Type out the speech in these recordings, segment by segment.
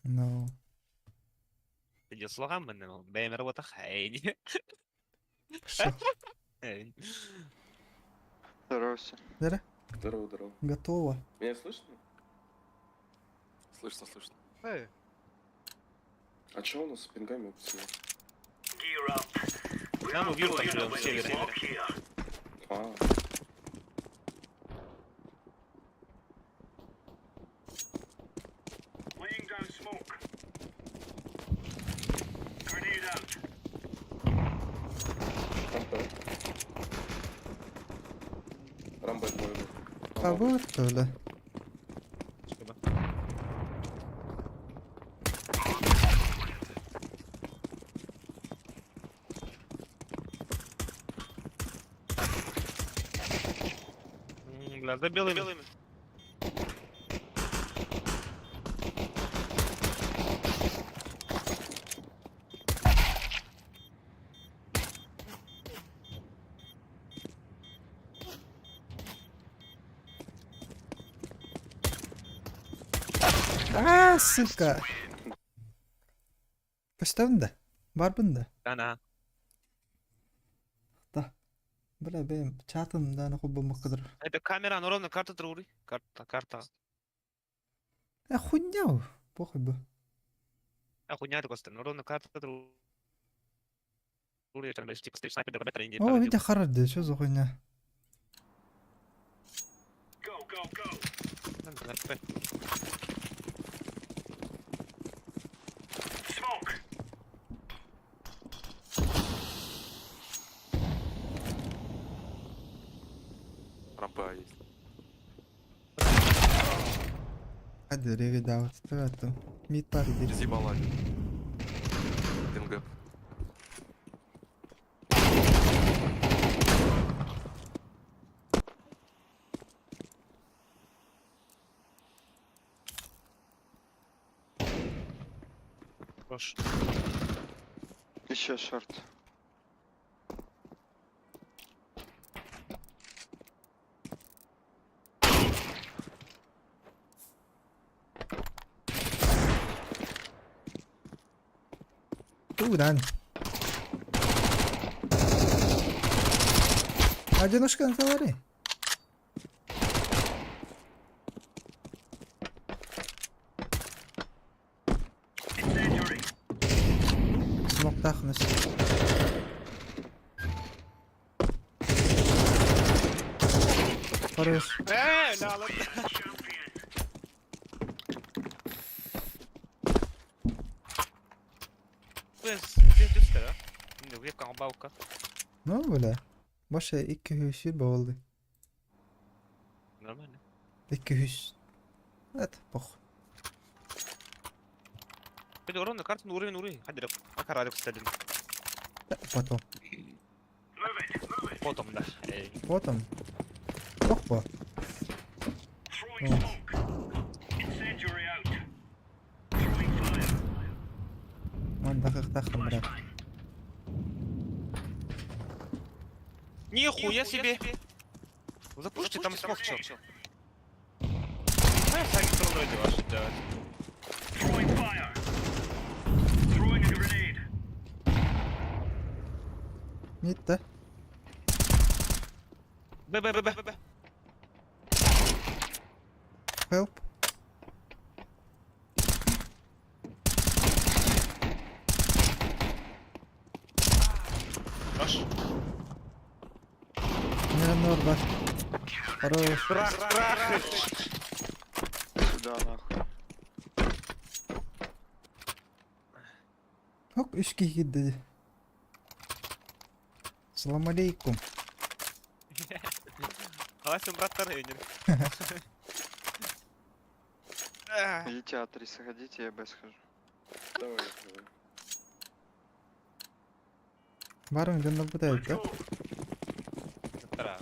No. Дьослоҕаммын бэйэм эрэ буотах эйни. Что? Здорово все. Здорово. Здорово, здорово. Готово. Меня слышно? Слышно, слышно. Эй. А чё у нас с пингами, пацаны? Нам убьют там живем, в севере. А, Рампа. Рамбо двое. А вот что ли? Чтобы. Бля, за белыми. А, сука. Көстөбүн да? Барбын да? Ана. Да. Бля, бэйэм чатым да холбоммукка Это камера, ну ровно карта трури. Карта, карта. Э, хуйня, похуй бы. А хуйня такой, ну ровно карта трури. Там, типа, снайпер, О, Витя харарды, что за хуйня? Рампа есть. Hadi revi davet это. Мид бар иди. Разъебал один. Один гэп. Хорош. Еще шорт. Удан. Одиночка на товаре. Смоктах Хорош. Э, да, ладно. Ну, бля. Баша 200 болды. Нормально. 200. Это похуй. Пойду ровно карту на уровень уровень. Хадир, пока радик стадин. Да, потом. Потом, да. Эй. Потом. Похуй. Вон дақиқтақпын, брат. Нихуя себе! Запушьте, там смог чел. Ну, я сами вроде ваши делать. Мид, да? Б, Б, Б, Б, Б. Help. Хорош. Не, норба. Хорош. Трах, трах. Сюда нахуй. Hop, үшке киирди. Салам алейкум. Қалайсың, браттар, үйінен. Идите А3 сходите, я Б схожу. Давай, давай. Барың дьонно бутайт, да? Тара.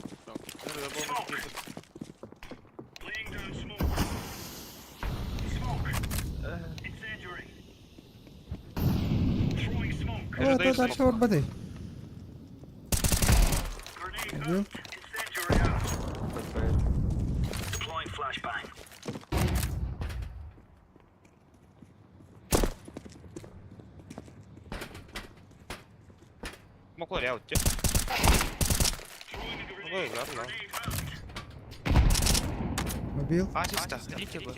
О, это дальше барбады. Убил. ПП. Смоклар я өттө. Ой, ладно. Убил. А, чисто, идите вы.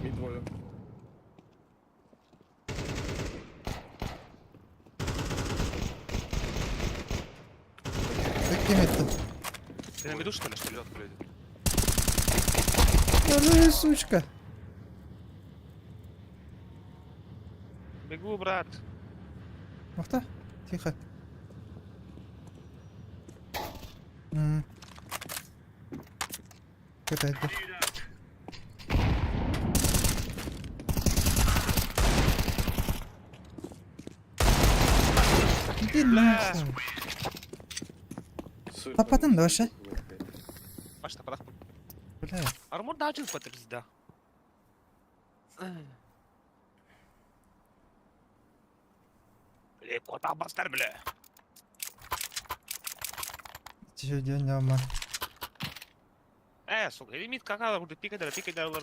Мид двое. Каким это? Ты на виду, что ли? Лед, блядь. Ой, сучка. Бегу, брат. Махта. Тихо. Это это. Иди нахуй. Тапатын да вообще? Башта, подах. Бля. Армор да ачылып кетти пизда. Бля, кота бастар, бля. Еще день нема. Сука, лимит какая будет пикать, пикать, да, бля.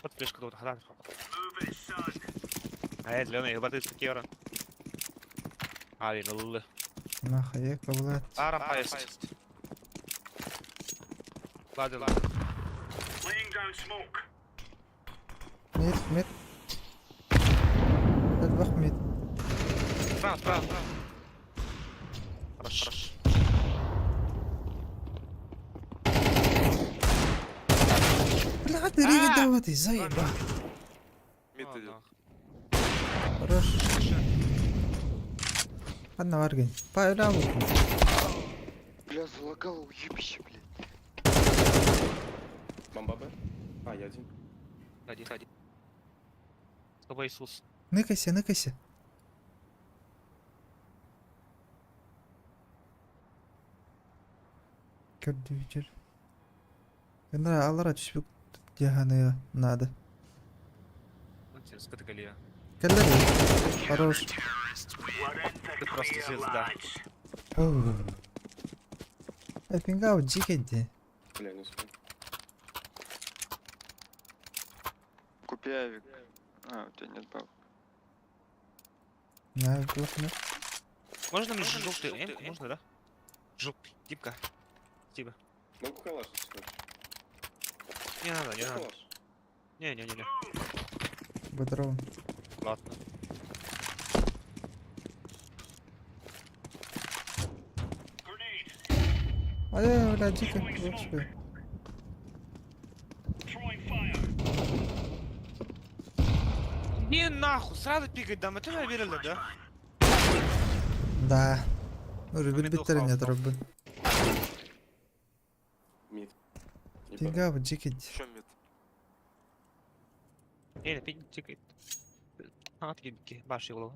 Вот флешка тут, хран. Ай, зеленый, ебать, ты кера. А, видно, лы. Нахуй, блядь. А, рампа есть. Ладно, ладно. Мид, мид. Элбэх мид. Справа, справа, справа. Хорошо, хорошо. Бля, ты ревидоватый, заеба. Мид идет. Хорош. Ладно, Варгин. Пайра. Бля, залагало, уебище, блядь. Бомба Б. А, я один. Один, один. С тобой Иисус. Ныкайся, ныкайся. Көрдү Генера алара түспүк дьяханы надо. Кэллэр. Хорош. Ты просто звезда. Пингау дикенди. Бля, не успел. Купи авик. А, у тебя нет баб. На, плохо. Можно мне желтый эмку? Можно, да? Желтый, Димка. Спасибо. Могу калаш, если хочешь. Не надо, не Могу надо. калаш. Не, не, не, не. Бодром. Ладно. Ай, бля, дико. Господи. Не нахуй, сразу пикать дам, это наверное, да? Да. Ну, ребят, не трубы. Мид. Ебать. Пингау дикенди. Еще мид. Не, пик тикает. А, ты баши голову.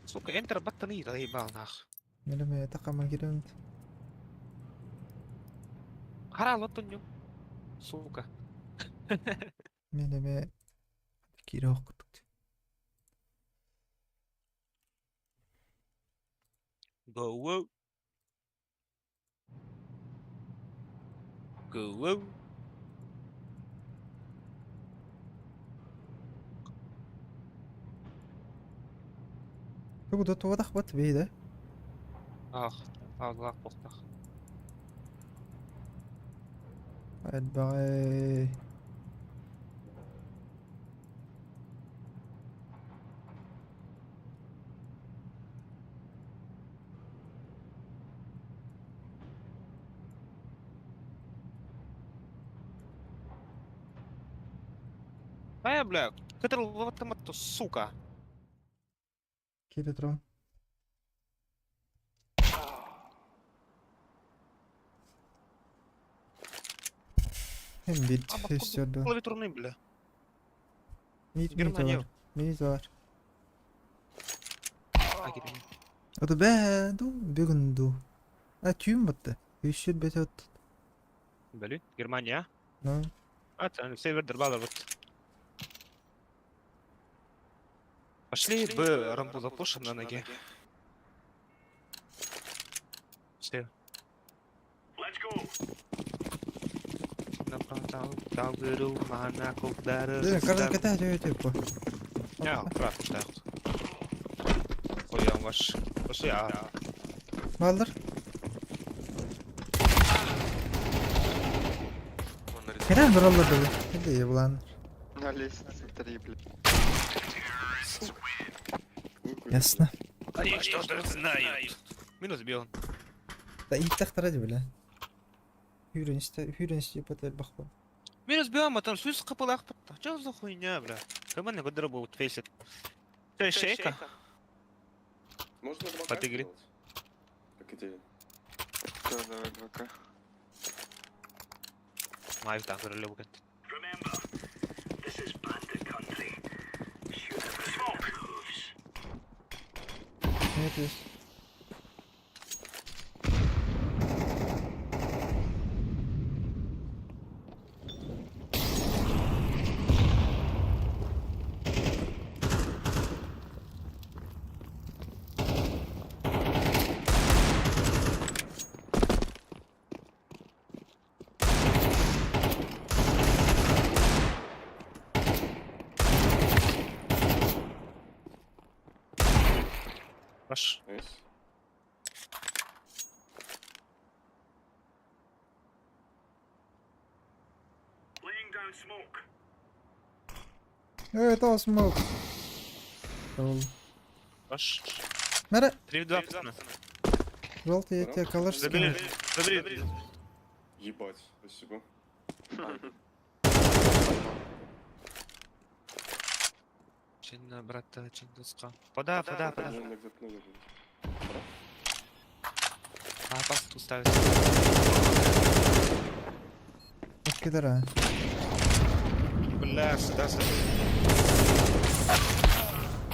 Сука, энтер баттаны заебал нах. Милеме такама кирент. Хара лотоню. Сука. Милеме кирок. Go woo. Go woo. Тугу туодах бат бейде. Ах, Allah бохтах. Альбай. А, бля, который вот там это, сука. Килотрон. Hem bir А, istiyordu. Клавиатурный, бля. Mid mid Германия. var. Mid var. А, Германия. O da be du бүгін ду. А түйін бітті. Еще бет от. Бля, Германия. Ну, А, это север дербала вот. Пошли Б рампу запушим на ноге. Все. Направо. Кардан кэтэһэ түө түө. Я, прав, так. Хуя ваш. Пошли, а. Баллар. Он нарисован. Кэрэн тураллар да. Это еблан. На лестнице три, блядь. Выкурил, Ясно. Они что-то знают. Минус бил. Да иттахтара дии бля. Хүрен хүрен патер бахпа. Минус бил, а там сүз капылах патта. Чё за хуйня, бля? Кому не годро был фейсит. Чё, шейка? Можно два От игры. сделать? Как идея. Да, давай 2К. Май так ролеву кет. Нет, есть. Ваш. Nice. Это смог. Ваш. Мэра, 3 в 2, пацаны. желтый, я тебе калаш Забери, скину. забери. Ебать, спасибо. Чинна, брата, чиндуска. Пода, пода, пода. Наверное, где-то на выходе. А, пас тут ставится. Кидара. Бля, сюда, сюда.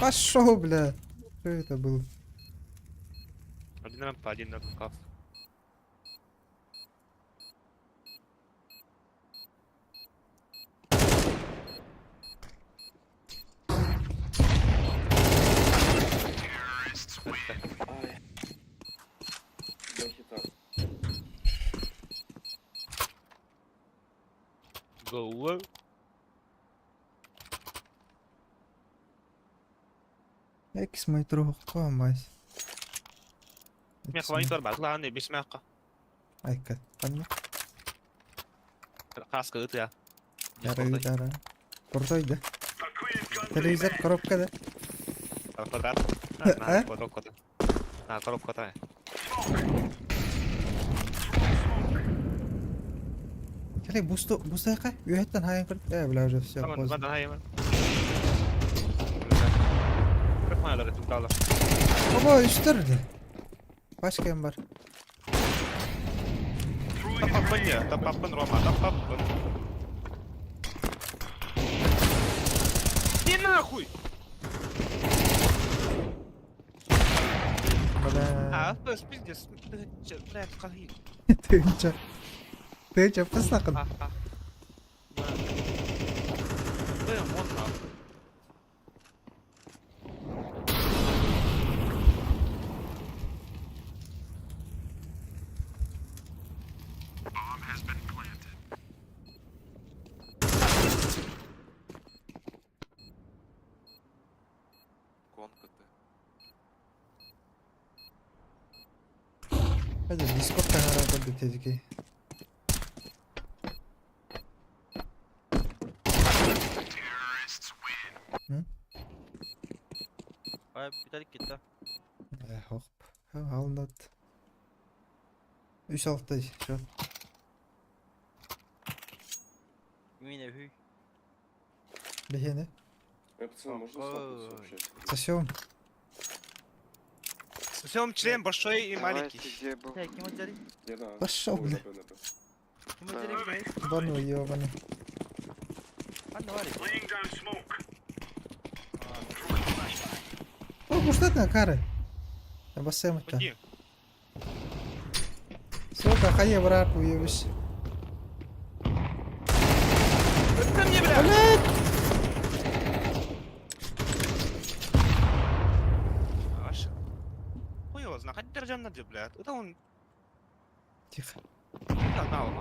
Пошел, бля. Что это было? Один рампа, один на рукав. Ай. Два хита. Go. Экс мой друг, мать. Мех вайн торба, главное, без мяка. Айка, понятно. Хаска, это я. Дара, дара. Крутой, да? Телевизор, коробка, да? Квадрат. А? На, коробка. На, коробка та. Келей, бусту, бусту яка? Үйеттен хайын кырт. Бля, уже все, поздно. Оба, үстер де. Башка кем бар? Тапапын, Рома, тапапын. Не нахуй! Бля. А, пиздец, блядь, скажи. Ты чё? Ты чё, пысақын? А, а. Бля, вон нахуй. Конка ты. Hadi Discord kanala koydu tezgi. Ay bir gitti. Hop. Алынат. Үс алты, чё? Yine hüy. Бехене. Пацаны, можно свапнуться вообще? Сосем. Сосем член большой и Давайте, маленький. где был? Ya kim atacak? Я на. Пошел, Ой, бля. на Б, на Б. Kim atacak? Бану ебаный. Anne var ya. О, буштат на кары. Бассем это. Иди. Сука, хае брат, уебищ. Это мне, бля! Блядь! Аш. Хуй его знает, хоть держам надо, блядь. Это он... Тихо. Да, на, он.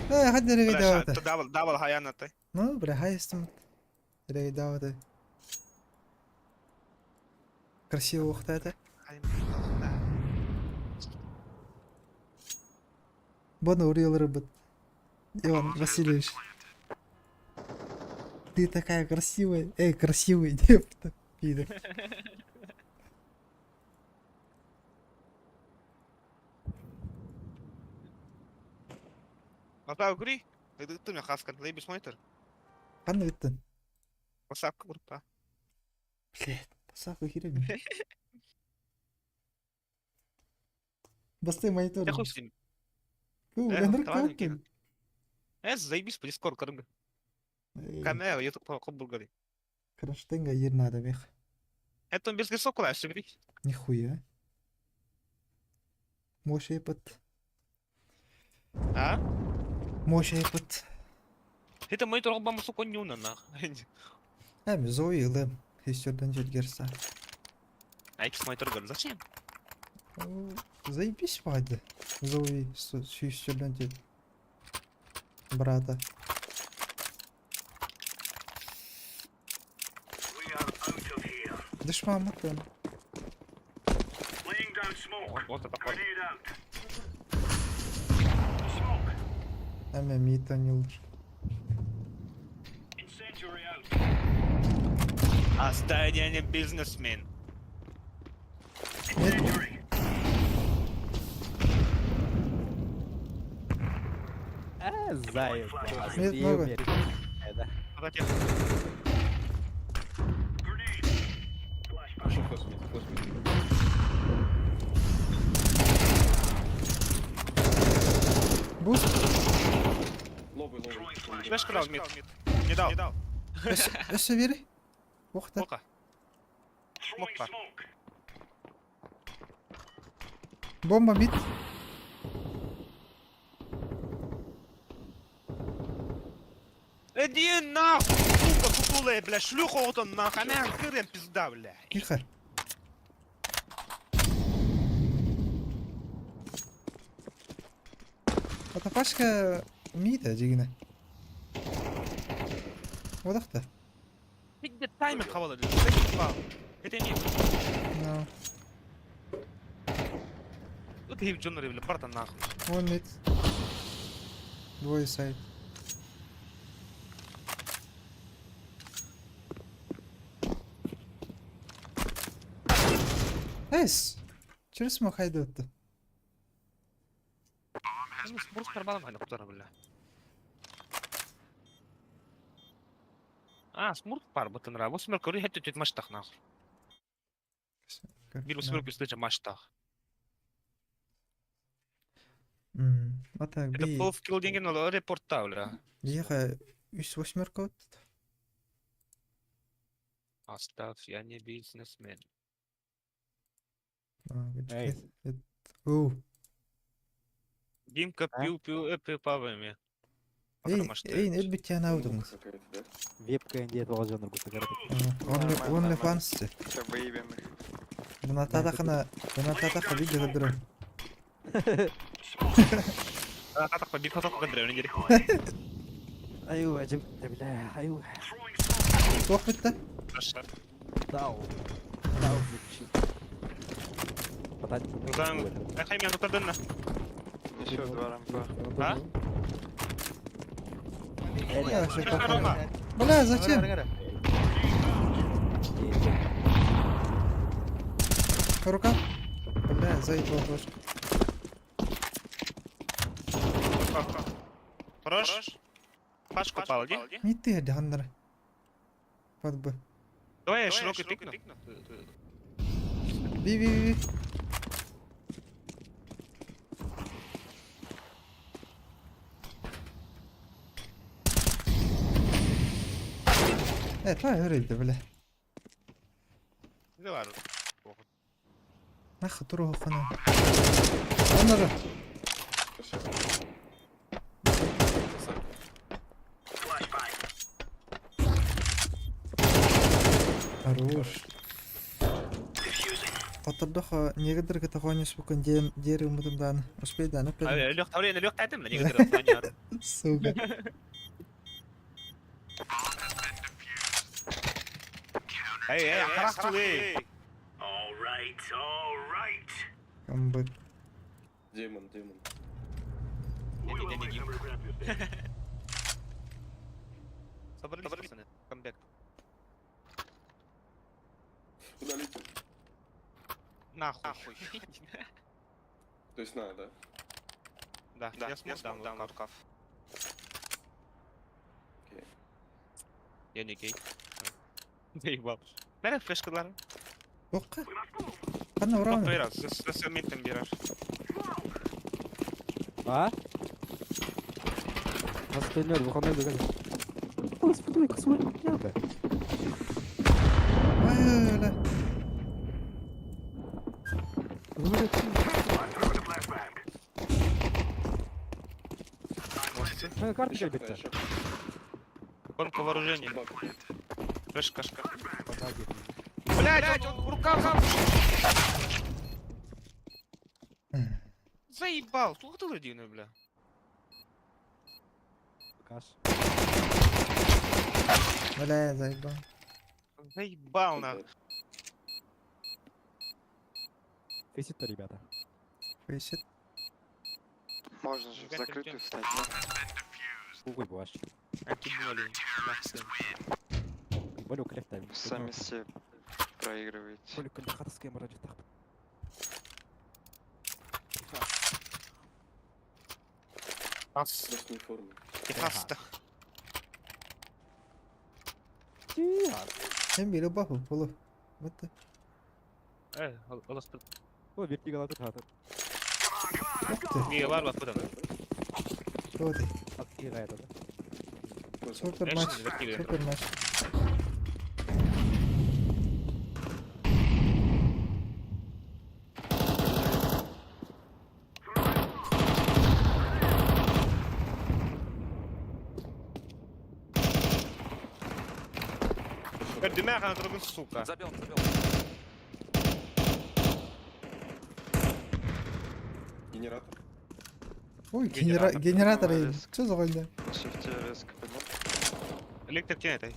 Э, хадда рейдаабыта. Double, double хайанатай. Ну, бля, хайыстым. Рейдаабыта. Красиво ухтата. Боно урыялары быт. Иван Васильевич. Ты такая красивая. Эй, красивый, деп, пидор. Ата өгри. Ыдыттым я хаскан. Лейбис монитор. Ханна ыттын? Васапка группа. Блядь, басака херня. Басты монитор. Я хуй с ним. Фу, Э, Ленар давай, Калкин. Э, заебись по Discord кыргы. Камера, YouTube кобургали. Кронштейнга ер надо мех. Это без гесокула, все Нихуя. Мощь под. А? Мощь под. Это монитор обам сука нюна нах. Эм, Зои лэм. Хестерден жетгерса. А X монитор говорит, зачем? Заебись, Вадя. Зои сүйстерден жет. Брата. Дышма мытын. Вот это пор. Эме митанилыр. Оставь бизнесмен. Нет. А, заебал. Нет, много. Погоди. Пошел flash mid, flash mid. Boost. Лобый, лобый. Flash крал mid. Не дал. Не дал. Өссө бери. Охта. Ока. Smoke бар. Бомба mid. Иди нахуй, сука, тутулая, бля, шлюха вот он нахуй, она хрен пизда, бля. Тихо. Ата пашка мида дегені. Одақта. Где тайминг хавала, бля, заебал. Это не, No. вот и Джон бля, барта нахуй. One mid. Двое сайт. Найс. Через смог хайды өтті. Бурс карбалам хайда кутара, бля. А, смурт пар бытын ра. Восьмерка, ры хэтэ түт маштах нахуй. Бир восьмерка үстүчө маштах. Ата Это би. пол килл деген ол репортта, бля. Еха үс восьмерка өтті. Оставь, я не бизнесмен. Эй. Оу. Димка А? пиу пиу эпи павами. Эй, эй, элбитте аудыңыз. Какая-то, да? Вебка индия туға жоныр гуса Only Нормально, only нормально. fans. Сейчас выебем их. Бунататахана, бунататаха видео көрдөрөм. Атак бир катак көндүрөм керек. Аю, ажым, бля, аю. Туох битте? Тау. Тау, звучит. Узан, хаймен утардын. Еще два рампа. А? Я вообще похуй. Бля, зачем? Рука? Бля, заебал флешку. Хорош. Пашку пал, иди. Не ты, Александр. Под Б. Давай я широкий пикну. Би, би, би, би. Э, твой өрөйдө, бля. Давай. Нахуй туру хана. Онора. Спасибо. Хорош. Хоттордох негр кытта хоньуспуккун диэн диэри ыммытым даҕаны успейдаан эппэтим. Өлүөх таврен өлүөх таатым негр хоньор. Сука. Эй, эй, харах тулы. Камбык. Демон, демон. Собрались, пацаны. Камбэк. Удалите. Нахуй. То есть на, да? Да, я смог дам рукав. Окей. Я не гей. Заебал. Бәрі флешкалар. Тоққа. Қана Тоқ ұраны. берер, сәметтен берер. А? Остальное, выходной догони. Господи, космолет, бля. Ой, бля. Карта Еще, битте. еще. Гонка вооружений. Бак. Флешкашка. Блять, он рукав Заебал, тух ты людину, бля. Каш. Бля, заебал. Заебал на. Фейсит-то, ребята. Фейсит. Можно же в Ребята, закрытую идем. встать, да? Ой, баш. Акиболи. Болю клефта. Сами все проигрываете. Болю клефтаская мраджи тах. Ас. Просто не форме. Техаста. Hem biri баху полу. Вот. Э, олас. О, вертига латыр хаты. Ух ты. Не, бар бак будан. Вот. Атки гайда да. Супер матч. Супер матч. Дымяга на другом, сука. Забил, забил. Генератор. Ой, Генератор. генератор. Резко. Что за хуйня? На шифте резко поднял. Электрик тень этой.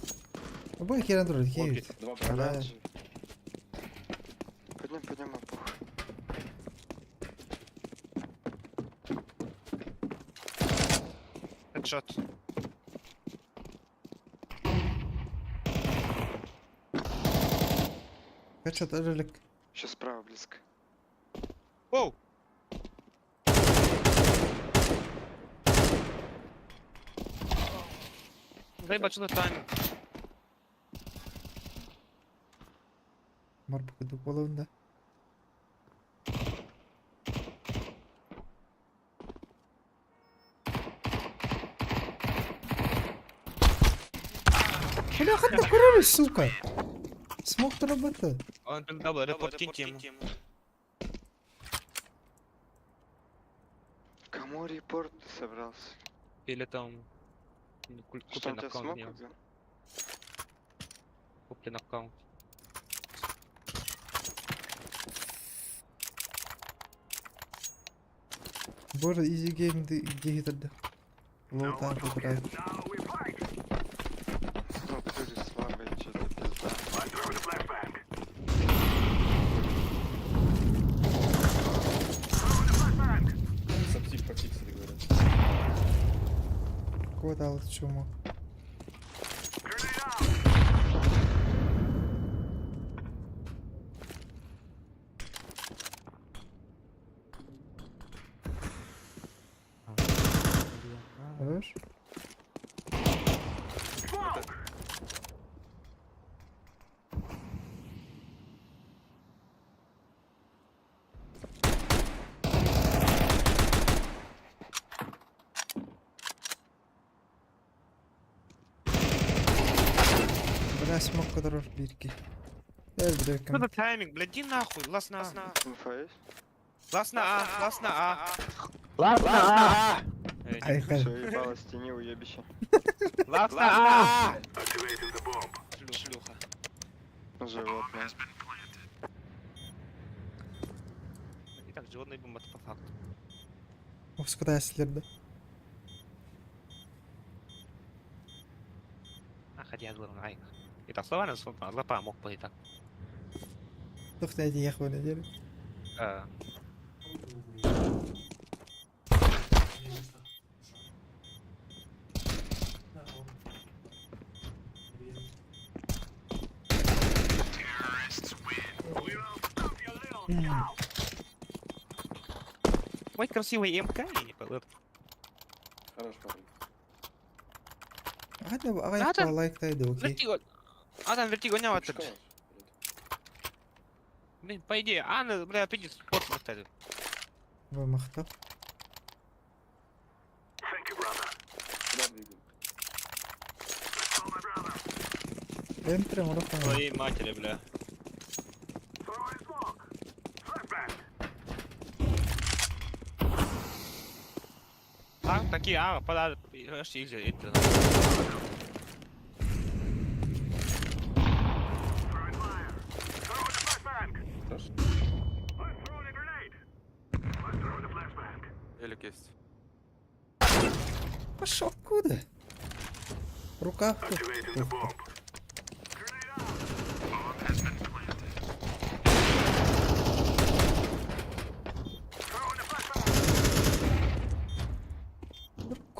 Обои генератор Окей. Два Бля. брата. Подним, подним, а похуй. Хедшот. Хедшот ролик. Еще справа близко. Оу! Заебать, что за тайминг? Марбука половина. Бля, хатта көрөрү, сука. Смог работа. Он дабл, репорт киньте ему. Кому репорт ты собрался? Или там... Что Куплен он тебя аккаунт. смог не, убил? Куплен аккаунт. Боже, easy game дегитерді. Лоу танк играет. Ну, ты же слабый, что-то пизда. Саптик пофиксили, говорят. Куда дал чуму? Хорош? Бля, смог который в бирке. Я Что за тайминг, блядь, иди нахуй, лас на А. Инфа есть? Лас на А, лас на А. Ладно. Эй, Айхай. Все, ебало, стени уебище. Лас на А! Шлюха. Животное. Так, животный бомба по факту. Оскутайсылар да. А хотя я ай. И так слова на мог бы и так. Туох этиэх буолла диэри. А, Ой, красивый МК и не было. Хорош парень. Аҕай Ата- лайктайды окей. Вертиго. А там вертиго не вот. Шкаф. Блин, по идее, Анна, бля, пиздец, спорт поставил. Махтал. Куда двигаем? Энтри мурафа. Твоей матери, бля. А, такие, а, пода, изи, это. Хорош. Элик есть. Пошел куда? Рука. Ух ты.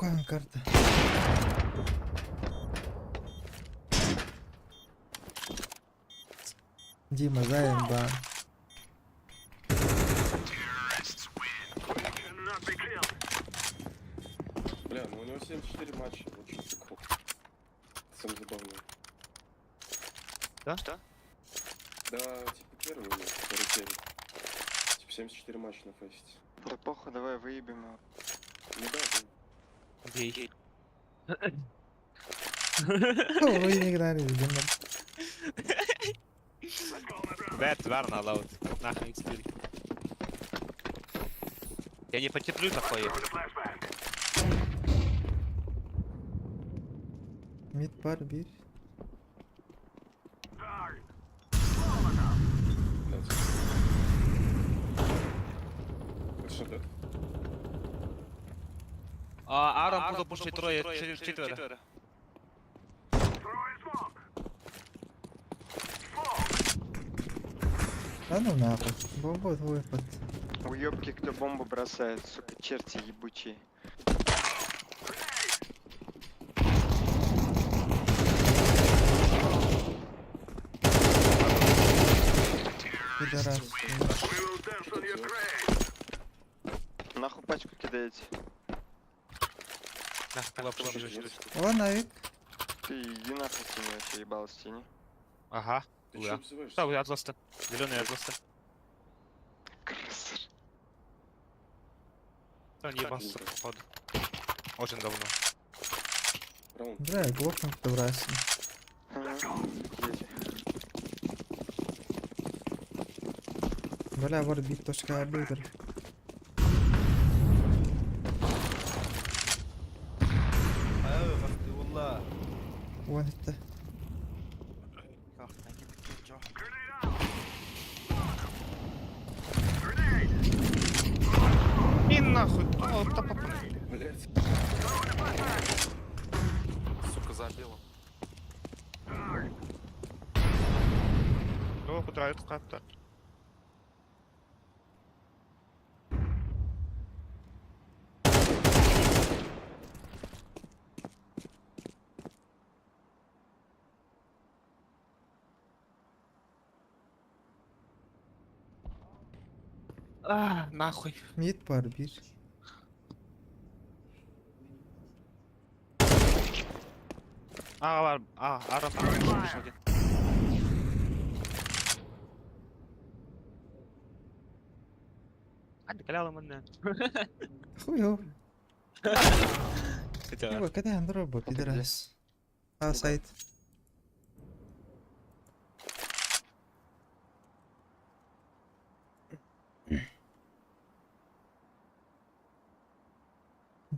Рука карта. Дима, заебал. Бля, ну у него 74 матча, вот что прикол. Самое забавное. Да? Что? Да, типа первый у него, второй серии. Типа 74 матча на фесте. Да похуй, давай выебем его. Ну да, да. Бей. Ой, не играли, видимо. Бэт, верно, лаут. Нахуй экспири. Я не потерплю такое. Мид пар бир. Блядь. Это что, дед? А, Арам буду пушить трое, четверо. Да ну нахуй. Бомба твой под. Уёбки, кто бомбу бросает, сука, черти ебучие. Пидорас. Что делать? Нахуй пачку кидаете? Нахуй лапшу Пиздец. О, навик. Ты иди нахуй с тени вообще, ебал с тени. Ага. Ты Ура. чё обзываешься? Да, атлас-то. Зеленый атлас-то. Крысыр. Да, не ебался, походу. Очень давно. Раунд. Бля, глохнул пидорас. Ага. Дети. Бля, вор бит точка арбитр. Вон это. И нахуй, кто кто попал? Блядь. Сука, забила. Кто куда это как-то? А, нахуй. Мид пар бир. А, ладно, а, Арам, один. А, каляла мене. Хуё. Хотя, Ева, когда андроба, пидорас. А, сайт.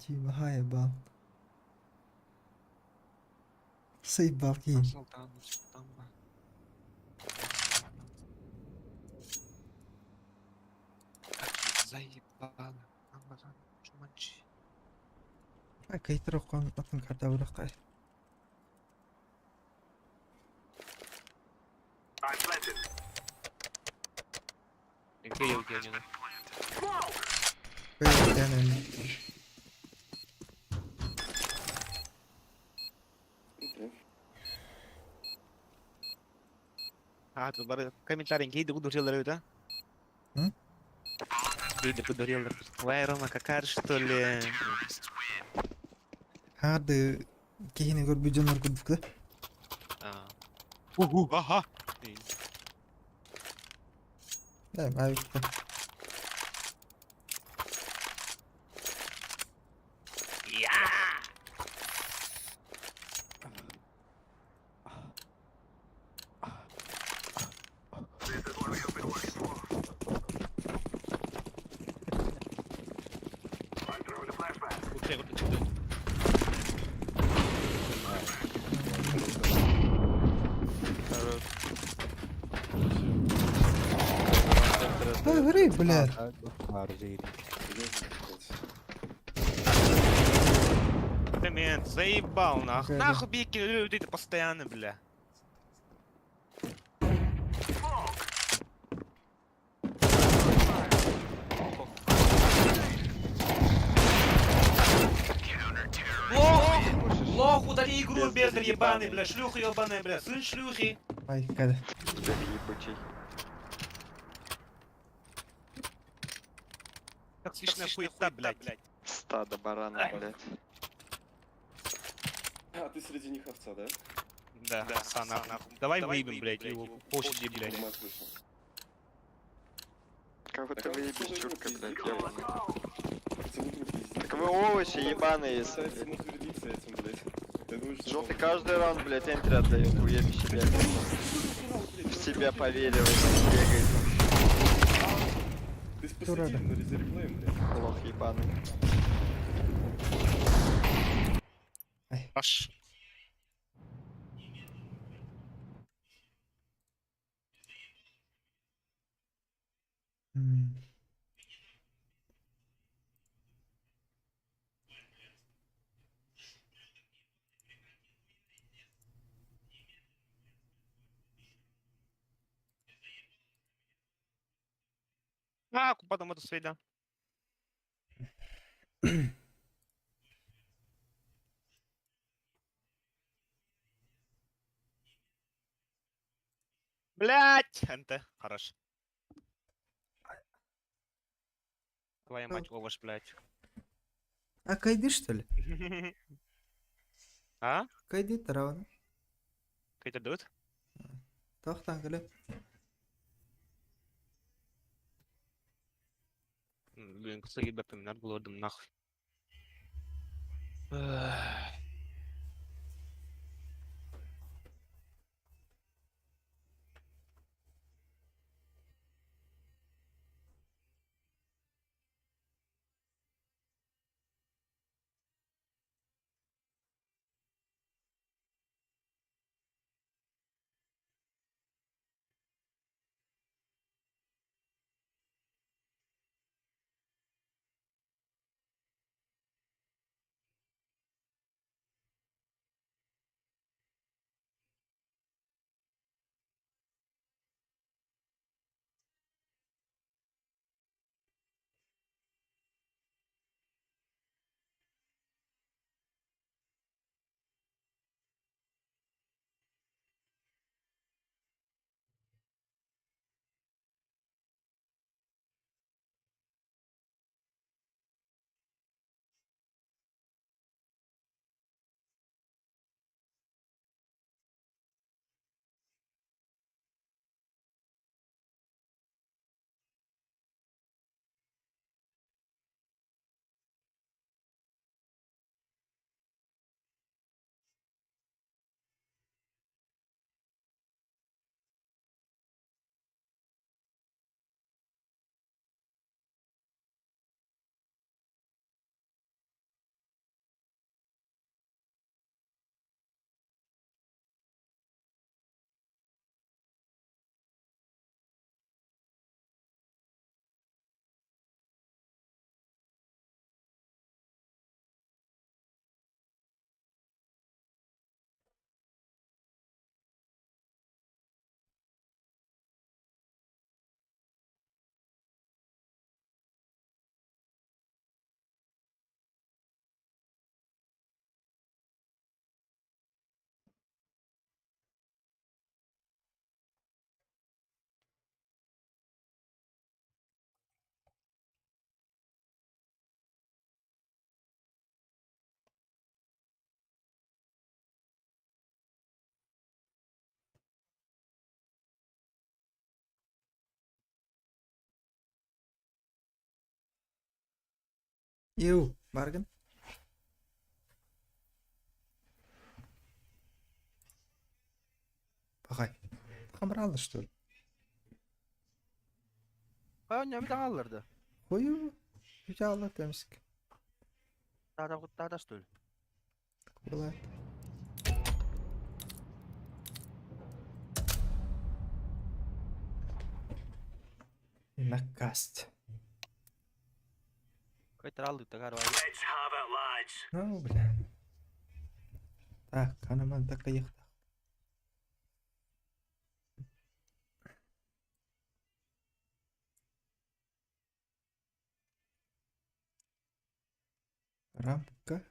Дима, хаебал. Заебал кин. Султан, Султан. Заебало. Джуманджи. Кайтыр окон атын карта быраккай. Где Евгенина? Кайтянын. Окей. А, тут бары комментарий кейди кудурилар да? М? Кейди кудурилар. Вай, Рома, какая что ли? Харды кихини көр бүжөнөр курдук да. А. Уху, ага. Да, авикта. Я! Хорош. Да, гри, блядь. Серьезно, блядь. Ты мент, заебал нахуй. Да, да. Нахуй бики люди это постоянно, бля. Лох! Лох, удали игру, Бездарь бездарь ебаный, ебаный. бля, шлюха ебаная, бля, сын шлюхи. Ай, када. Теперь ебучий. Токсичная хуета, блядь. Стадо баранов, блядь. А, ты среди них овца, да? Да, да, са, нахуй. Давай выебем, блядь, его площади, блядь. Мать вышел. Кого Так ты он выебешь, целый чурка, руки блядь, пиздит. ебаный. Целый друг пиздит. Так вы овощи ебаные, если, Пытается блядь. самоутвердиться этим, блядь. Ты думаешь, что Желтый он- каждый раунд, блядь, entry отдает, уебище, блядь. В себя поверил, блядь, бегает Ты Дура, посреди, на за реплеем, блядь. он, лох ебаный. Аж. М. А, потом это сведа. Блять! НТ, хорош. Твоя мать, овощ, блять. А кайды что ли? А? Кайды тараваны. Какой-то дуд? Тохтан кэлэ. Блин, кстати, ребята, надо было дым нахуй. Эх. Иу, баргын. Пахай. Хамралла, что ли? Оонньообут аҕаллар да? Хою, үтэ темсик. Таата что ли? Была. Накасть. Ну, бля. Так, анаман так ехта. Рамка.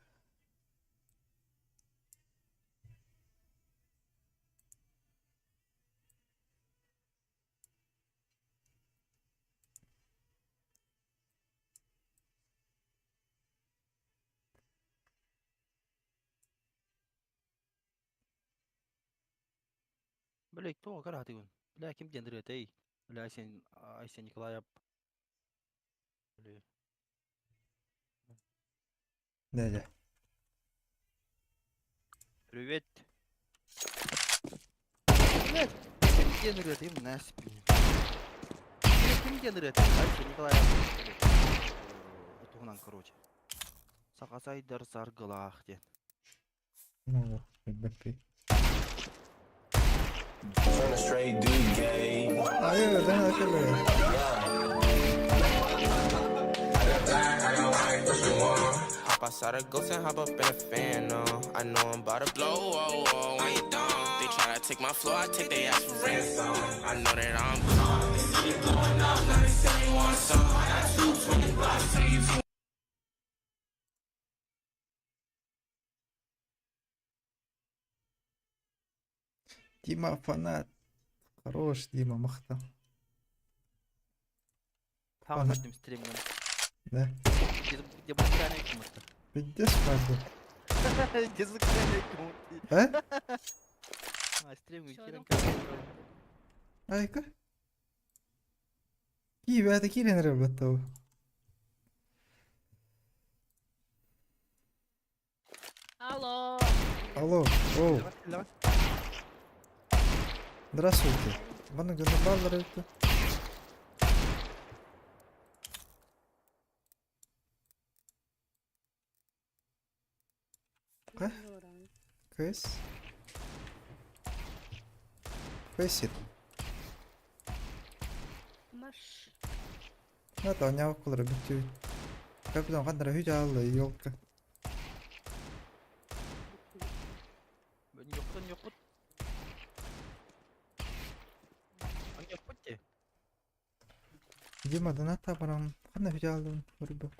Бля, кто каратыгын? Бля, ким диэн ырыатай? Бля, Айсен, Айсен Николаев. Бля. Да-да. Привет. Бля, ким диэн ырыатай наспи. Бля, ким диэн ырыатай? Айсен Николаев. Туһунан, короче. Саха сайдар саргылаах диэн. Ну, билбэппин. Айы, да, кэлэ. Hop outside a ghost and hop up in a fan, no. I know I'm about to blow, oh, oh, I ain't dumb. They try to take my flow, I take they ass for ransom. I know that I'm gone. The city blowing up, now they say they want some. I got 220 blocks, tell you Дима фанат. Хорош, Дима, махта. Там көрдүм стримҥин. Да. Где букканы кумырта. Пиздец, правда. Где букканы кумырта. А? А, стримҥин киирэн Айка. Киибээтэ киирэн эрэ буолбатта Алло. Алло, оу, здравствуйте. Маннык дьоно бааллар эбит дуо? А? Кыс? Фейсит. Маш. На оонньообоккулара бүттүбүт. Капитан ханна эрэ үһү дьаалла елка. Ньоппут, ньоппут. Ньоппут Дима донат баран ханна үһү дьааллыбын көрбө.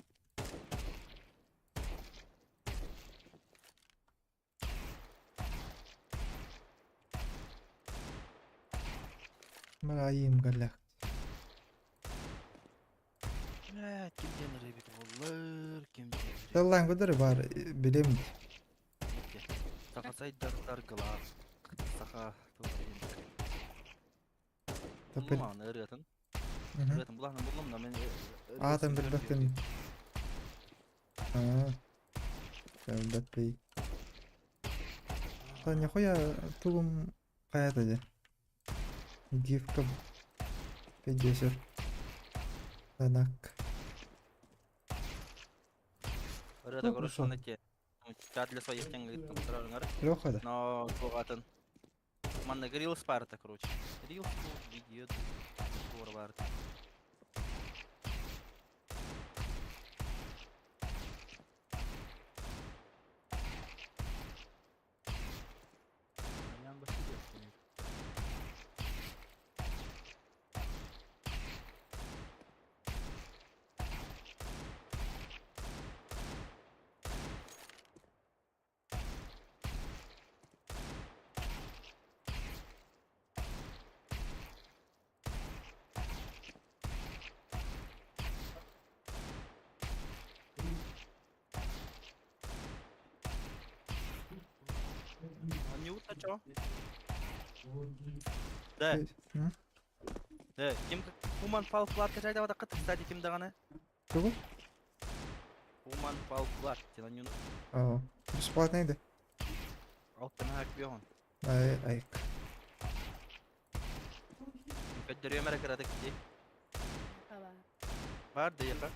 Мырайым галлах. Бля, ким диэн ырыабыт буоллар, ким диэн Таллаан көдөр бар билем. Саха сайдар саргылаах. Саха Тапел. Буллум ырыатын. Ырыатын булаһын буллум да мен Аатын билбэппин. Аа. Билбэппин. Та нихуя тугум хайата дии. Гифка пиздесер. Танак. Ырыата Ну, короче хорошо. аны те. Чат для своих тен там сразу Леха да. Но тугатын. Манна рилс парта, короче. Рилс видео туор барта. Марьян Васильев, конечно. Анюта чё? Да, М? да, ким Хуман Пал Флат качайда вата кыт, кстати, ким даганы? Тугу? Human Fall Flat диэн оонньууну. Оо, бесплатный да? Алтан биоһун. Ай, айк. Көрдөрүөм эрэ кыратык дии. Баар диэхэ.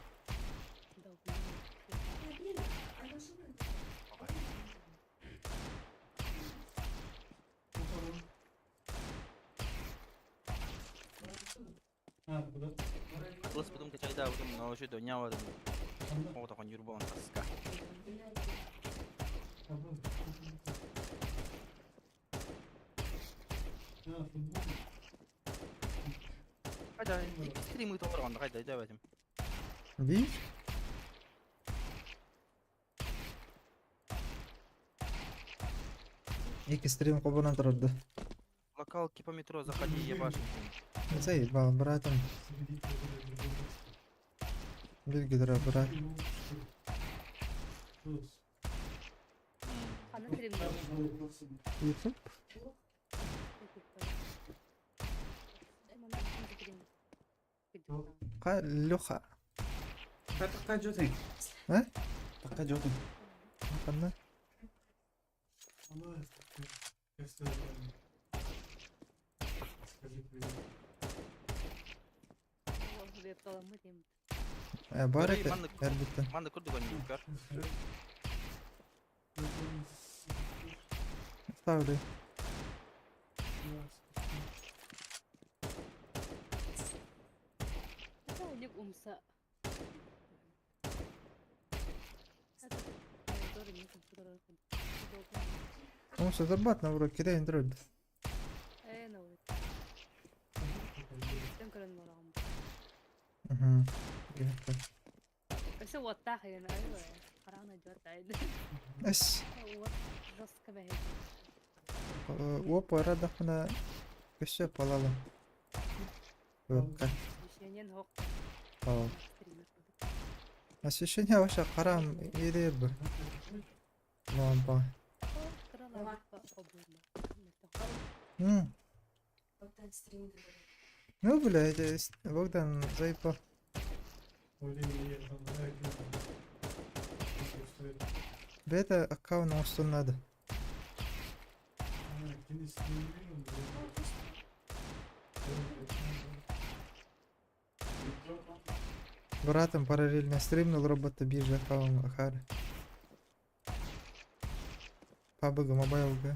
Кылыспытым качайдаабытым, но еще донявадым. Оҕотохон юрбон таска. Хайда, икки стримы толоргонда хайда өйдөөбөтүм. Биир? Икки стрим холбонон турарда. Локалки по метро заходи, ебашим. Заебал, братан. Билгидра, брат. Ханна стримнер? YouTube? Ха, Леха. А? Ханна? Э, бар Көрөй, это, маннык эрбиттен. маннык курдук оонньуу көр. Ставлю. Ну, что зарбат на уроке, кидай Android. Угу. Эс. Опа, радахна. Өссө палала. Вебка. Освещение вообще харам или бы. Лампа. М. Ну, блядь, Богдан заебал. Бета аккаунт что надо. Братом параллельно стримнул робота биржа аккаунт Ахар. PUBG Mobile га.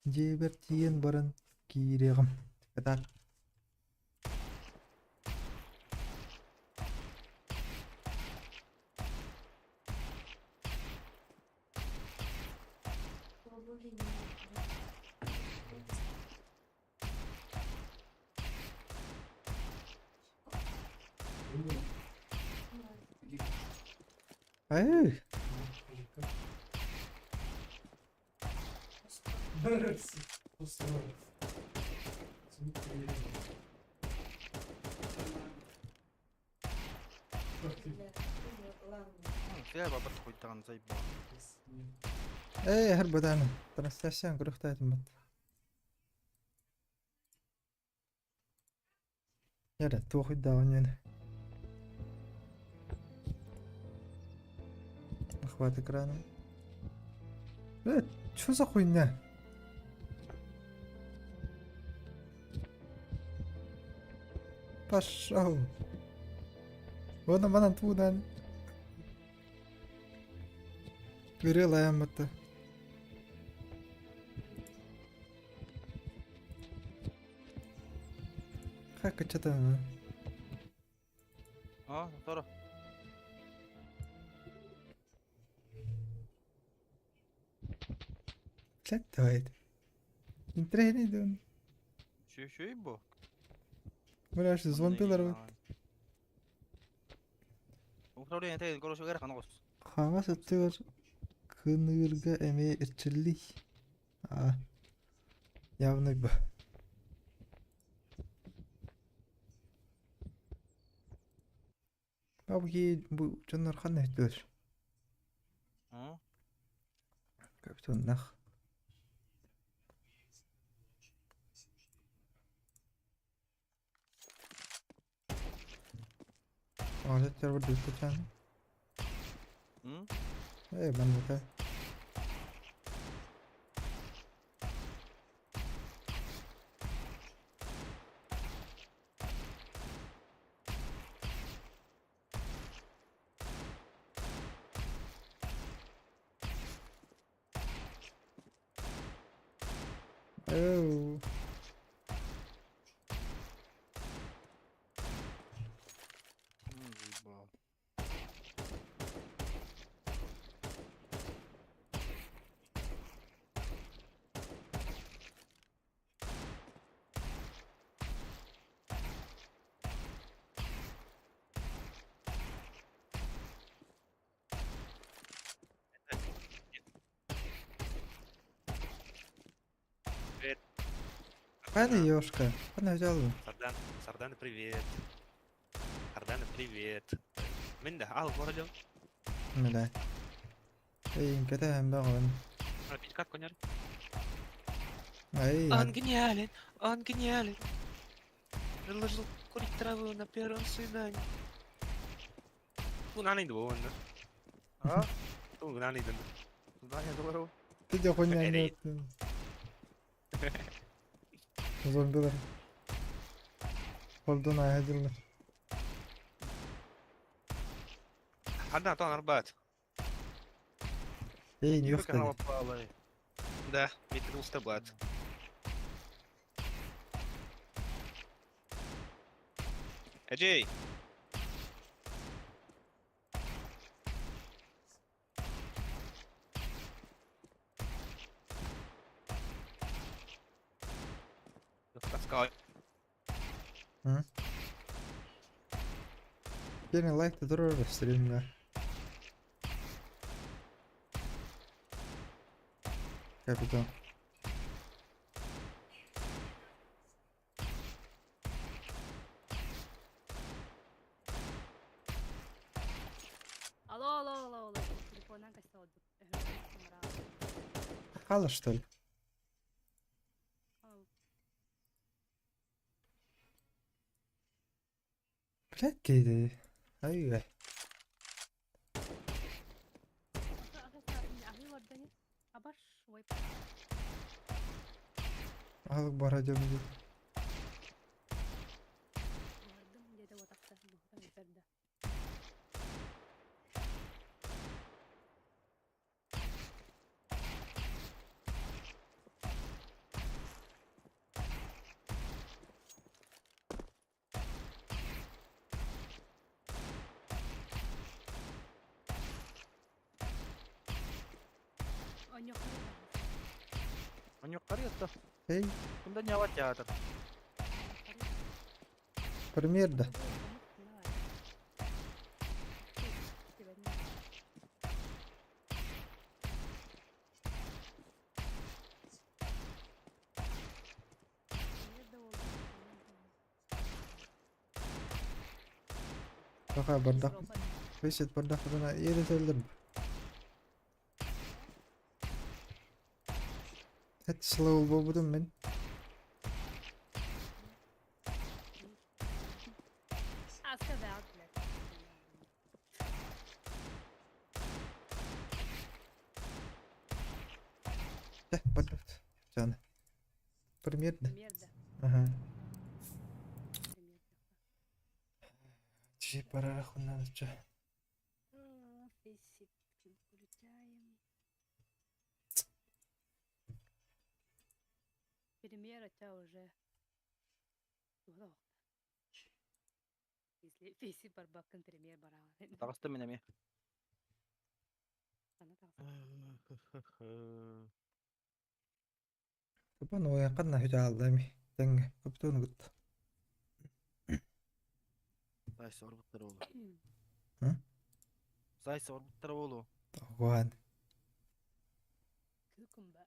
Дьиэбэр тиийэн баран киириэҕим, кытаат Ай! Сыа бабат хуйдаҕын заебал. Эй, һэр Трансляциян көрүөхтаатым бат. Ярэ, туох уйдааҕын Охват экрана. Э, чё за хуйня? Пошел. Вон манан туунан. Ырыалааммыта. Как что-то. А, торо. Блядь, давай. Интриги дун. Үчүгэй бу. Бля, звонтылар. Управление теген короче керек аны кос. Хаҥас өттүгэр кыныырга эмиэ эрчиллии. А, явный б. Бабги бу дьоннор ханна өттүлэр? А? Капитаннах. Тоҕо дьүккүчээн. М? Ээ, манныка. Оу. М, заебал. Привет. Пане Ёшка, пане взял. Сардан, Сардана, привет. Сардана, привет. Мен да, ал, городом. Миле. Эй, кете багын. Пятикат коняр. Ай. Он гениален, он гениален. Предложил курить траву на первом свидании. Ту на он. А? Ту на Здание долларов. Ты де хуйня нет. Зомбилар. Холдон айдылар. Одна, то Арбат. Эй, не Канал ёхта. попала. Да, метнулся блат. Эджей! Таскал. Первый лайк ты дорого стримга. Капитан. Алло, алло, алло, алло. Телефоннан костел. Хала что ли? Блядь, ты. Ай, ай. Алык бара дем дейт. Оньоккар ятта. Эй, Кунда нява театр. пример да. Пока бардак. Висит бардак на еле төлдüm. Эт slow болбудум мен. Э, бардак. Жаны. Пример да. Ага. Чи пора хунан ча. Премьера тебя уже. Если барбакын премьер барабан. Тагысты мен эми. Капан ой канна хүжаалдами. Тэнг каптун гут. Зайсы орбуттар болу. М? Зайсы орбуттар болу. Гуан. Күкүмбә.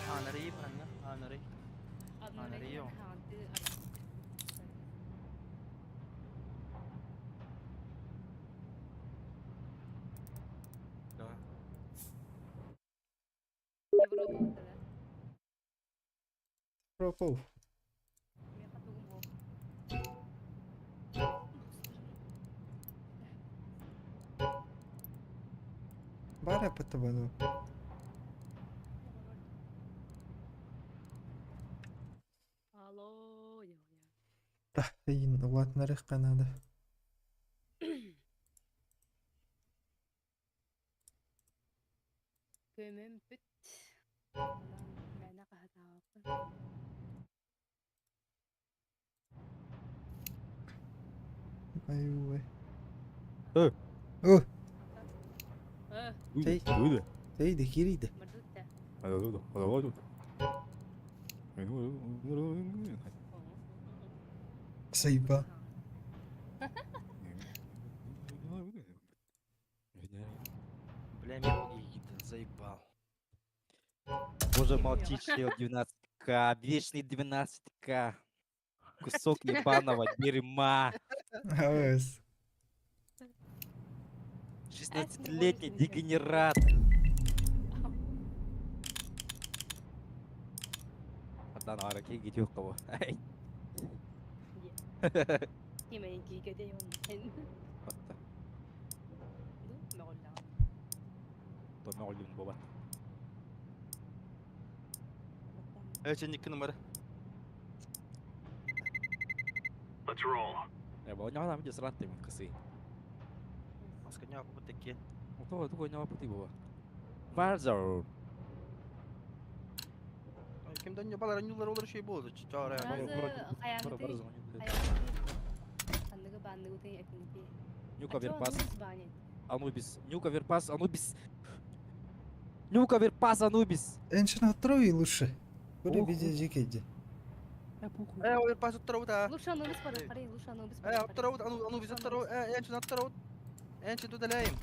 Ханари ханна, ханари. Анарио. Да. Европа да. Пропов. Меха тугум бо. Баар эппэтэ буолуо. Алло, я. Тахтыйын улаатынарыахха наада. Көмөм бүт. Онон мээнэ хаһытаабаппын. Айуй. Э. О, Э, Чэй. Чэй да киирийдэ. мырдытта. Сайба. Бля, меня Гита заебал. Боже, молчи, чел, 12к, вечный 12к. Кусок ебаного дерьма. Ауэс. 16-летний дегенерат. Адан араки гитюк кого. Ай. Кимени киикэдэ юм. Ду мөҕүллэҕин. Томе олюн боба. Э, номер. Я был не там где срат ты кысы. Маска не вот такие. То то не пути было. Варзор. Кимден не балар нюлар олар şey болду. Чара. Разы хаягыты ханныгы баанныгы тын этинити. Нюка верпас. Анубис. Нюка верпас Анубис. Нюка верпас Анубис. Эншин оттрови лучше. Кури Ох. биде жекеди. Э, ой, пас оттарау. Лучше Анубис барахары, лучше Анубис Э, оттарау, Анубис оттарау, э, энчин оттарау. Энчин тудаляем.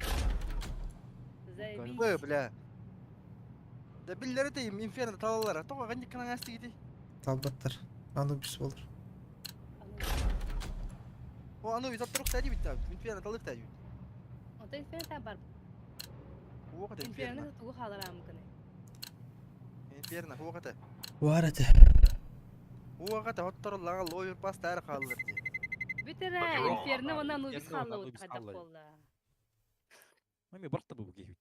Заебись. Б, бля. Да биллери дейм, инферно талалара. Тоға қанdik канан асты гиди. Талбаттар. Анубис болар. О, Анубис оттарау тәди бит. Инферно талып тәди. Онто инферно та бар. Оға Инферно инферно. тугу халараам кыны. Инферно, оға Бар эте. Оға та оттарау лойер пас тәр қалыр ди. Бүтере инферно онан Анубис Инферно халлы Анубис хадак халлы. болла. Мами барта бу гихит.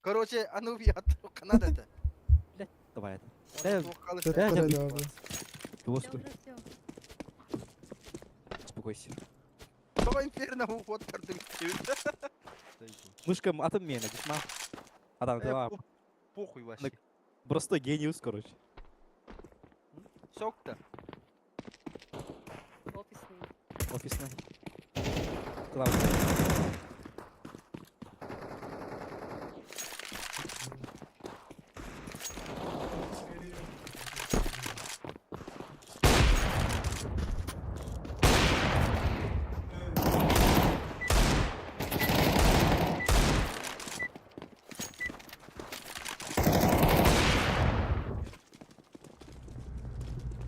Короче, Анубис оттарау канада это. Давай это. Э, Төрт да, добы. Господи, Все, успокойся. Тоға инферно оттарды. Мышка атом мена, дисма. Адам, давай. Похуй вообще. Просто гениус, короче. Сок-то. Офисный. Офисный. Главный.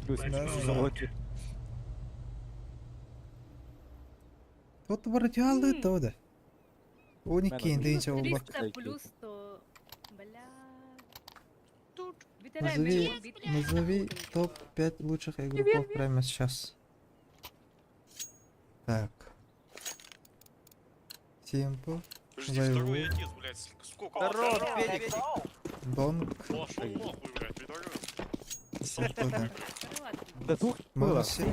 Плюс Да. золоте. Тот баратиалды тода. Оникин Мэн, дейінше Минус болбак. 300 плюс 100. Бля. Бүтере Назови, мен бит- назови топ-5 лучших игроков прямо сейчас. Так. Симпл, Подожди, Зайву. второй отец, блядь, сколько? Здорово, Федик. Донг, Пошел нахуй, блядь, пидорас. Симпл, да. Да тух было. Молодцы.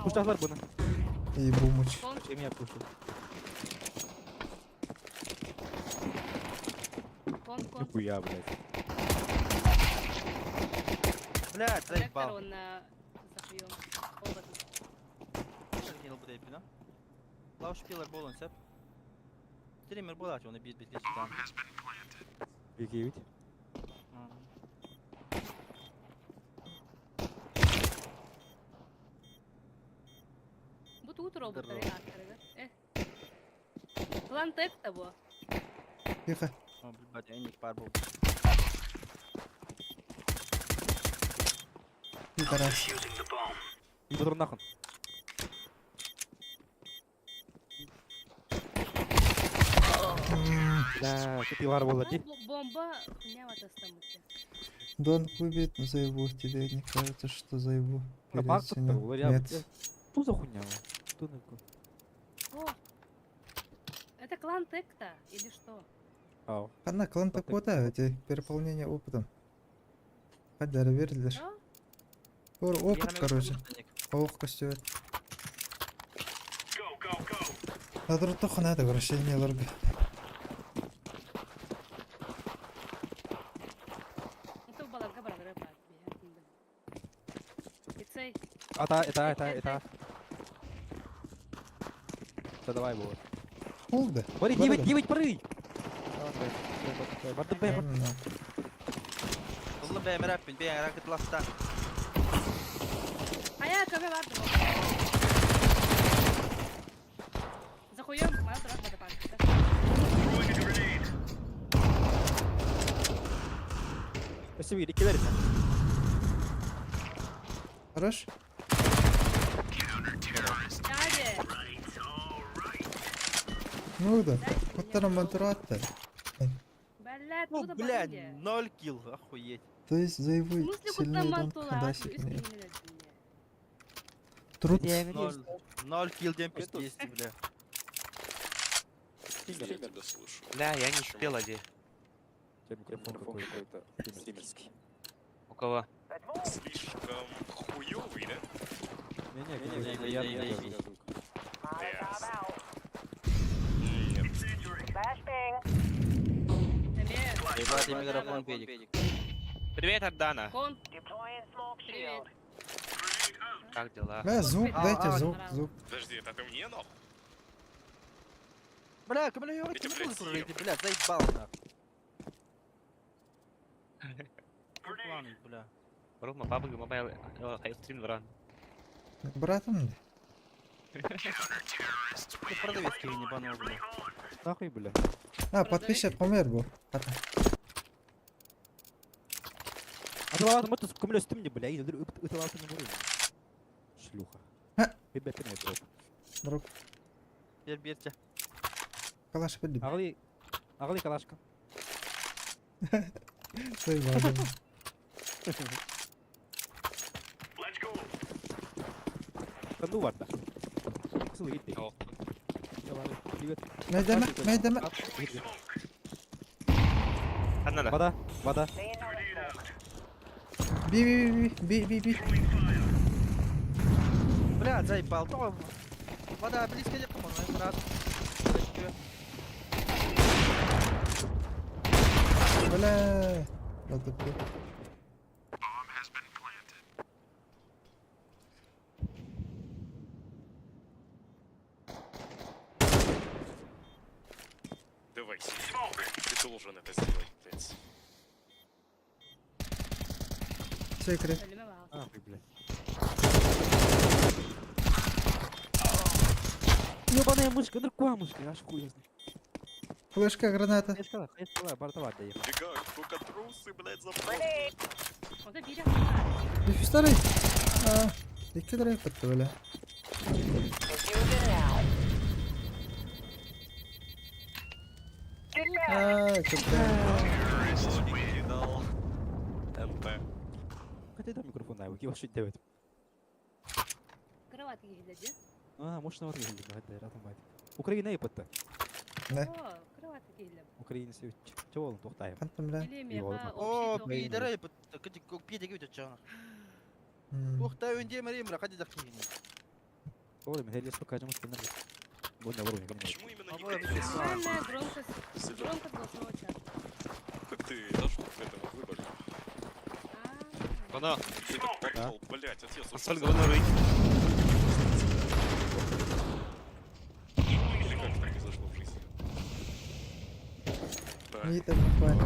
Пуштахлар буна. И Бумыч. Кон Чем я пушу? кон кон. Нихуя, блядь. Блядь, Ректор заебал. он захуем. Оба. Лауш пилар болон сеп. Стример болат, оны бит бит там. Беги, Бу тугу роботтар Здорово. ааттарыгар. Э. План тек того. Тихо. О, блядь, эник пар был. Пидорас. И патрон нахуй. Да, ты лар была, ди. Бомба хуйня ватастамыты. Донг выбит Заебу. Тебе не кажется, что Заебу На бак переоценил? Нет. Что за хуйня? Что такое? О. Это клан Текта или что? Ау. Ханна клан такота, эти переполнение опытом. Хаддары бердилер. Да? Ор опыт, короче. Ох, костюм. Надо надо, короче, не лорби. Это баларга баралара бар. Лицей. Ата, это, это, это. Да давай, вот. Oldu. Бори, Бар 9, да. 9 поры! Барды Б, والله бэйм рэппин, бэйм рэкет ласта. А я кафе бар. Захуем, моя турак бада Спасибо, или кидали. Хорош? Дядя! Ne oldu? Kuttara motoru attı. Блядь, Ну, откуда блядь, барыги? ноль килл, охуеть. То есть за В его смысле, куда сильный дон мантула? кадасик. Труд. Ноль, ноль килл, дем 200, бля. Я тебя слышу. Бля, я не успел, Ади. У тебя микрофон какой-то. Стримерский. У кого? Слишком хуёвый, да? Не-не, какой-то приятный звук. Ясно. Нет. Ебать, я микрофон педик. Привет, Ардана. Кон. Привет. Как дела? Бля, звук, А, дайте а, звук, звук. Подожди, это ты мне нахуй? Бля, кому я Я тебя, блядь, съем. бля, заебал нахуй. Планы, бля. Рома, баба, мобайл, стрим ран. Братым. Ты продавец ты не банал, бля. Нахуй, бля. А, подписчик помер был. Хата. А ты ладно, мы тут кумлёс ты мне, бля, и ты ладно не муры. Шлюха. Ха. Ребята, не дроп. Друг. Бер, берте. Калаш bildim. Ағли, ағли калашка. Заебал. Ну ладно. Ксыл гитти. О. Давай, привет. Мәйдәмә, мәйдәмә. Ханна да. Вода, вода. Би, би, би, би, би, би. Бля, заебал. То, вода близко где по-моему, брат. Бля. Надо би. Давай, ты должен это сделать, блядь. Секрет. Нахуй, бля. Ёбаная мышка, ну мышка, аж хуй знает. Флешка, граната. Я сказал, я сказал, бартовать да Бега, только трусы, блядь, запомни. Ота бире Диффюзтары. А, Ике лира yaptı böyle. А, çok Логик дал. МП. Хотя там микрофон на его что делать? Кровать киһилэди. А, может, на вот видно, Украина и потта. Ne? О, кровать киһилэ. Украина все чего он тухтаем. Хантым бля. Или Йола. меха О, общий пидоры, пидоры өтөт жаңа. Hmm. Ухта өнде мәрем, бля, қайда жақын. Вовремя, я лесу каждому спину. Год на уровне. Почему именно А не вот Крис? Нормальная громкость, Серёг, громкость голосового чата. Как ты дошел к этому выбору? А, Оно. Ты так подумал, блядь, отец ушел. Соль говно рыть. Или как это произошло в жизни? Да. İyi de bu var.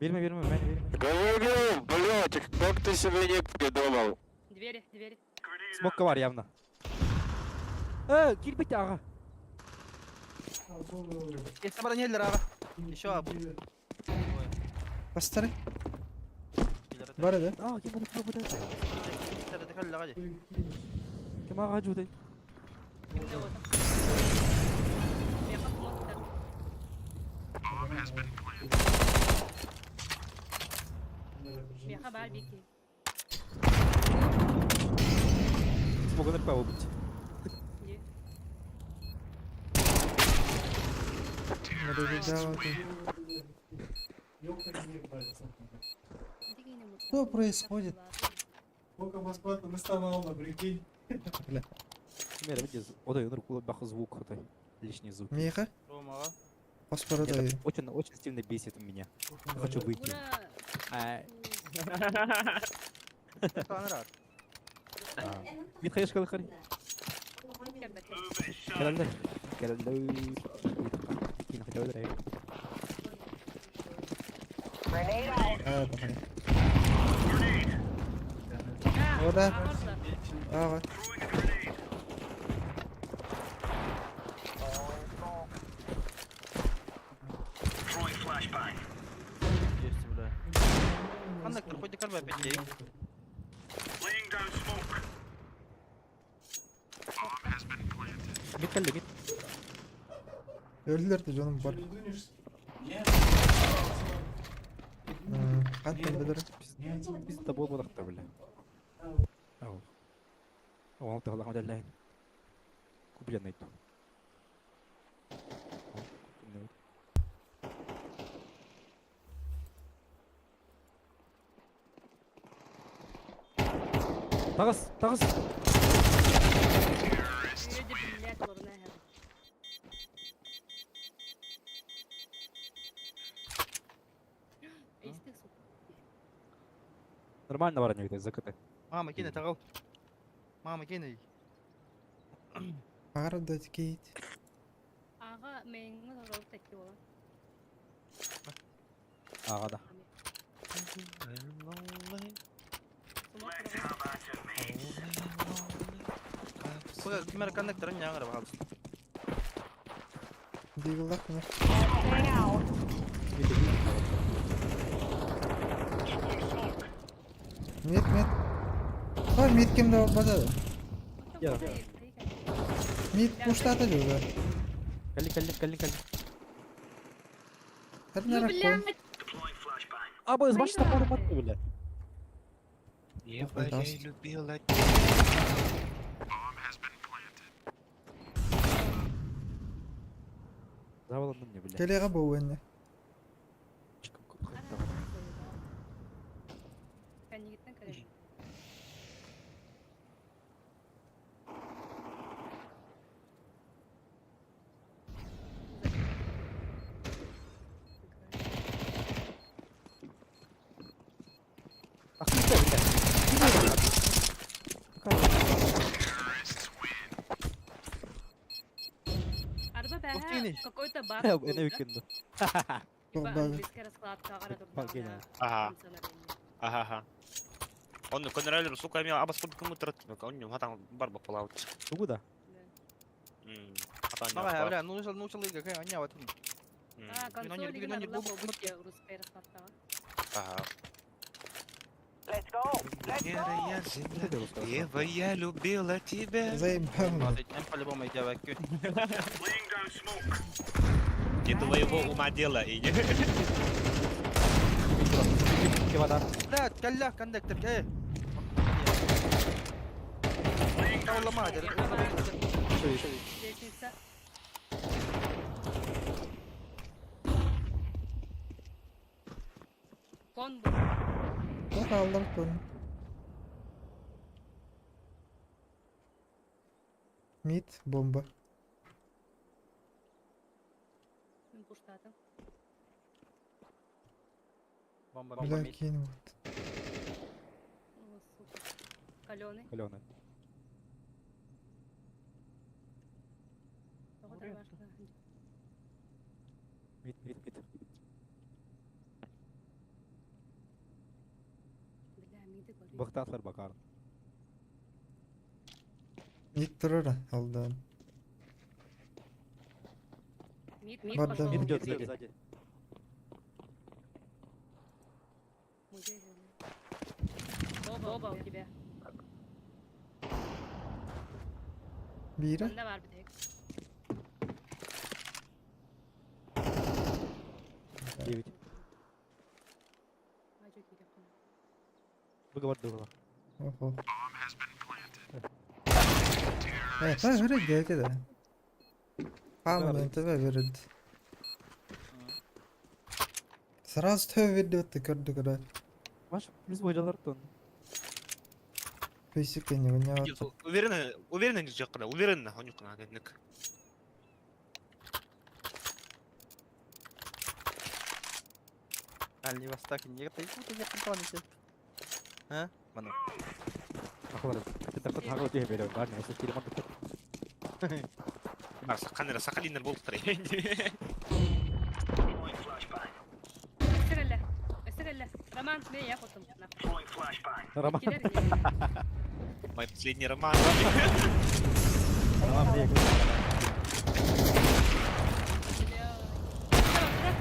Верим, верим, верим, верим. Говорю, блядь, как ты себе ник придумал? Двери, двери. Смок ковар явно. Кирпич, ага. Если бронеллер, ага. Еще аб. Бастары. Бар edi. А, кем буду пробовать? Кем ага жудай? Кимде вот. Меха смоктар. Меха бар бики. Смог НРП убить. Что происходит? Сколько Москва наставала, прикинь. Бля. Мера, види, отой бах звук, отой. Лишний звук. Миха? Ромаға. Паспорт Это очень, очень сильно бесит меня. Я хочу выйти. А, Танырар. Мит хайш калхари. Кэлэллэ. Кэлэллэ. Кин хотел А, давай. О, да. Ага. Есть, бля. Коннектор, хоть карбай опять ей. Мит кэллэ, мит. Өлүлэр да дьонум бар. Не дунешься? Нет. Хантан билэр. Биз да болбодохто, бля. Ау. Ол тағлақ мәдәлләйін. Кублен найду. Тағыс, тағыс. Нормально бар не закаты. Мама, кинь, тағал. Мама, кинь. Баар да кейт. Аға, мейіңі оралып тәкке бола. Аға да. Куда, кимер коннектор, не аңыр бағалыс. Диглах мына. Мет, мет. Ой, мет кемде болбады. Я. Мет пуштата жуга. Калли, калли, калли, калли. Ну, Хәрнәрәк кой. блядь! Абы, баш тапар батты, бля. Ева, я Даст. любила Заваланды мне, бля. Келеға бу өнне. Кәнігіттен кәрем. Ах, ты, бля. Арба Ух ты, бәһә какой-то баг Это был, да? викинду. Типа Баг. английская раскладка ара Баг гениал. Ага. Ага, ага. Он конрелер, сука, имел абас курдук мутрат, он хатан барба палаут. Тугу да. Хатан Мага, бля, ну, ну, ну, какая, аня, вот. А, консоль Вино, деген вино, арла вино, болбут русская раскладкаға. Ага. Венера, земля, Ева, я любила тебя. Заебал. Мен по-любому идя вакю. Не твоего ума дело, и не. Вода. Бля, калля, коннектор, эй. Тавлама, Еще, еще. Лестница. Кон был. Бу алдым кон. Мит бомба. Мен пуштатым. Бомба, Бля, бомба, кин вот. О, сука. Каленый. Каленый. Мид, мид, мид. Бля, миді көрейін. Бахтатлар бакар. Мит турар алдан. Мид, мид Бар да, пошел. Мид идет Мид. сзади. Музей же. Оба, оба у тебя. Бире. Онда бар бітек. Девять. Ажо керек қана. Выговор дыгла. Охо. Э, та верит, дядя, да. Пам, Да, НТВ верит. Сразу төбө биэрдибит көрдө көрө. Маш, плюс выжалар тон. Фейсик не вынял. Уверенно, уверенно не жакына, уверенно, онюкна гэнник. Дальний Восток, не это и я планите. А? Мана. Ахлар. Ты так хагыл дие бере, бар не, если телефон Бар саканера сакалинер болуп турар. Өссө Өссө кэллэ. Роман, мен я хотум. Роман. Мой последний роман. Роман, бля.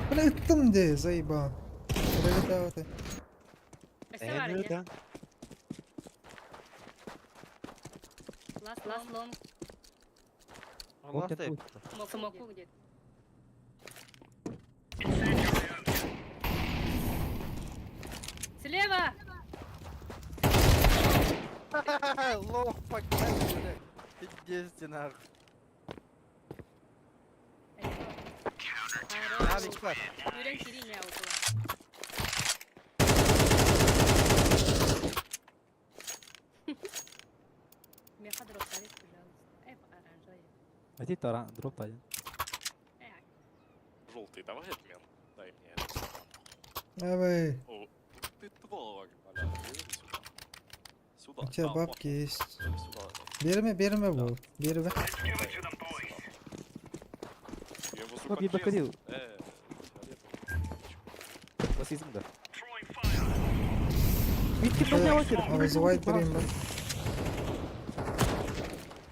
Бля, там где, заебал. Пролетал ты. Өссө бар эне. Last last long. Вот это Смоку где-то. Слева! Лох, погнали, блядь. Пиздец, ты нахуй. Авик флеш. Үрэн кирине окула. Меха дроптарит, пожалуйста. Эй, пока оранжевый. А ты тара, дроп один. Эй, Желтый, давай обмен. Дай мне это. Давай. О, ты тварь, бля. Иди сюда. Сюда. У тебя Да, бабки есть. вот, Сюда. Берме, берме был. Берме. Я его Как я докатил? Фиолетовый. Расизм, да. Витки, меня очередь. А вызывай Дример.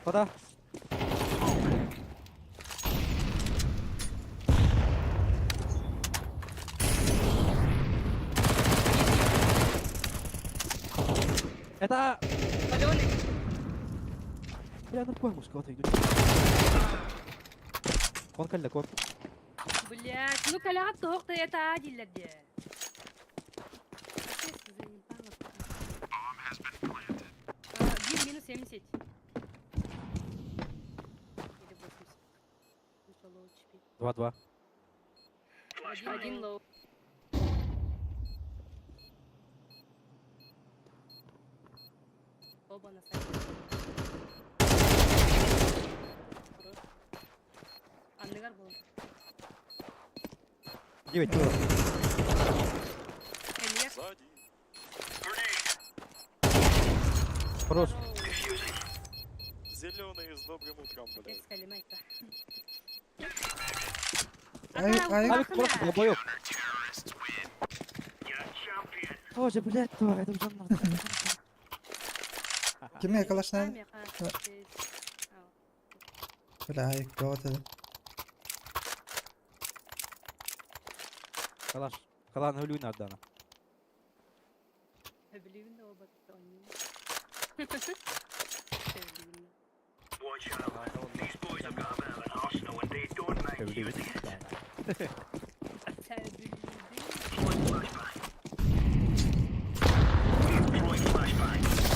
Вода. Это... Паленый. Бля, ну понял, кого-то идут. Кон калля, кон. Блять, ну каляҕа тоһох да это адиллер де. Бир минус 70. Или 80. Ну что, low HP. 2-2. Один, один low. Оба на сайте. Хорош. Анныгар был. 9 было. Коньяк. Сзади. Хорош. Зеленые с добрым утром, блядь. Ай, ай. Авик просто долбоёб. Боже, блядь, тварь, это уже надо. Киме калашна? Бля, ай, кого-то. Калаш. Калан өлүүн ардана.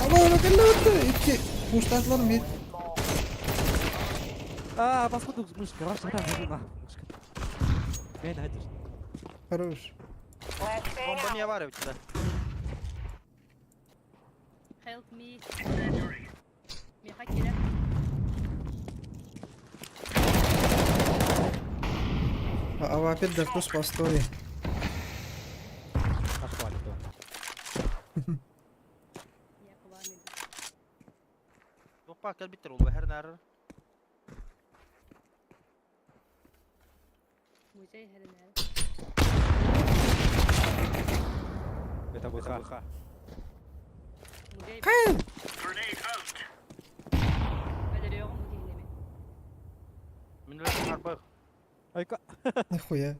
Ама, калла Икки. Пуштатлар мид. А, поскольку мышка, ваша да, на, мышка. Мен айтыр. Хорош. Бомба не авария у тебя. Help me. Меха келер. А опять дартус по истории. Нашла то. Я к вами. Опа, кэлбиттер ол бэхэр наар. Музей хәренәр. Это ВХ. Музей. Хай! Өлөрүөҕүм бу киһини Мин өлөр харбах. Айка. Нихуя.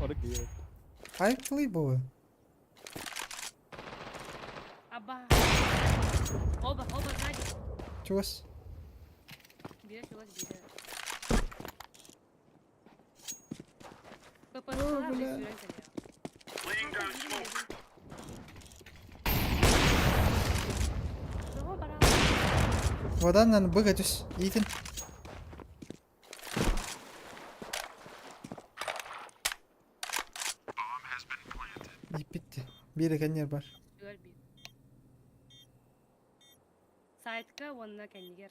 Орык дейт. Ай, клейбовы. Аба. Оба, оба сзади. Чего с? Бери, чего бери. ПП. бля. Вода, наверное, быгать. Итин. Биир кэннигэр бар. Үөр биир. Сайтка уонна кэннигэр.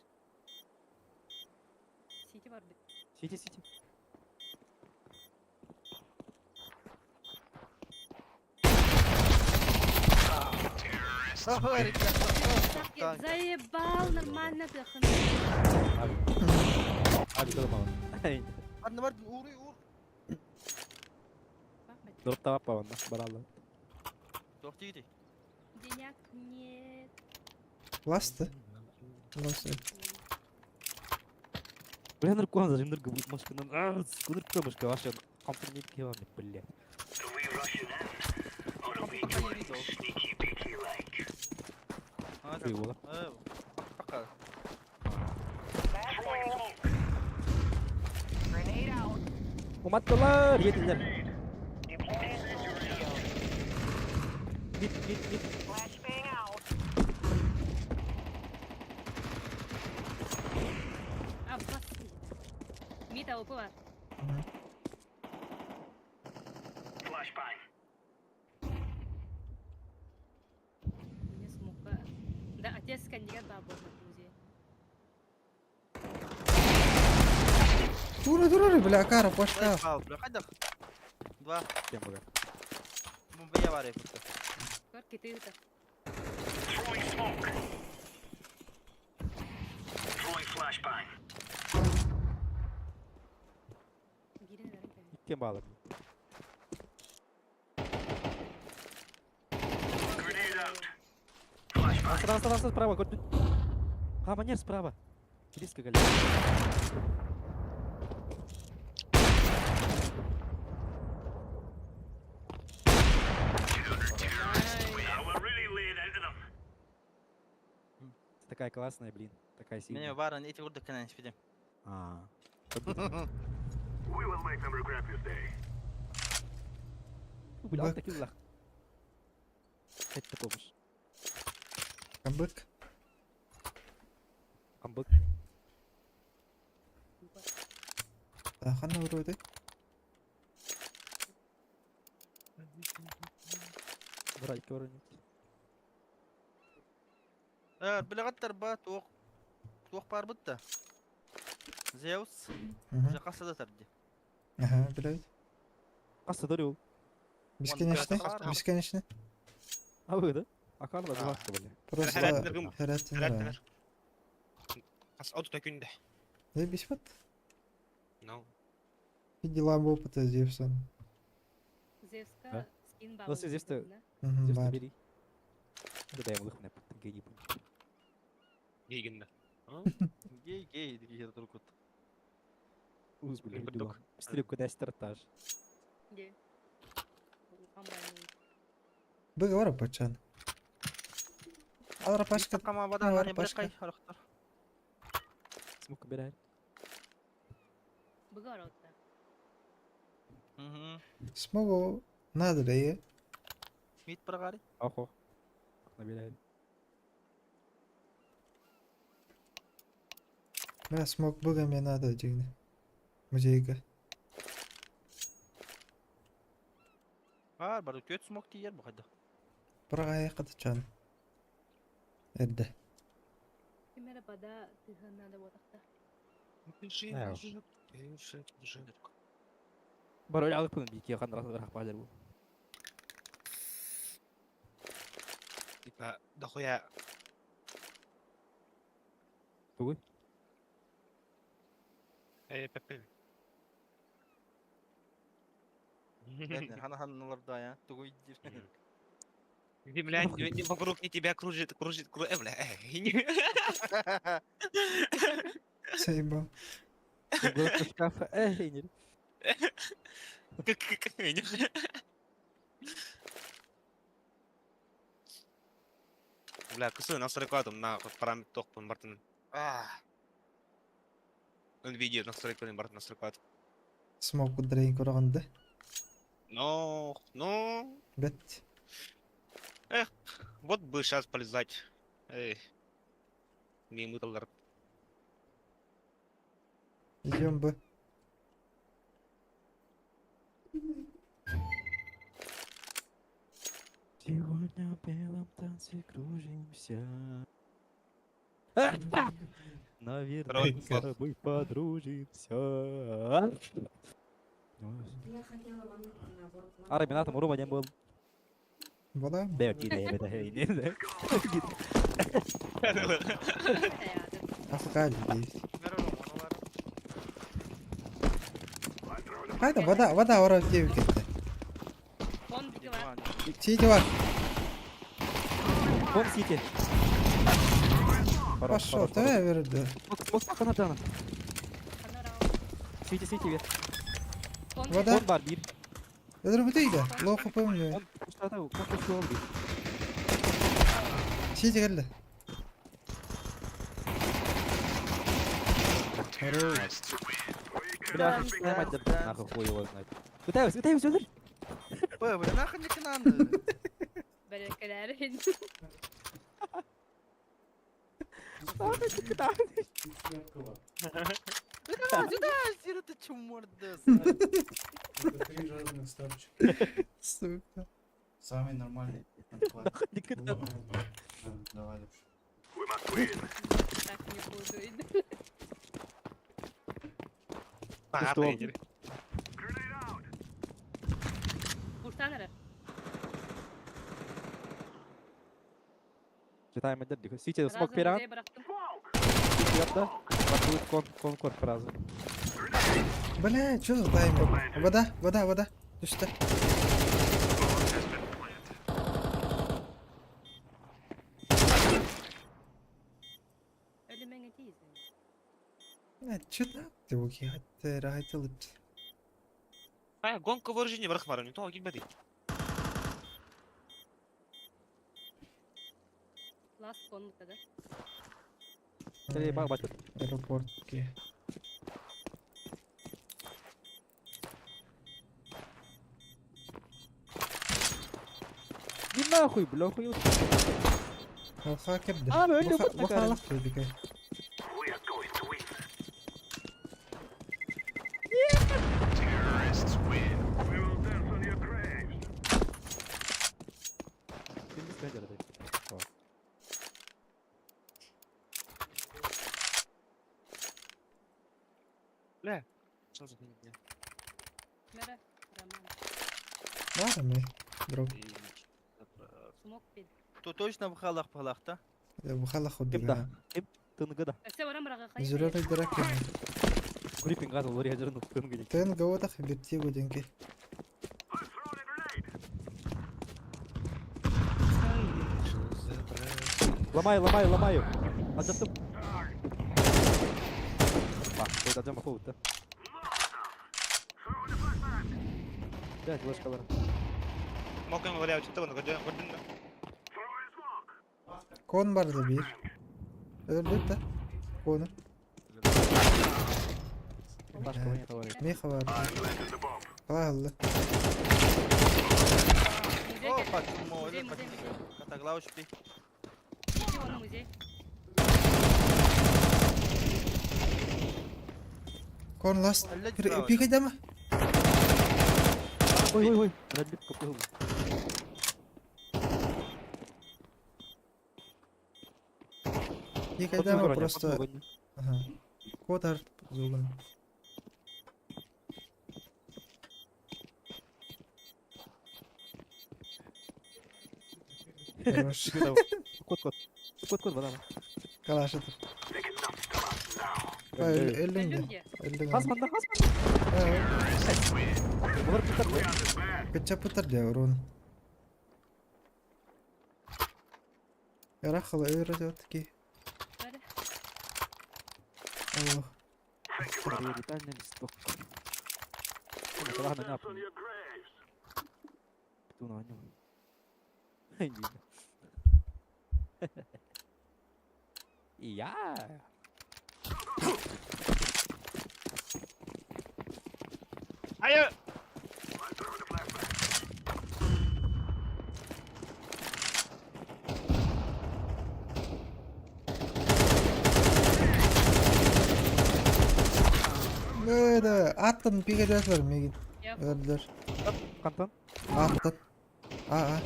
Сити барбыт. Сити, сити. Заебал, нормально тыахын. Abi kılım Anne var uğur uğur. Durup da bakma bana. Bana Allah. Тохтиити. Денег нет. Ласты. Ласты. Бля, наркон, зажим нырка будет мошка. Нырка мошка, вообще. Компании килами, блядь. Его. Уматтылар, етілер. Мид, мид, мид. А, бас. Мита опы бар. Не смог. Да, отец кэннигэр баар буолбут музей. Тура тура бля, кара пошла. Бля, Два. Кем бага? Бомбая бар эппит. Көр кити ыта. Киирэн эрэн кэлин. Кем баалар? Астра, астра, астра, справа. А, манер справа. Близко, Галя. Ты такая классная, блин. Такая сильная. Мен барын эти курдук кэнэн испитим. А. Бля, Бык. такие лах. Это помощь. Бык. Амбык. Ханна вроде. Брать көрүнүт. Э, билэҕэттэр ба туох туох баар бытта. Зевс уже хасса да тарди. Ага, блядь. Хасса дөрү. Бесконечно. Бесконечно. А вы, да? А Карла два бля. Просто Хәрәтләргә- хәрәтләр. Хас отута күндэ. Заебись вот. No. И дела опыта Зевсом. Зевска Да? скин баар Ну, Зевс-то- Угу, Зевс бар. бери. Да дай ему лыхне, гений будет. Гейгинде. Гей гей дигер туркут. Уз, бля, Быдок. дела. Стрелку дай стартаж. Де. Комбайн. Бык бар пачан. Алра пашка. Кама бадан Бар аны пашка. биркай характар. Смог убирать. Быгар отта. Мгм. Смогу. Надо ли? Мит баргари. Охо. Набирает. Бля, смог быга мне надо, дигни. Музейга. Бар бар көт смок тиер бу хайда. Бырга кытычан. Эрде. Кимере бада тыһын надо ботакта. Да уж. Бароль алып күн бики хан рах балер бу. Типа, дохуя. Тугуй? Эй, пепе. Хана ханаларда я. Тугуй дир. Земля не вокруг не тебя кружит, кружит, кружит. Бля, эй. Заебал. Угол шкафа. Эй, не. Как Бля, кысы настройкадым на параметр тохпун бартын. А. Nvidia настройканы бартын настройкадым. Смог ударение кураганда. Но, ну, Бет. вот бы сейчас полезать. Эй. Мимо доллар. Идем бы. Сегодня в белом танце кружимся. Наверное, с тобой подружимся. Арай мен атым Рома диэн буол. Балам. Афган дейт. Хайда вода, вода ора диэбит кетте. Сити бар. Кон Сити. Пошел, давай верду. Сити, Сити бер. Вода. Кон бар бир. Өлөрбүтүй да. Лоха помню. Сити келді. Хорош. Бля, мать да нахуй хуй его знает. Пытаюсь, пытаюсь, өлөр. Бля, бля, нахуй не канан. Бәрекеләрин. Сюда, Сира, ты чё морда? Это три разных ставчика. Сука. Самый нормальный. Давай лучше. Так не буду. Что? Куртан Читаем отдельно. Сити смог пират. Сити yaptı. Bak кон кон кон фразу. Бля, что за таймер? Вода, вода, вода. Түстэ. Ölüme değilsin. Че там? Ты окей, райтылып. А, гонка вооружений барах бар, не то килбеди. Last konutta da. Сергей, бак бак. Аэропортке. Иди нахуй, бля, хуй. Алха кебді. А, өлді бұт Бухалақ дедік. Что за хуйня? Мера. Роман. Бар мы, друг. Смок бил. То точно в халах палах, да? Бухалақ Кемда? худдуга. Кем? Тынгыда. Өсө барам рага кай. Зүрер дырак. Крипинг газы лори ажырын тынгы. Тен гаватах бирти гуденки. Ломаю, ломаю, ломаю. Ажаттым. Бак, койду ажама коут да. Блядь, ложкалар. Мокрым валяю, что то көрдүн да. Кон барды бир. Өлдү да. Кону. Башка не товарищ. Меха бар. Алла. О, почему? Катаглауч ты. Музей. Кон ласт. Пикайдама. Ой, ой, ой. Радлип капыл. Пикайдама просто. Ага. Код арт зуган. Хорош. Кот, кот. Кот, кот, вода. Калаш это. Эллинге. Эллинге. Хасман, да, хасман. Булар путар. Кыча путар да урон. Ярахала öğretiyor ki. Oh. Детальный листок. Кто на нем? Я. Айы! Böyle attın bir gece var mı? Öldür. Кантан? Attın. Aa.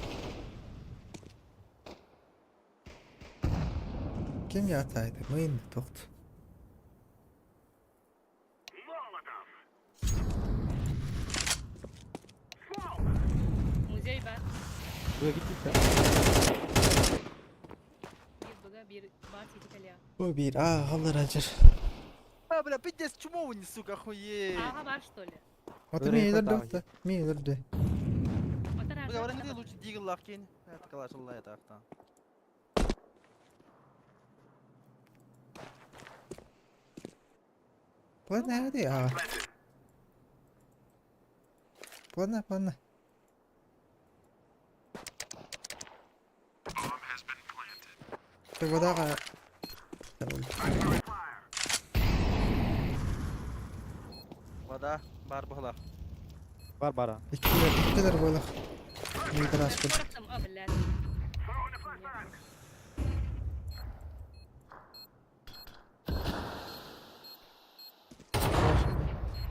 Ким ятайды? Мыйын тохт. Музей бар. Быга гиттик Биир быга, биир бар сити кэлиэ. Бу биир ааҕаллар ажыр. А, бля, пиздец, чмо вы, сука, охуеть. Ааҕа бар что ли? Аты мен өлөрдө. Мен өлөрдө. Бля, варан лучше дигл лахкин. Это калаш Аллах, это ахта. Плана hadi ağa. Плана, плана. Водаға. Вода, бар була. Бар бара. Иккилер, иккилер буолах. Миитер аспыт. О, блядь.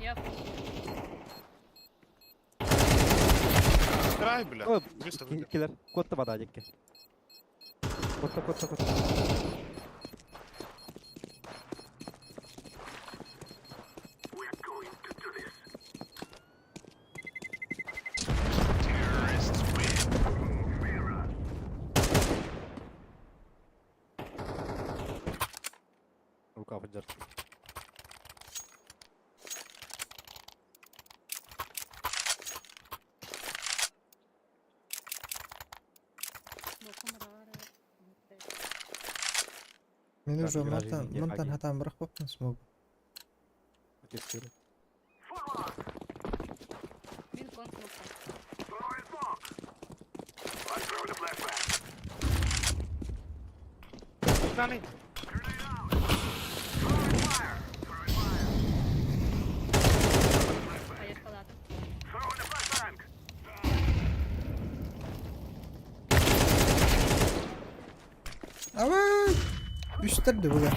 Я Край, бля. Ой, Быстро выйди. Киллер. Котта вода дикки. Котта, котта, котта. Рука поддержки. Мен уже Так, мантан, граждане, мантан аги. хатан бирах боппун смог. Тестирую. Мин кон смокта. Наны. Поехала. Авай! Үстер де буга.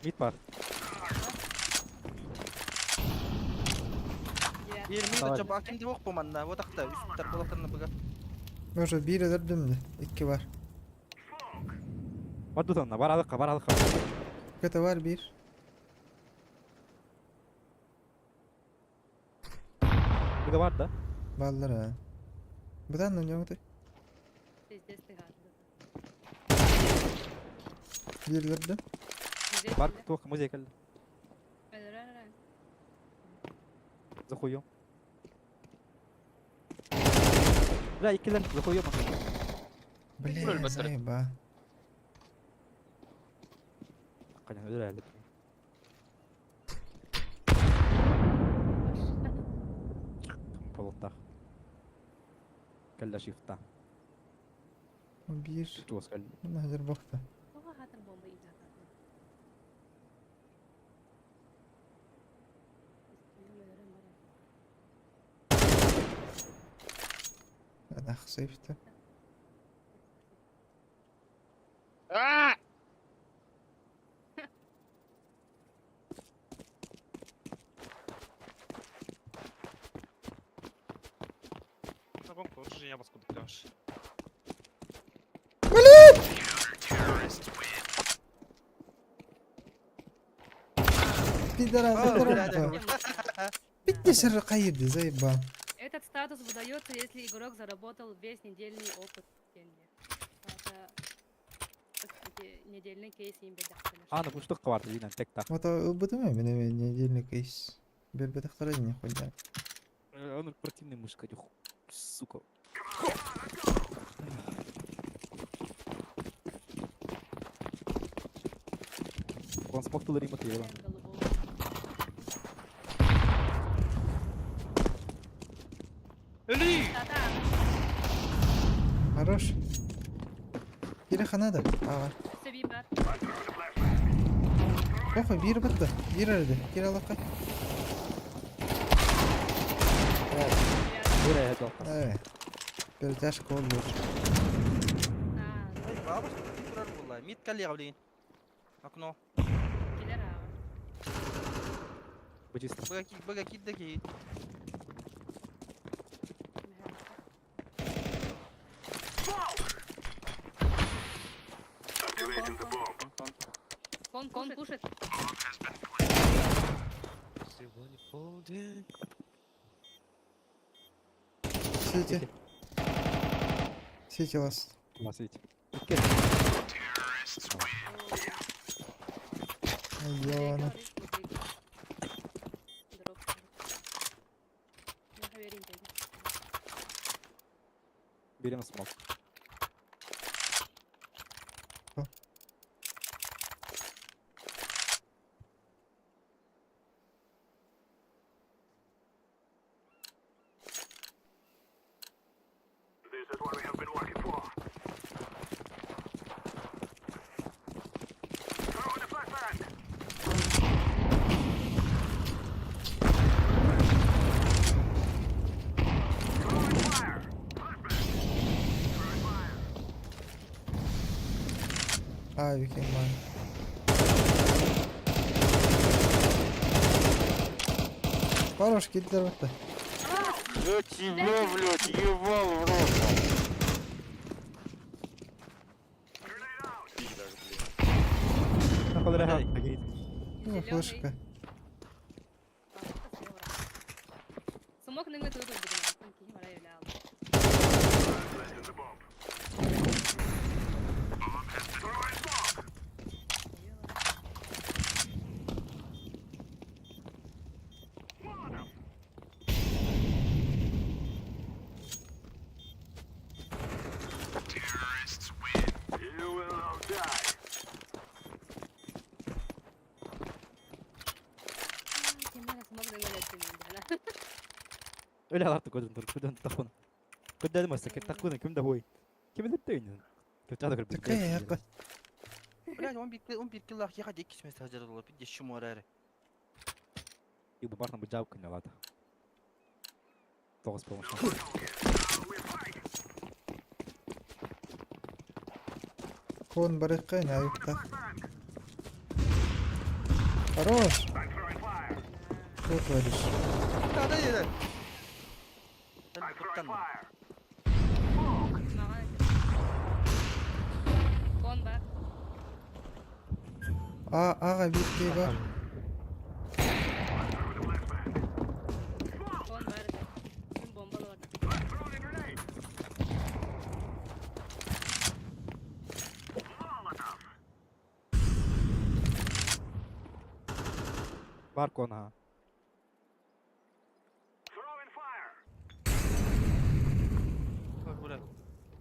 Мид бар. Биир мид Давай. чоп аким деп оқпу манна. Вот ақта, үстер болақтарына бұға. Мен уже биир өлөрдүм де. Икки бар. Бар дутанна, бар алыққа, бар алыққа. Көтө бар биир. Быга бар да. Баллар а. Будан нөңөтө. Пиздец ты гад. Биир өлөрдүм. Музей Бар кэллэ. туох музей кэллэ. Өлөрөр. За хуем. Бля, иккилер, за хуем. Бля, Өлбөттөр. заеба. Конечно, өлөр әлі. Болуттах. Кэллэ шифта. Биир. Туос кэллэ. Мына хазыр бохта. Оға хатыр бомба иде хатыр. Ах, сейфте. А! На бомбу, уже я вас куда пляж. Пидорас, О, пидорас. блядь, Битте сыр кайырды, заеба. Этот статус выдается, если игрок заработал весь недельный опыт. Это недельный кейс им Аны пуштук бар, динен тек так. Вот ылбытым мен эме недельный кейс. Бербетек не хуйня. Он противный мышка, сука. Он смог туда рима ты, Эли! Хорош. Кире ханада. Ага. Похуй, бир бітті. Бир әрді. Кире алаққа. Э. Перетяжка ол бұл. Бабушка, турар була. Мид коллега, блин. Окно. Бычисто. Быга кид да кид. Пушит. Сегодня полдень. Сити. Сити ласт. Ласить. Ёна. Берем смок. А, викинг ман. Хорош, киллер это. Я тебя, блядь, ебал в рот. Пидор, блин. Ну, флешка. Смок ныңы туду бүгүн. Кихи бара эле Смок ныңы эле. Öyle artık kodun dur. Kodun takun. Код дедим аса, такуна ким да бой. Ким деп тойын. Ким чада көрүп. Такая яка. Блядь, 11 киллах ехать 2 месяца хазар было. Пиздец, чему араре. И бу барна бу жаб күнө алады. Тогуз болмуш. Кон барыкка не аюкта. Хорош. Что творишь? Да, да, да. Куттан. Кон бар. А, ага, битки бар. Кон бар. Ким бомбалар. Бар кон ха. Бля.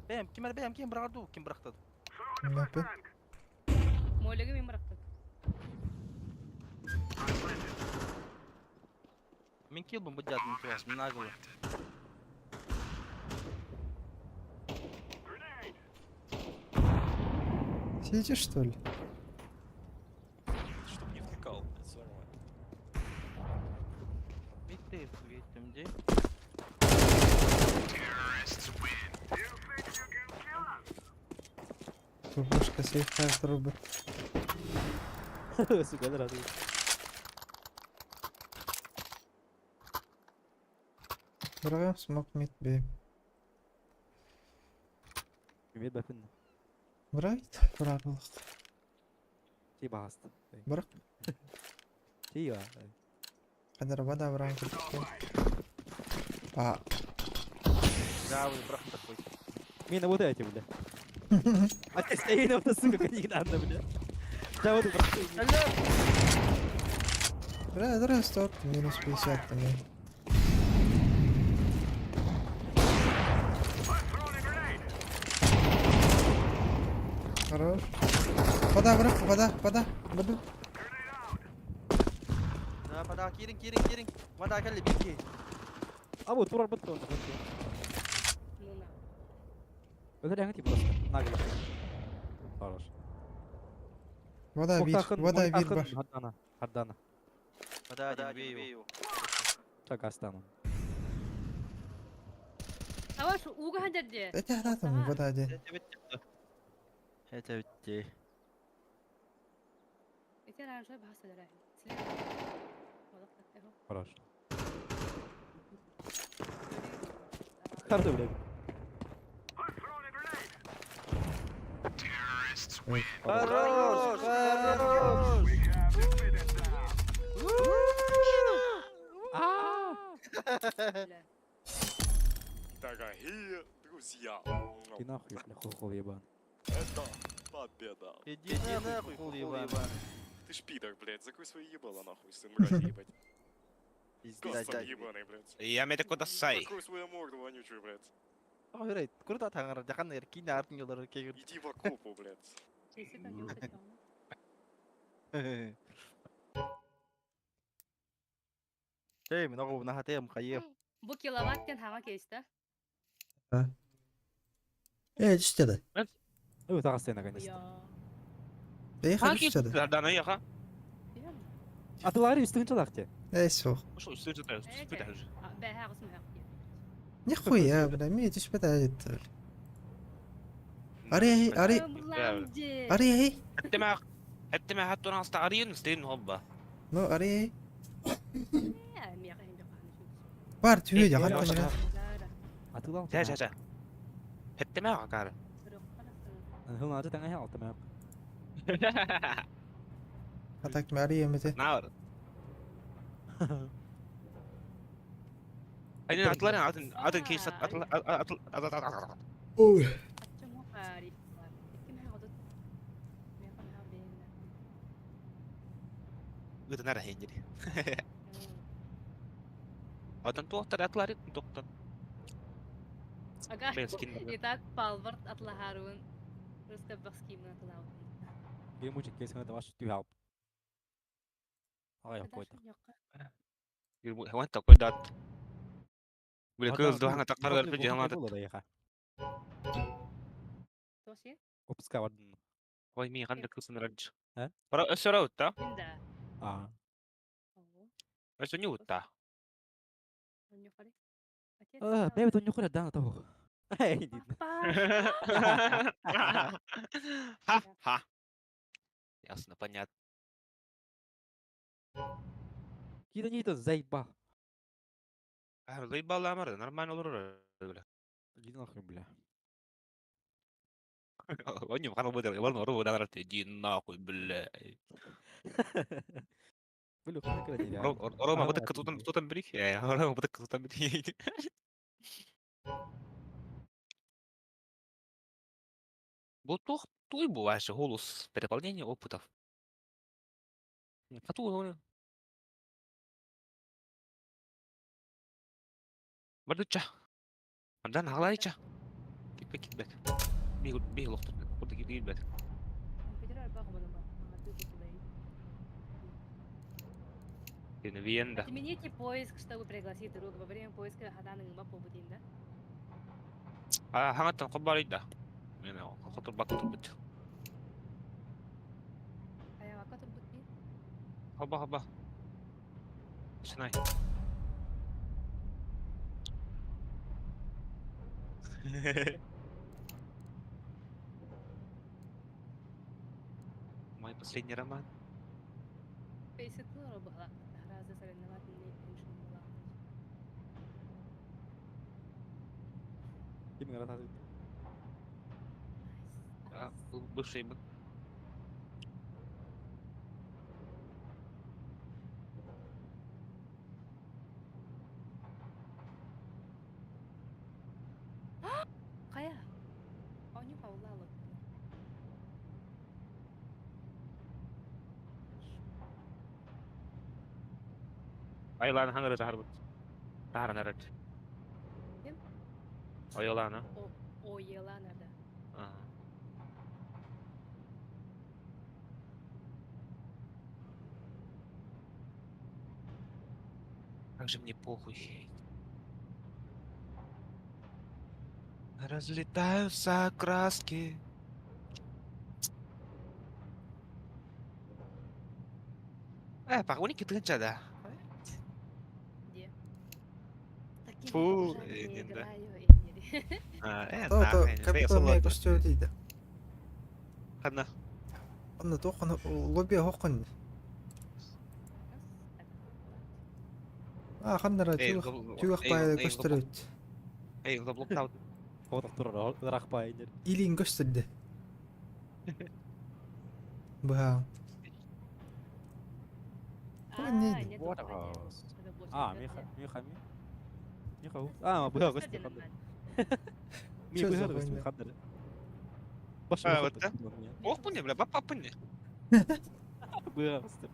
Бэм, ким бэм, ким бырагды, ким бырактады. Напы. Молеги мен бырактым. Мен килбым бу дядын туас, нагло. Сити, что ли? Чтоб не втыкал, блядь, всё нормально. Битти, биттим ди. Пушка сейф трубы. Сука, да. Браво, смог мид б. Привет, бафин. Брайт, правилах. Ти баст. Брак. Ти я. Қадар вода брам. А, Да, вы брак такой. Мина вот эти, бля. А ты стои на сука, как надо, бля. Да вот брак. бля, дра, стоп, минус 50 там. Хорош. Вода, брак, вода, вода, воду. Да, пода, кирин, кирин, кирин. Вода калли битки. А вот турар бат Ну на. Это реально типа просто нагло. Хорош. Вода, бир, вода, бир, бар. Хардана, Хардана. Вода, один, бей его. Так, астану. Аваш уга ханжар Это да, там вода один. Это битти. Это битти. Эти раньше баса дара. Хорош. Карту, блядь. Хорош, хорош. Бля. Дорогие друзья, Ты нахуй, бля, хохол ебан. это победа. Иди нахуй, хохол ебаный. Ты ж пидор, блядь, закрой свои ебало нахуй, сын мрази, ебать. Пиздец. Гасом ебаный, блядь. Я мете кудасай. Закрой свою морду вонючую, блядь. Ой, круто таңыр, жақан еркин артын yolları кегір. Иди в окопу, блядь. Если там не хотел. Эй, много на хатем хайым. Бу киловаттен хама кейс, да? Э, түстеді. Ой, тағастай наконец-то. Я. Бейха түстеді. Дана яха. Атылары үстігін чалақ те. Эй, суох. Ушул үстү жатар, үстү жатар. Бэһэ ағысым хақ. Нихуя, бля, мен түспеді әлі. Ари, ари, ари, Хаттема хаттема хаттон астаарин стейн хобба. ну, ари. Бар, түйе жаған қажыра. Атылау. Жа жа жа. Хаттема акар. Хыл аты таңа алтыма. Атак ари емете. Наар. Айнен атларын атын атын кейс атл атл атл Ой. Гытынара хендери. Атын туохтар атлары токтон. Ага. Бен скин. Итак, палвард атлахаруын. Руска бахскимын атлаутын. Геймучик кейсіңі таваш түйалып. Ағай қойды. هو такой дат. Бile кыз дуһаңа таққар бер жамат. Тоси? Опска бардын. Ой, ми кандай кызын радж. А? Бара өсөрө утта. Инда. А. Өсө не утта. Бәбет он юқыра дана табу. Эй, дейді. Ха-ха. Ясно, понятно. Кида не это заебал. А, заебал амар, нормально olur öyle. Иди нахуй, бля. Они хана будет, ладно, ру да иди нахуй, бля. Бля, хана кыра дейді. Рома, вот так кто там, кто там брих? Рома, вот так кто там брих? Бу тух туй буваеше голос переполнение опытов. А ту Бардыча. Андан халайча. Китбек китбек. Би би лохтут. Куда китбек. Виенда. Отмените поиск, чтобы пригласить друга. Во время поиска хаданың побудин, да? А, хангаттан кобарыйда. Мен хотур бак турбут. Ая, ака турбут би? Хаба хаба. Начинай. Мой последний роман. Фейситу робала. Разы соревновательный была. Ким гранат? А, бывший бы. Кая? Они паулалы. Айлан хаңыры тахарбыт. Тахаран арат. Ким? Ойлана. О, Елана, да. Ага. Как же мне похуй. Разлетаются краски. Погоники ты да. Где? Таким Фу, бомжами не не, да. играю, и не- А, То, то, нахрен, капитан мен көстө дейді. Ханна. Онда тоқын лобби хоқын. А, ханнара түйөх бай көстөрөт. Эй, заблоктау. Отақ тұрар, рақпай. Илин көстөрдү. Баа. А, не- нет, Вот это раз. больше А, не миха, миха, ми. А, быһа көстө хандар. Ми Чё за быһа көстө хуйня? хандар. Баш А, вот да? Ох, пуне, бля, папа, пуне. Быһа көстө.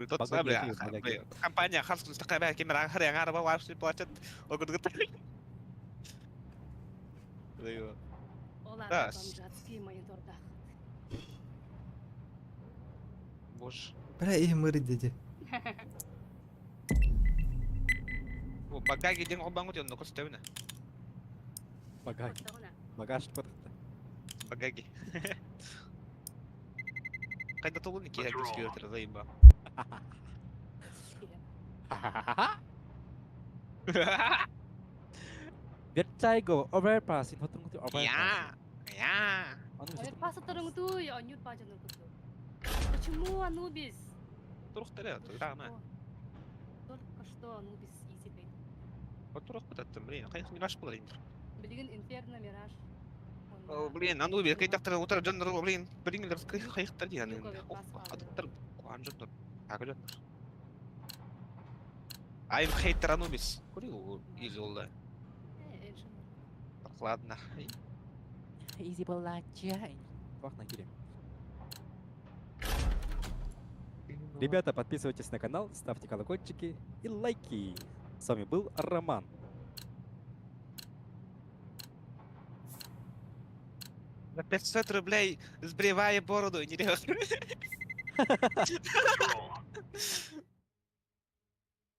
Тот Багаги бля, ты, багаги. бля, компания Харскус такая, бля, кемер аңар аңар вообще платят. Огургут. Олар Да. бомжатский мониторда. Боже. Бля, и мыры деди. Багаги ден обангут, он нокостевна. Багаги. Багаж патта. Багаги. Когда толуники я скилтер заеба. Vertigo overpass in хотон overpass. Я. Я. Оверпас отороҥутуй, оонньуур баадьаныр курдук. Почему Анубис? Турух Только тама. что- Только что Анубис изи бейт. Турух бутаттым, блин, конечно, мираж был блин. Билигин Инферно, Мираж. О, блин, Анубис, кай тахтар утар жоннор, блин, блин, раскры хайхтар дигән. Юго overpass Адыктар куан жоннор. Ага жоннор. I'm hater Anubis. Кури из олла. Ладно. Изи была чай. Вах на кире. Ребята, подписывайтесь на канал, ставьте колокольчики и лайки. С вами был Роман. За 500 рублей сбривая бороду, не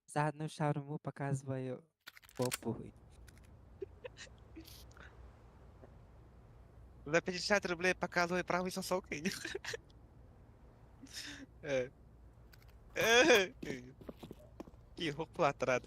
За одну шаурму показываю попу. За 50 рублей показывай правый сосок. Э. Э. Ки хуплатрат.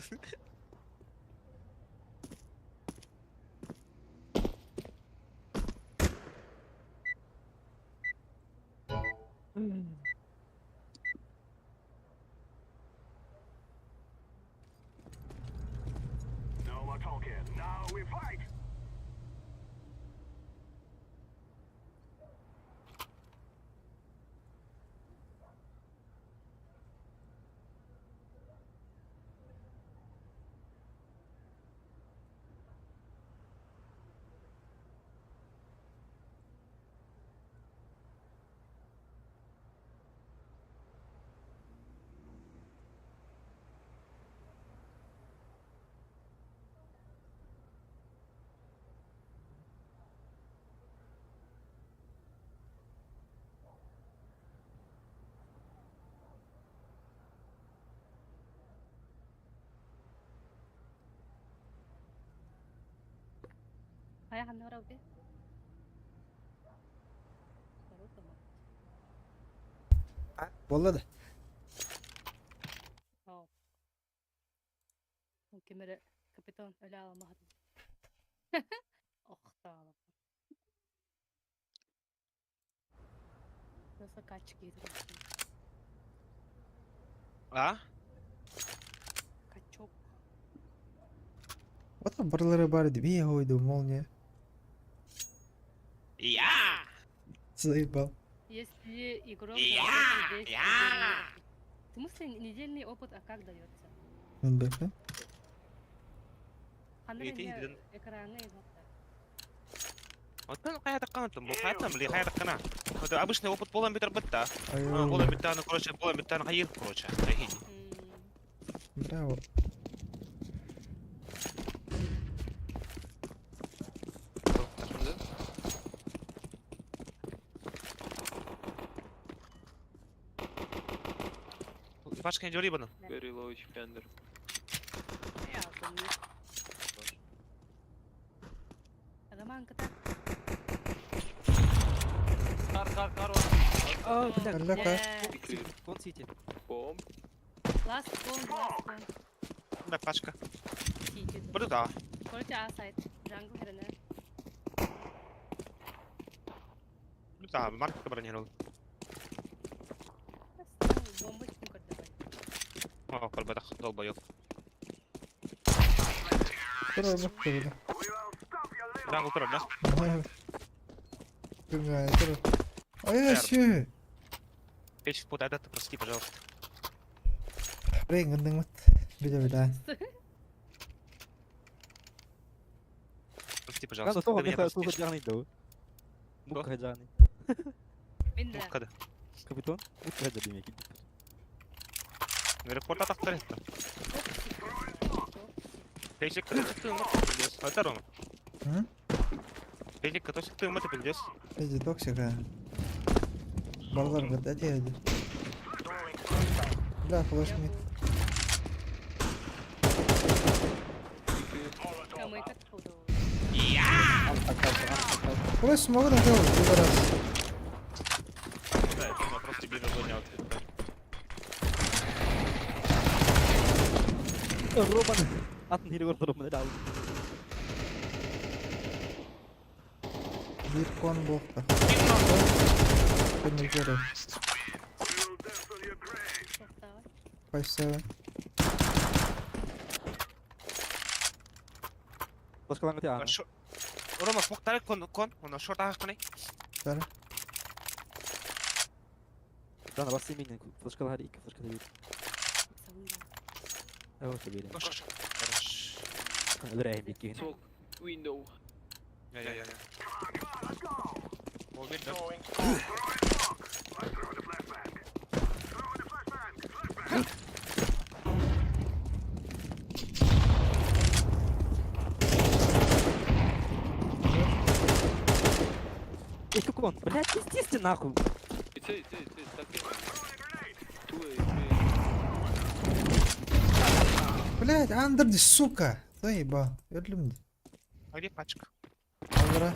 Хайа ханна барабы? Болла да. Кемере капитан өлө аламаһын. Охтаала. Просто качки А? Качок. Вот там барлары бар ди. Би ойду молния. Я! Заебал. Если игрок Я! заработал весь Я! недельный опыт. В смысле недельный опыт, а как дается? НБФ. Ханна Иди, эмиэ иди. экраҥҥа ыһыахта. Вот ну кая таккана там, бу кая там, ли кая таккана. Вот обычный опыт полон битер битта. Полон битта, ну короче, полон битта, ну хайыр, короче. Хайыр. Браво. Пашка не дёри бана. Very low HP under. Э, алтын. Роман кыта. Кар, кар, кар var. А, бля, Аллака. Э, Вон сити. Bomb. Last bomb, last bomb. Да, пачка. Сити. Буду да. Короче, А сайт. Джангл херene. Ну да, марка бронировал. Бомбочку көрдөбөй. О, колбатах, долбоёб. Тура бак тура. Джангл тура, да? Тура, тура. Ай, шү. Печь в пут, это прости, пожалуйста. Рейн гындың мат. Биле биле. пожалуйста. Тоҕо Ты меня меха простишь. туох дьаҕаны доо. Мукка дьаҕаны. Мин да. Муккада. Капитан, мукка дьаҕаны кидди. Репорта тахтар это. Пейсик ты Это Рома. М? Пейсик катосик ты маты пиздец. Эти токсика. Баллар говорит, эти эти. Бля, флеш мид. Камыйка тходу. Флеш смогу на делать, пидорас. Да, это вопрос тебе на зоне ответ. Роман. Атын хири көрдө Роман эле алды. Бир кон блокта. Пернигеров. Тоқтағай. 5-7. Башкаларга тиана. Рома, смог тарик кон кон, он шорт ахканы. Тара. Дана бас семейный флешкалар икки флешка бир. Сабында. Ого себеле. Хорош. Өлөр бикки. Smoke. Window. Я я я. Ол бир да. Эй, как он? Блядь, пиздец ты нахуй. It's A, it's A, it's A. Stuck in. Two A, three A. Блять, андерди, сука. Заебал. Өлүм. А где пачка? Алра.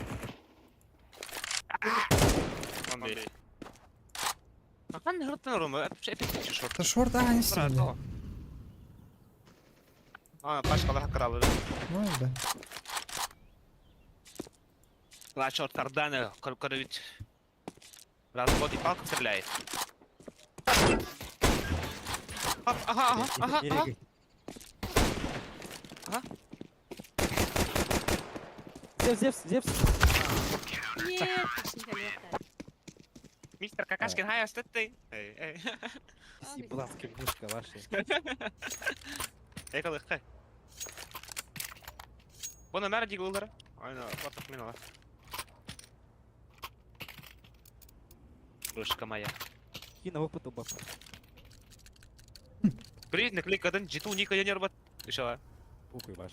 Он бей. Ахан хыртын Рома, это шорт. Та шорт а не сильно. А, пачкалар хакыралы. Ну да. Ла шорт Ардана, короче. Раз в год и палка стреляет. Ага, ага, ага, ага. Ага. Зевс, Зевс, Зевс. Нет, не Мистер Какашкин, хай, ты. Эй, эй. Ебланская мышка ваша. Эй, калых, хай. Бона мэр диглдер. Ай, ну, вот минула. Рушка моя. Кина опыт оба. Привет, наклейка один, джиту ника я не рабат. Еще. Пухуй ваш.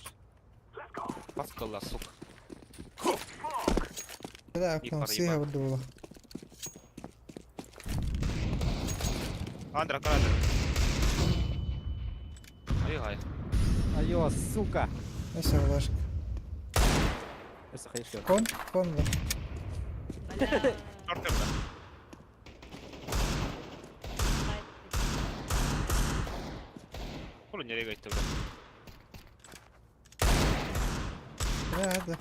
Паскала, сука. Да, окно все выдуло. Андра, карадер. Ай-гай. Айо, сука. Все, флешка. Это хорошо. Кон, кон, да. Бля. Шорты, бля. Хули не регать-то, бля. Да, да.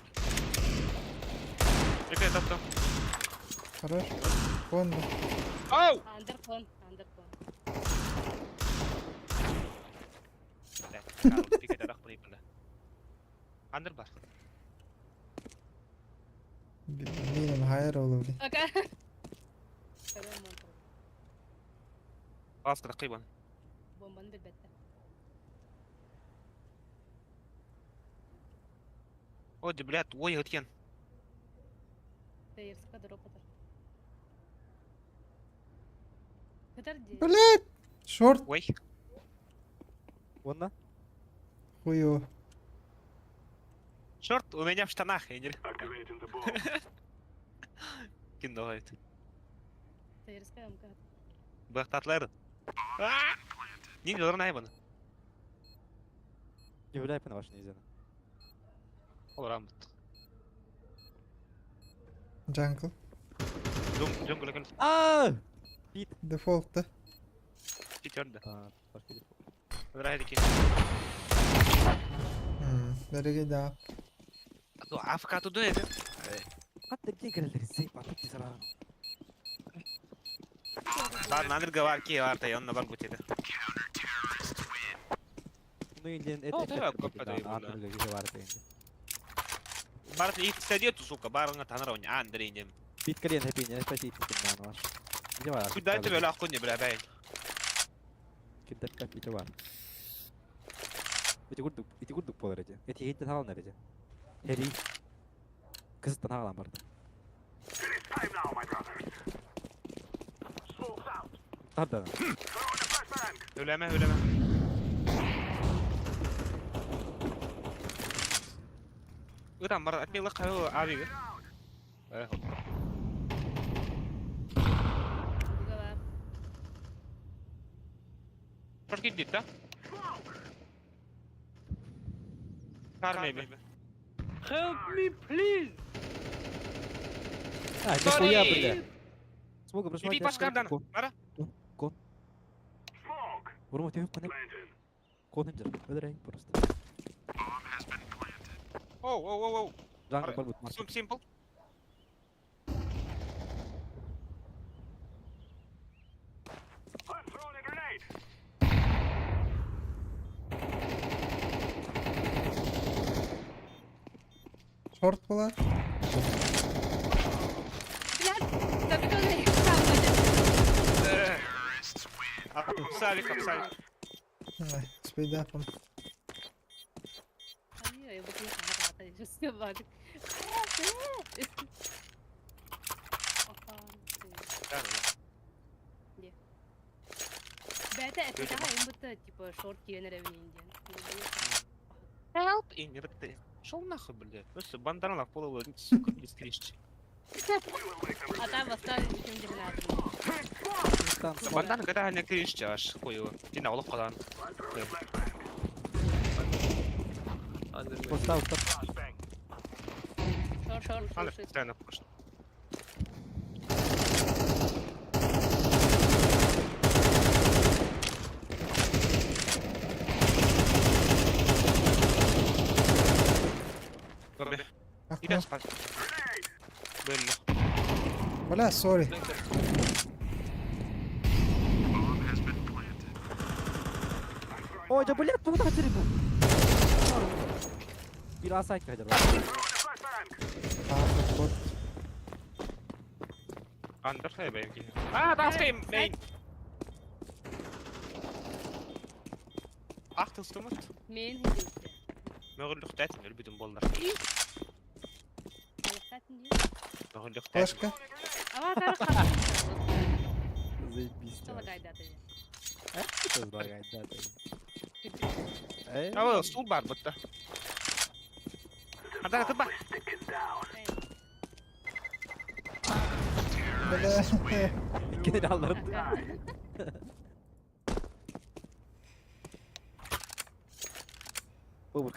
Ребят, там. Хорош. Кон, да. Ау! Андеркон, андеркон. Бля, пикать арах бля. Андер бар. Минем хайр олу, бля. Ага. Паска тақибан. Бомбаны билбетте. Ой, блядь, ой, өткен. Тейрска дропатар. Кытар ди. Блять! Шорт, Ой. Онна? хуё. Шорт у меня в штанах, я не... Кино говорит. Тейрска МК. Бахтатлер. Не, не найбан. Являй по вашей нельзя. Ол Джангл. Джунгл кел. А! Дефолт, да? Четверді. А, башка дефолт. Райдики. Дорогие, да. АФК туду это. Хатта бигрелер зей патык сара. Бар нандыр гаварки варта, он на бар гутеде. Ну или О, это давай, копа, да, Бар их садету, сука, бар на танроне, Андрей не. Бит колен хепине, спасите на ваш. Где Куда это бля хуйня, бля, бай. Кидак капите var. Ити курдук, ити курдук болар эти. Эти хейтен халан эти. Хери. Кызыттан аҕалан барда. Тарда. Өлеме, өлеме. Ытан бар, отмела хайыл авига. Эх, Шорт кидит, да? Car maybe. Help me, please! А, нихуя, бля. Смогу Иди пашкардан. Бара. Кон. Урма ты кон. Кон им Öldüreyim просто. Оу, оу, оу, оу. Jungle бар будет маркет. Simple. Шорт была. Блядь, да кто на их сам Савик, абсавик. Спейдапом. Ай, я буду ехать, Бәті әпетаға им будто типа шорт киген рәвенен Help! И не ты. Шел нахуй, блядь. Ну все, бандана половой, сука, без крещи. А там остались ким Бандана когда не крещи, аж хуево. И на улов кадан. Постав, стоп. Шорт, шорт, шорт. Странно, пошло. Окно. Бля, сори. Ой, да блядь, ну куда ты Bir asayt kaçar. А, вот. Under hey benimki. Aa downstream main. Acht устумут. Main hücumcu. Mögürlük dätin ölbüdüm bollar. Mögürlük dätin. Флешка. Ама тары калды. Заебись. Что гайда ты? Что гайда ты? Aa стул бар бутта. Ада кытба. Бля. Генералларын. Бу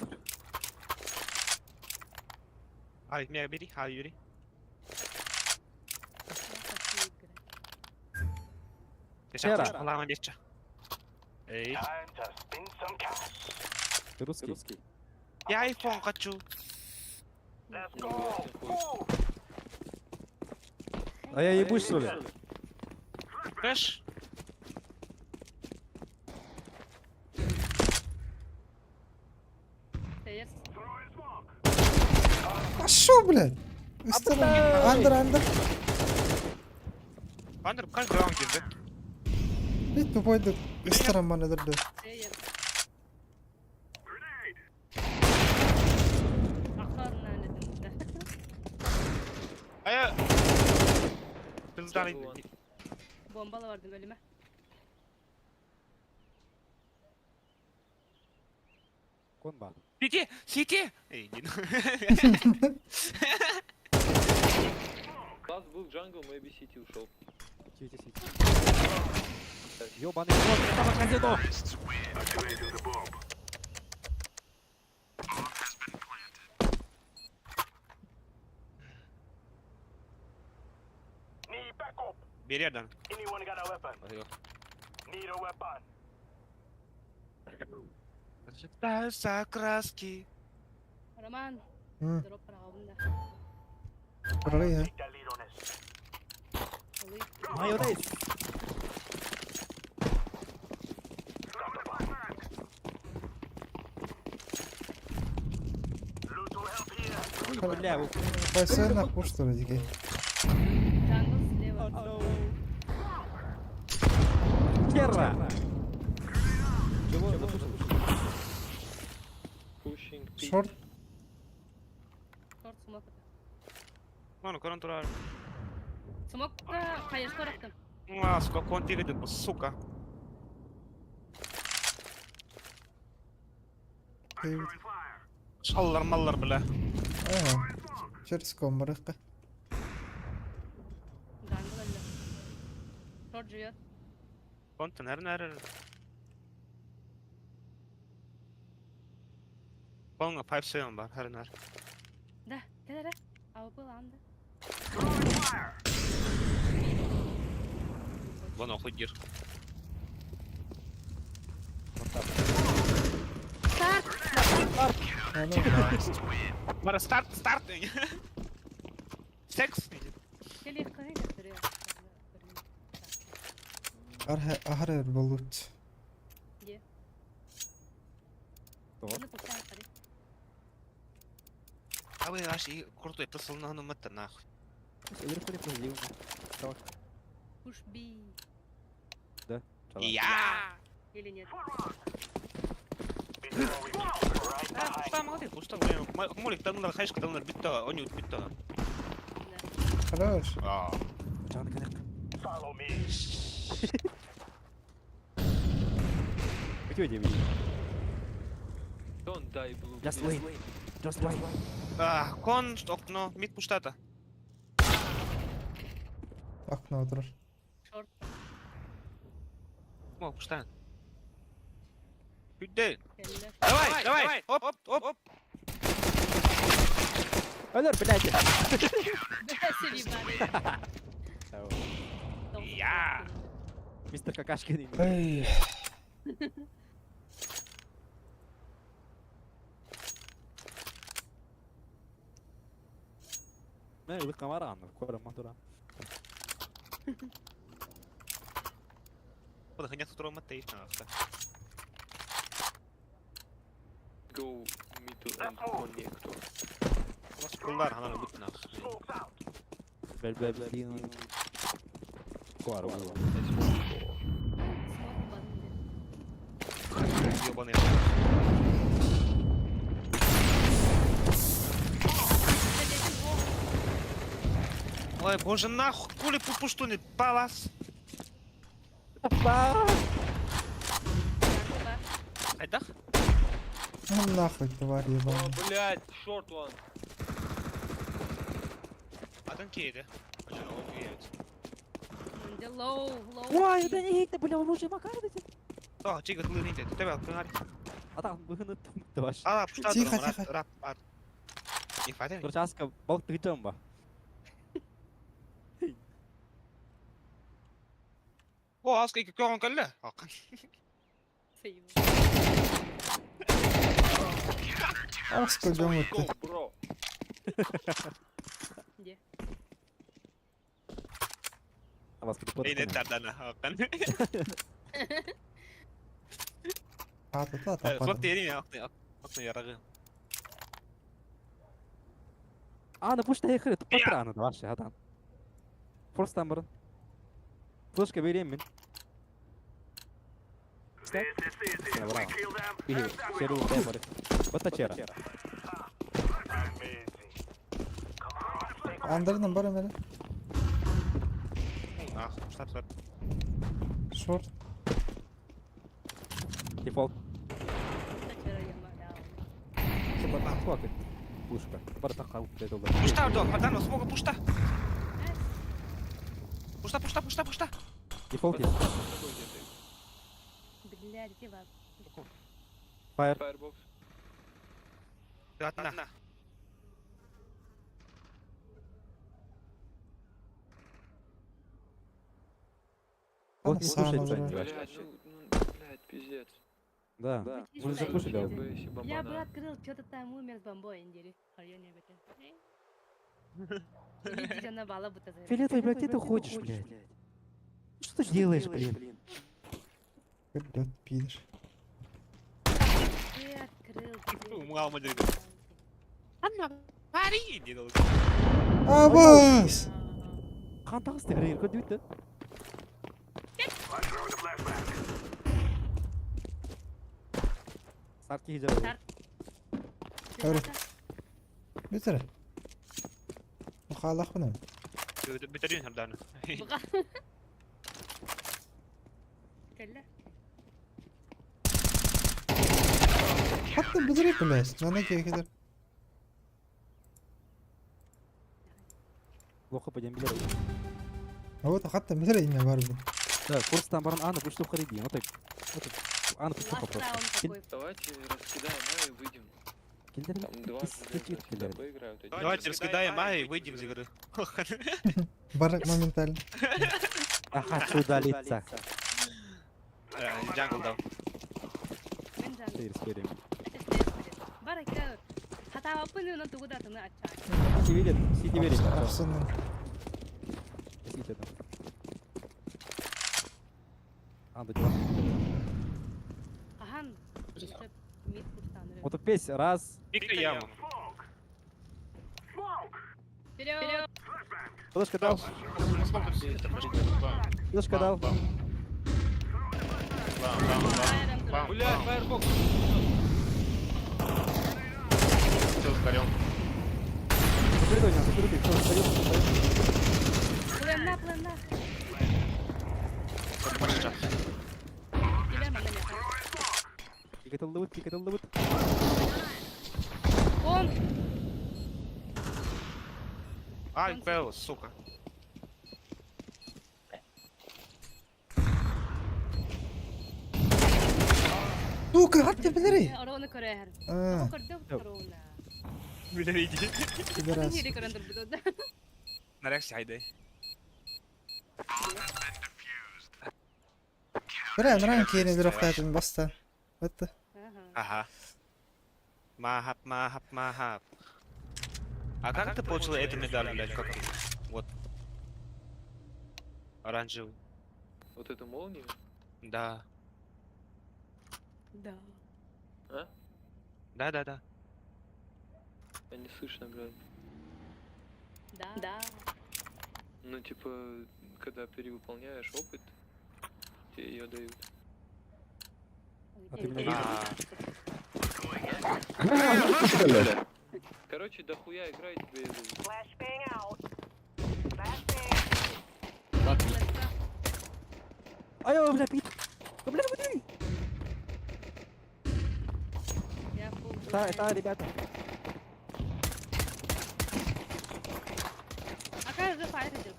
Hadi mir biri, hadi yürü. Хера. Allah'ıma geçe. Ey. Ты русский? Я iPhone хочу. А я ебусь, что ли? Флеш. А шо, блядь? Андер, андер. Андер kaç round girdi? Bir тупой Üsteren bana öldürdü. Aya. Hızdan indi. Bombalı vardım ölüme. Конба. Сити, Сити. Ey, gidin. Last был jungle, maybe city ушел. Сити, сити. Ёбаный рот, это казино! Bir yerden. Yok. Зажигаются краски. Роман, дроп правда. Прорыв. Майонез! Бля, Постоянно пуш, что ли, дикий? Jungle слева. Хера! Чего? Pushing P. Шорт. Шорт смог. Маны көрөн турар. Смокка хайышка ырахтым. А, сука, кон тигидин, сука. Шаллар маллар, бля. Ага. Через комбарахка. Гангл өллө. Шорт живет. Контан әрін әрін. Конга 5-7 бар, әрін әр. Да, кел эрэ. АВП ылаан да. Вон охуй дир. Старт! Бара старт, старт! Секс! Кел их кыһын Архар болут. Где? Тоҕо? Ну, пускай ходи. А вы аж и крутой тысылны мытты нахуй. Өлөрүп көрүп көрүп Пуш би. Да. Я! Или нет? А, пуста молодец, пуста. Молик танылар, хайшка танылар, битті, они битті. Да. Хорош. А. Жаны кенек. Өтө деп. Don't die, blue. Just please. wait. Just wait. А, кон, окно, мид пуштата. Окно отырар. Шорт. О, пуштан. Хүдде. Кэллэ. Давай, давай, оп, оп, оп, оп. Өлөр, блядь. Да, себе бары. Я. Мистер Какашкин. Эй. Мен ылык камара аны, көрөм матура. Ода ханя тутура мытты иш нахуй. Go middle and connector. Вас кулдар хананы бут нахуй. Бел бел бел. Куара була. Смок банды. Ёбаный. Ой, боже, нахуй, кули пупуштуни, палас. Айдах? Ну нахуй, тварь О, ебаная. блядь, short one. Атын кейді. Лоу, лоу. Ой, это не это, бля, он уже Макар эти. О, чига тылы не тебе кынар. А там быхыны тумты ваш. Ала, пушта Тихо, тихо. Рап, рап. Не хватит? Короче, аска балык тыгытжан ба. О, аска екі көғын кәлі. Ақын. Аска жамытты. Go, bro. Где? А вас Ейне тардана, ақын. Ата та та Смок терин, ақын, ақын ярағы. Аны пушта хехре туппатыр аны вообще адам. Форстан бұрын. Флешка берейін мен. Бата чера. Андырынан бар эмеле. Нахуй, пушта, пушта. Шорт. Дефолт. Пушка. Бар таққа ұтты олар. Пушта, до, пардон, смога пушта. Пушта, пушта, пушта, пушта. Дефолт есть. Блядь, где вас? Фаер. Firebox. Одна. Вот не Сам слушай уже. что-нибудь. Блядь, ну, блядь, пиздец. Да. Выйди Мы сюда, запушили. иди. Б, Я бы открыл, что-то там умер с бомбой, индири. А я не Или на бала будто за. Фиолетовый, блядь, где ты ходишь, блядь? Что ты делаешь, блин? Блядь, пидор. Ты открыл. Умгал мадрида. Пари, не дал. Абас! Қан тағысты кірер, көрді бітті. Старт кей жабы. Өрі. Бітір. Хаалахпын. Бүтэрин харданы. Буга. Кэллэ. Хатта бүдүрэ блядь. Нана киэкедер. Плохо пойдем билер. Вот хатта бүдүрэ имя бар бу. Да, курстан баран аны пусть тухары ди. Вот так. Вот так. Аны пусть Last просто. раунд такой. Давайте раскидаем А и выйдем. Килдер. Там два Килдер. железных Б играют. один Давайте раскидаем А и выйдем из игры. Бар моментально. Я хочу удалиться. Джангл дал. Мен жан. Сфере, сфере. Барака. Хатааппын уна тугу датыны ачаа. Сити верит, Сити верит. Арсенал. Сити там. А, да дела. Ахан. Мид курстаныр. Вот песь, раз. Пикай яму. Вперед! Флешка дал. Флешка дал. Блядь, фаербокс! Все, сгорел. Закрытый у него, закрытый. Кто встает, встает. Племна, племна. Килер манна меха. Пикатылдыбыт, пикатылдыбыт. Он! Ай, Белл, сука. Сука, хатта бүдүрэ. Ороны көрөр. А, Көрдө ороуна. Бля, иди. пидорас. Хири көрөндүр бүдө. Нарекси, хайдай. Бля, нран кейне дрофтатын баста. Вот. Ага. Махап, махап, махап. А как ты получила эту медаль, блядь? Как ты? Вот. Оранжевый. Вот эту молнию? Да. Да. А? Да, да, да. А не слышно, блядь. Да. Да. Ну, типа, когда перевыполняешь опыт, тебе ее дают. А ты меня А, Короче, дохуя играй, тебе ее дают. Ай, ой, бля, пит. Да, бля, блин. Я фул. Это, это, ребята. А как же файр идет?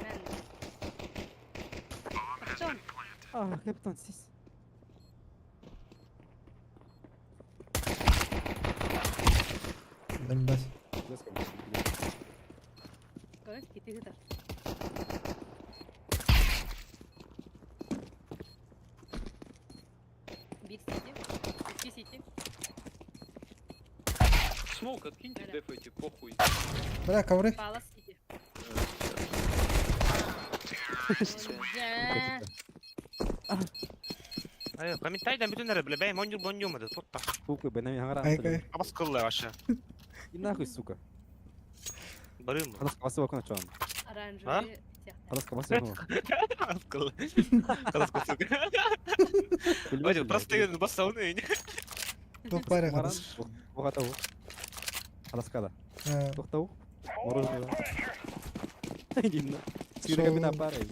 Мен. Каптон. А, капитан, здесь. Блядь. Көрө кити хытар. Бир сити. Икки сити. Смоук откиньте, Да. дефайте, похуй. Бля, ковры. Палас сити. Дьэ. Ай, комментарий бүтүн эрэ, бля, бэйм онньур бонньумады, тутта. Буквы Б, на меня Ай, кай. Абас кылла вообще. И нахуй, сука. Барым. Хадас кабасы бакына чоң. Оранжевый. Хадас кабасы бакына. Абас кылла. Хадас кылла. Ой, простые басауны. Тух баре хадас. Бугатау. Хадаскада. Токтау. Мороженое. Димна. Сирга бина пара. Сен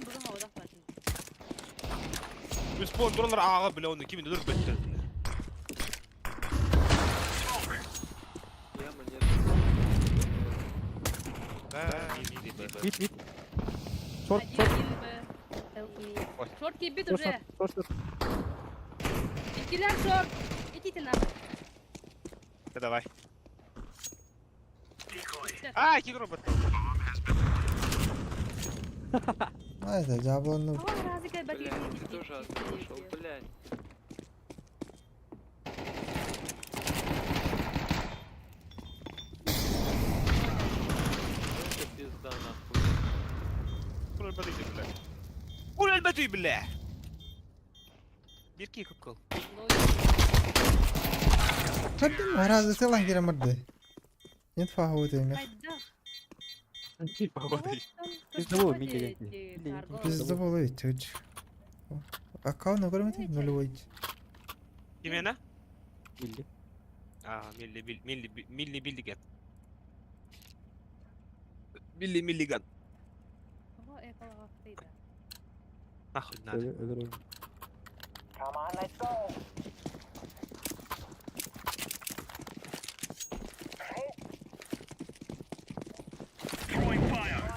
бүгүн хавадах батын. Үспон дронлар ага, бля, оны кимин өлөр бетти. Яма нет. Вид, вид. Шорт, Один шорт. один Б. Help me. Ой. Шорт кийбит Шорт, уже. шорт, шорт. Иккилер шорт. Идите нахуй. Да давай. А, кигр робот. А, это жаблону. Ой, разыка бат Блядь, ты тоже ушел, блядь. Ну Это пизда нахуй. Куль баты, бля. Куль баты, бля. Бирки кукол. Хабдин маразы селан кире мырды. Нет фаху теме. Пиздовол, Милли, Милли, Пиздовол чуч. Аккаунт көрмөтүм нулевой. Именно? Милли. А, Милли Билли Милли Милли Биллиган. Билли Миллиган. Ого, экологты да. Нахуй надо. Өлөр.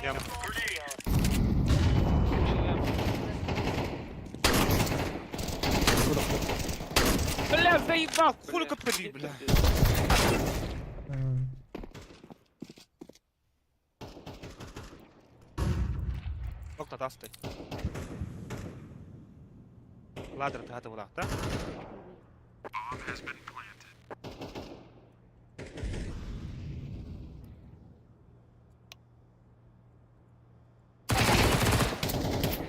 Яма. Бля, заебал, хули как поди, бля. Окна тасты. Ладер ты готова, да?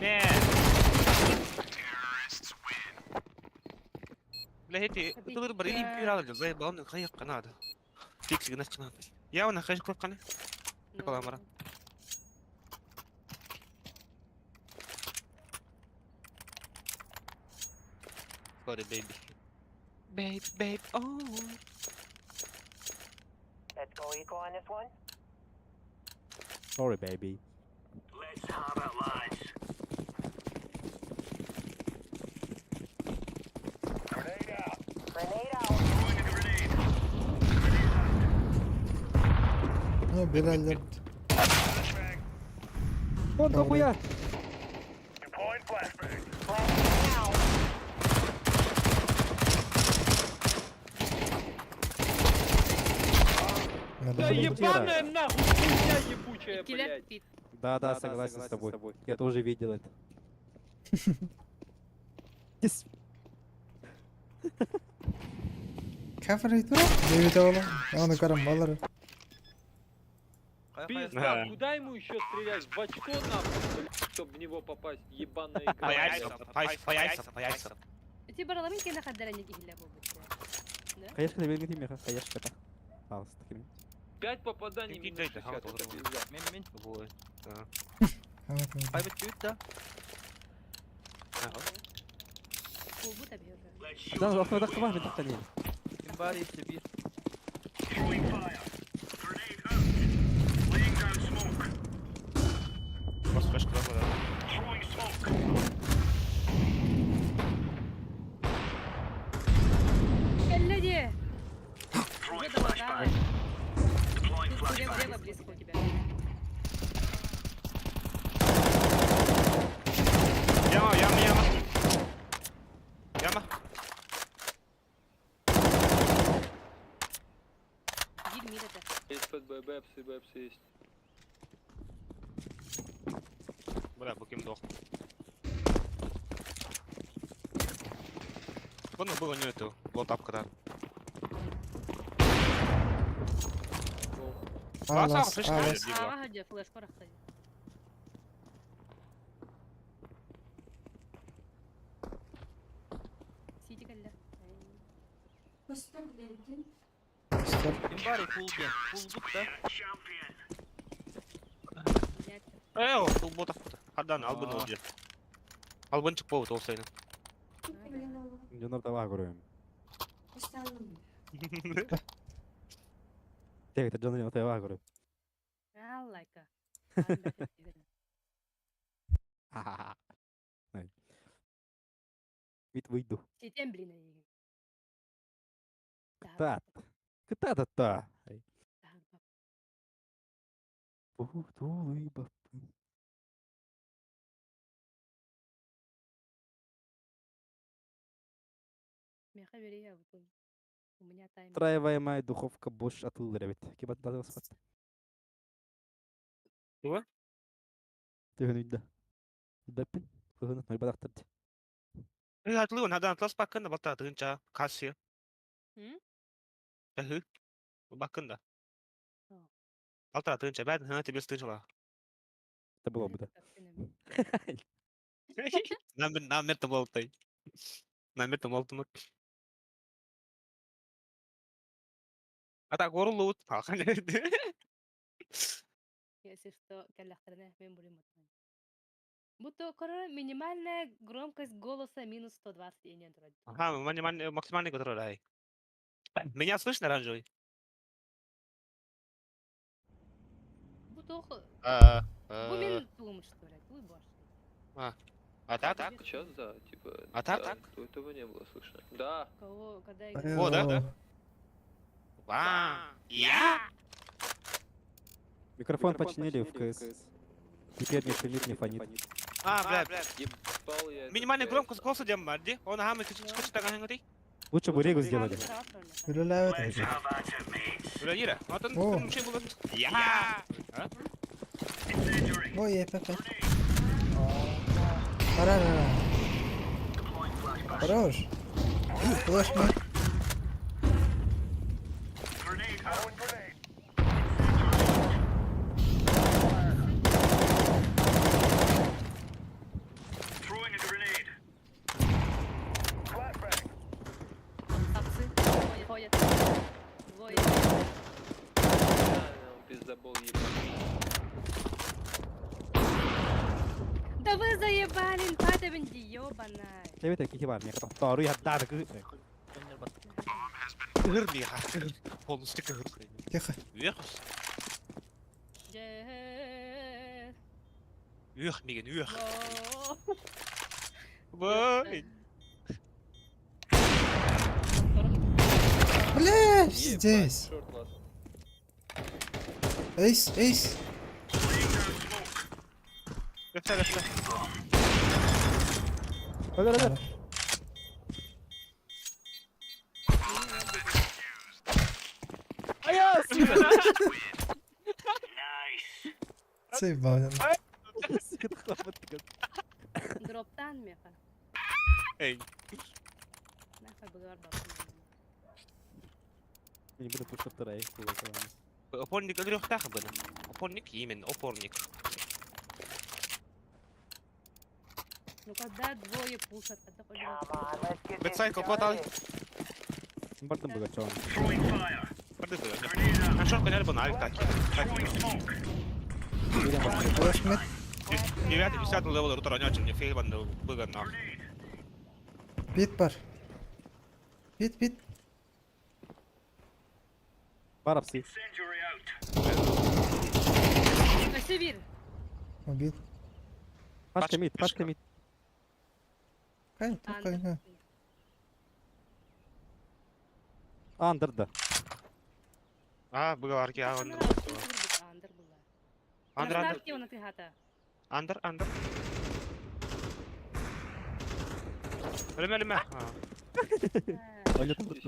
Не. Бля, эти, тылыр бар, или пиралы, заебал, он хайып канада. Фикс гына канада. Я он хайып кана. Каламара. Sorry, baby. Babe, babe, oh. Sorry, baby. Ну, бираллер. Он дохуя! Да ебаная нахуй хуйня ебучая, блядь. Да, согласен с тобой. Я тоже видел это. Yes. Кафер Девять оğlum. Onu karım balları. Пизда, куда ему еще стрелять? В очко нахуй, блядь, чтобы в него попасть, ебаная игра. По яйцам, по яйцам, по яйцам. Эти бараларын кене хаддаран ихиле бу бит. Хаешка да берген тимеха, хаешка та. Пожалуйста, такими. 5 попаданий Иди, минус дай, да, 60, вот, это вот. пизда. Мин мин. Вот. Да. Хайбет түт да. Ага. Бу таби уже. Да, окна так var, bir tane. Ким бар есе бир. Просто флешка да. Люди! Где давай? Тут слева, слева близко у тебя. Яма, яма, яма. Яма. Диль мид это. Есть под Б, бэпсы, бэпсы есть. Бля, бу ким дох. Вон было не это, вот тапка да. Алас, алас. А, где флешка рахтай. Сиди, Галя. Стоп. Ким бар фул ген. Фул бут да. Эо, бу ботак бута. Хадан албын oldu. Албын чык болду ол сайын. Дьонор давай көрөм. Тек, дьонор давай көрөм. Аллайка. Вид выйду. Ситем, блин, Кытат. Кытат-та. Тулы У меня таймер. Встраиваемая духовка Bosch атылыр эбит. Кебат дадыңыз бат. Туга? Төгөн үйдө. Бэппин. Кыгын ноль бадактырды. Э, атлы он хадан атлас бакында балта тыгынча кассия. М? Эхы. Бакында. Балта тыгынча бәдин хына тебес тыгынчала. Это было бы да. Нам нам это болтай. Нам это болтымык. А так орулут. Если что, каллахтарына мен булим Будто короче, минимальная громкость голоса минус 120 и нет вроде. Ага, минимальный максимальный который дай. Меня слышно, оранжевый? Бу туох А, бу мин тугум что ли? Туй баш. А так? Сейчас, да, типа... А так? да, До этого не было слышно. Да. Кого, когда О, да, да. Ва! Я! Микрофон починили в КС. Теперь не шумит, не фонит. А, бля, бля. Ебал я этот Минимальный КС. громкость голоса дем, Марди. Он ага, мы кычы Лучше бы Ригу сделали. Үлэлээбэт эбит. Бля, Ира, вот он, О. он вообще был. Я! А? Ой, ЕПП. Пора, пора. Хорош. Флеш мид. Отцы ходят. Двое. Да, он пиздобол ебаный. Да вы заебали, падабинди, ёбаная. Тебе такие бар, мне второй отдадок. Кыгыр ха. Полностью кыгыр. Тихо. Үөх. Дьэ. Үөх миген, үөх. О. Бай. Бля, Ебать, здесь. Шорт лаз. Эйс, эйс. Лефте, лефте. Да-да-да. Заебал. Дроптан меха. Эй. Нахуй быгар баб. Не буду пушить вторая. Опорник өлүөхтээх бына. Опорник именно, опорник. Ну когда двое пушат, когда ходят. Бетсайкл, платал. Бардым богачон. Барды было. А шорка не был навик так. Флеш мид. Девятый, десятый левел рутера не очень, не фейл банда быган нах. Пит бар. Пит, пит. Пара псы. Сибирь. Убил. Пашка мид, пашка мид. Кай, только не. Андер да. А, быгаларки, а, он. Андер была. Андер, андер. Он ты хата. Андер, андер. Өлөмө, өлөмө. Өлө тут.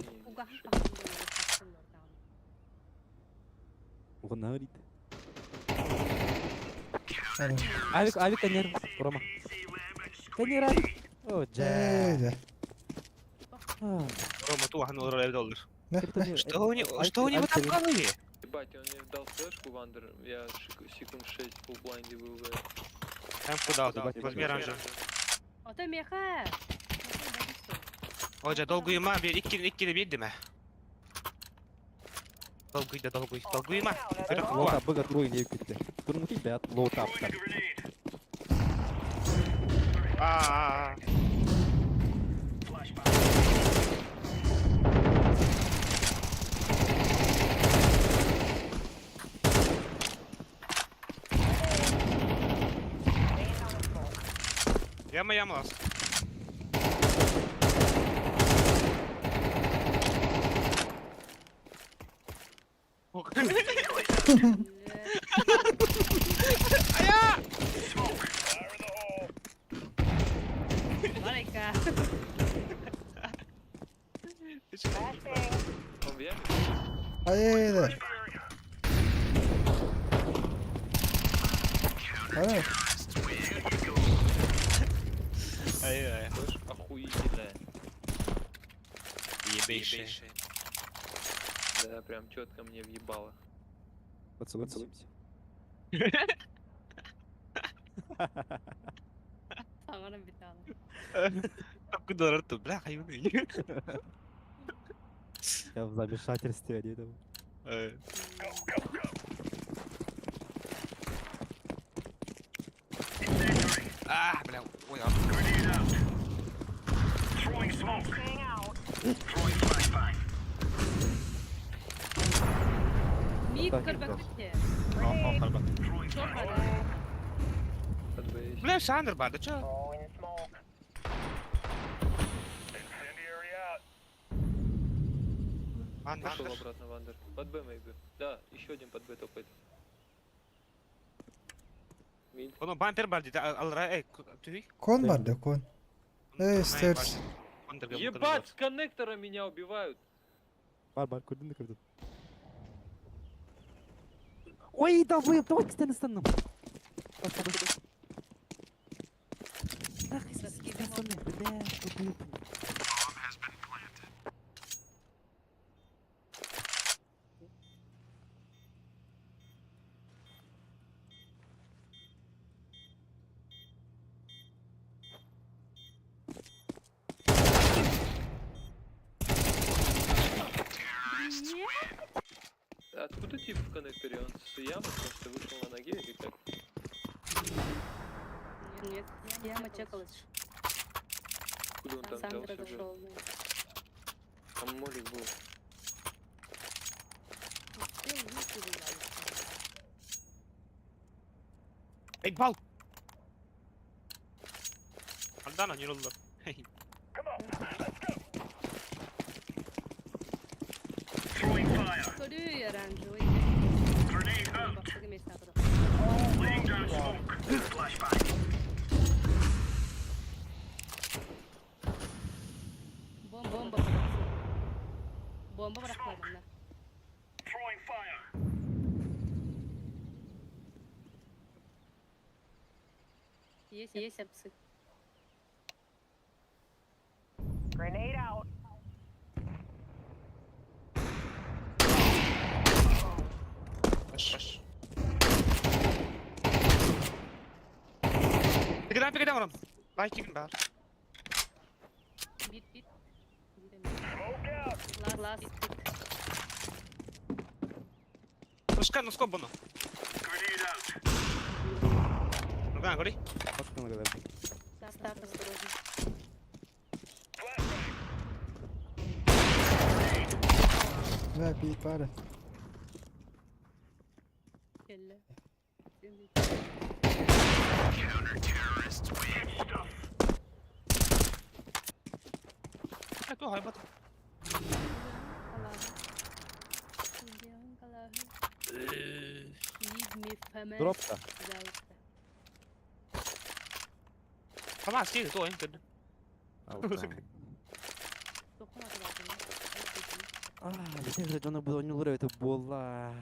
Он говорит. Хорош. Авик, авик, конер. Рома. Конер, авик. О, джа. Да. Рома, ту, хан олор доллар. Да, да. Что у него там в голове? Ебать, он мне дал флешку в андер, я секунд 6 в фулл-блайнде был, бля. Там куда? Возьми оранжевый. Ото меха. Hoca dolguyuma bir iki iki bir değil mi? Долгуй да долгуй, долгуйма. Лота быга трой не кетти. Турмути да лота там. А. Яма яма лас. Барайка. Он в яме? Ай-яй-яй. Хорош. Ай-ай. Флеш охуительная. Ебейший. Да, прям четко мне въебало. Поцелуемся. Саңарым битала. Куда рту, бля, хайваны. Я в замешательстве, они там. А, бля, ой, а. Көрбөккүт. О, харбат. Шорт баар. Под Б есть. Бля, Сандер бар, да чё? Андер. Пошел обратно в Андер. Под Б maybe. Да, еще один под Б топает. Мид. Оно бампер бар дейді, алра, эй, түй. Кон бар да, кон. Эй, стерс. Ебать, с коннектора меня убивают. Бар бар көрдүм да көрдүм. Ой, давай, давай, кистен станным. Бля, тупой. Откуда тип в коннекторе? Он с ямы просто вышел на ноге или как? Нет, яма чекалась. Откуда он там Сандра взялся уже? зашел. Там молик был. Успел выйти, бежал. Эй, бал! Алдана, не роллар. Көрүү оранжевый. Бактыгы месте атырды. Бомба, бомба бырахсын. Бомба бырахтылар манна. Есть, есть апсы. Аш. Пигедан, пигедан орам. Лайк бар. Бит, бит. Лас, лас, бит. Нушка, нускоп бұны. Нурган, көрей. Старт осторожно. Бля, бит бары. Келле. Ай, хайбат. Дропта. Сама стиль, то, енді. А, бите дьоно бу ойнулар это буолла.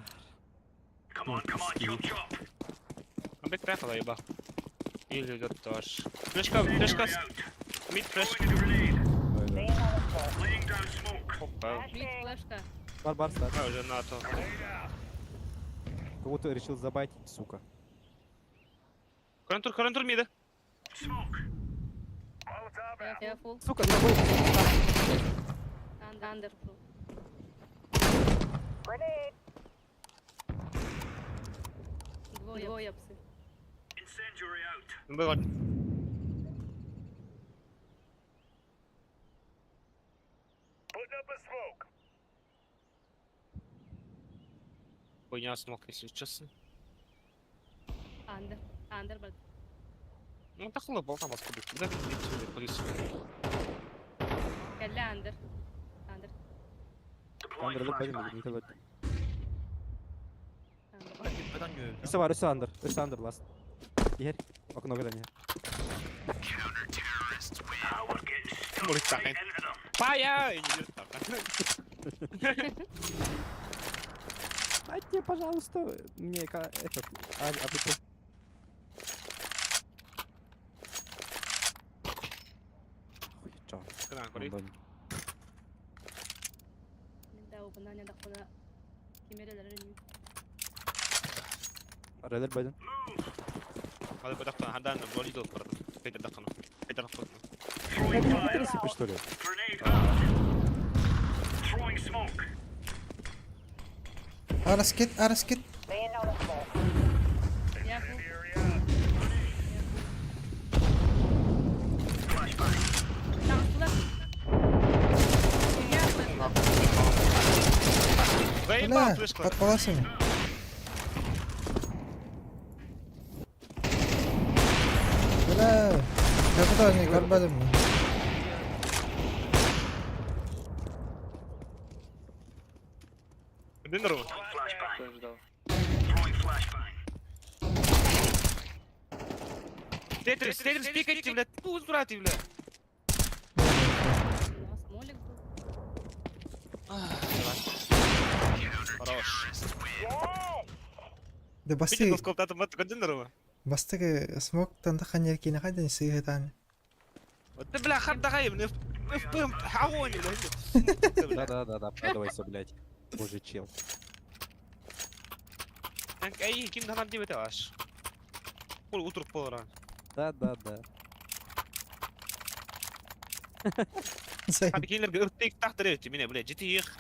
Бек тряхала, еба. Или идет тоже. Флешка, флешка. Мид флеш. Опа. Мид флешка. Бар бар стар. А, уже на то. Кого-то решил забайтить, сука. Көрін тұр, көрін тұр миді. Я фул. Сука, тобой. Андер фул. Двое, двое псы. Был. Хуйня смог, если честно. Андер. Андер бар. Ну, так хлоп, болта вас кубик. Да, видите, полиция. Келле андер. Андер. Андер лып бәдім, не талат. Андер. Үсі бар, үсі андер. Үсі андер ласт. Егер, окно кедан егер. Может, так. Пая! Дайте, пожалуйста, мне этот, АВП. Хуй, чё? Да, опына, да, куда. Кемерелер. Релер бәдім. هذا بدقنا هذا بوليدو بيت دقنا بيت دقنا Ты что ли? Араскет, араскет. Я фул. Там, Заебал, Бля, флешка. под паласами. Капитальный көрбөтүм мин. Дин ру. Ждал. Тетрис, Тетрис, пикайте, блядь. Ту зурати, блядь. У нас молик был. Хорош. Да Пикай басты скоптатым бат көндүн ру. бастыгы смоктан да ханьер кине хайдан сыйытан. Вот ты, бля, хардагай, бля. ФПМ, огонь, бля. Да-да-да, оправдывайся, блядь. Боже, чел. Эй, ким данам деп ете аш. Кул утуруп болор. Да-да-да. Hadi кейлерге ырттык тактыр эти мине, бля, жети их.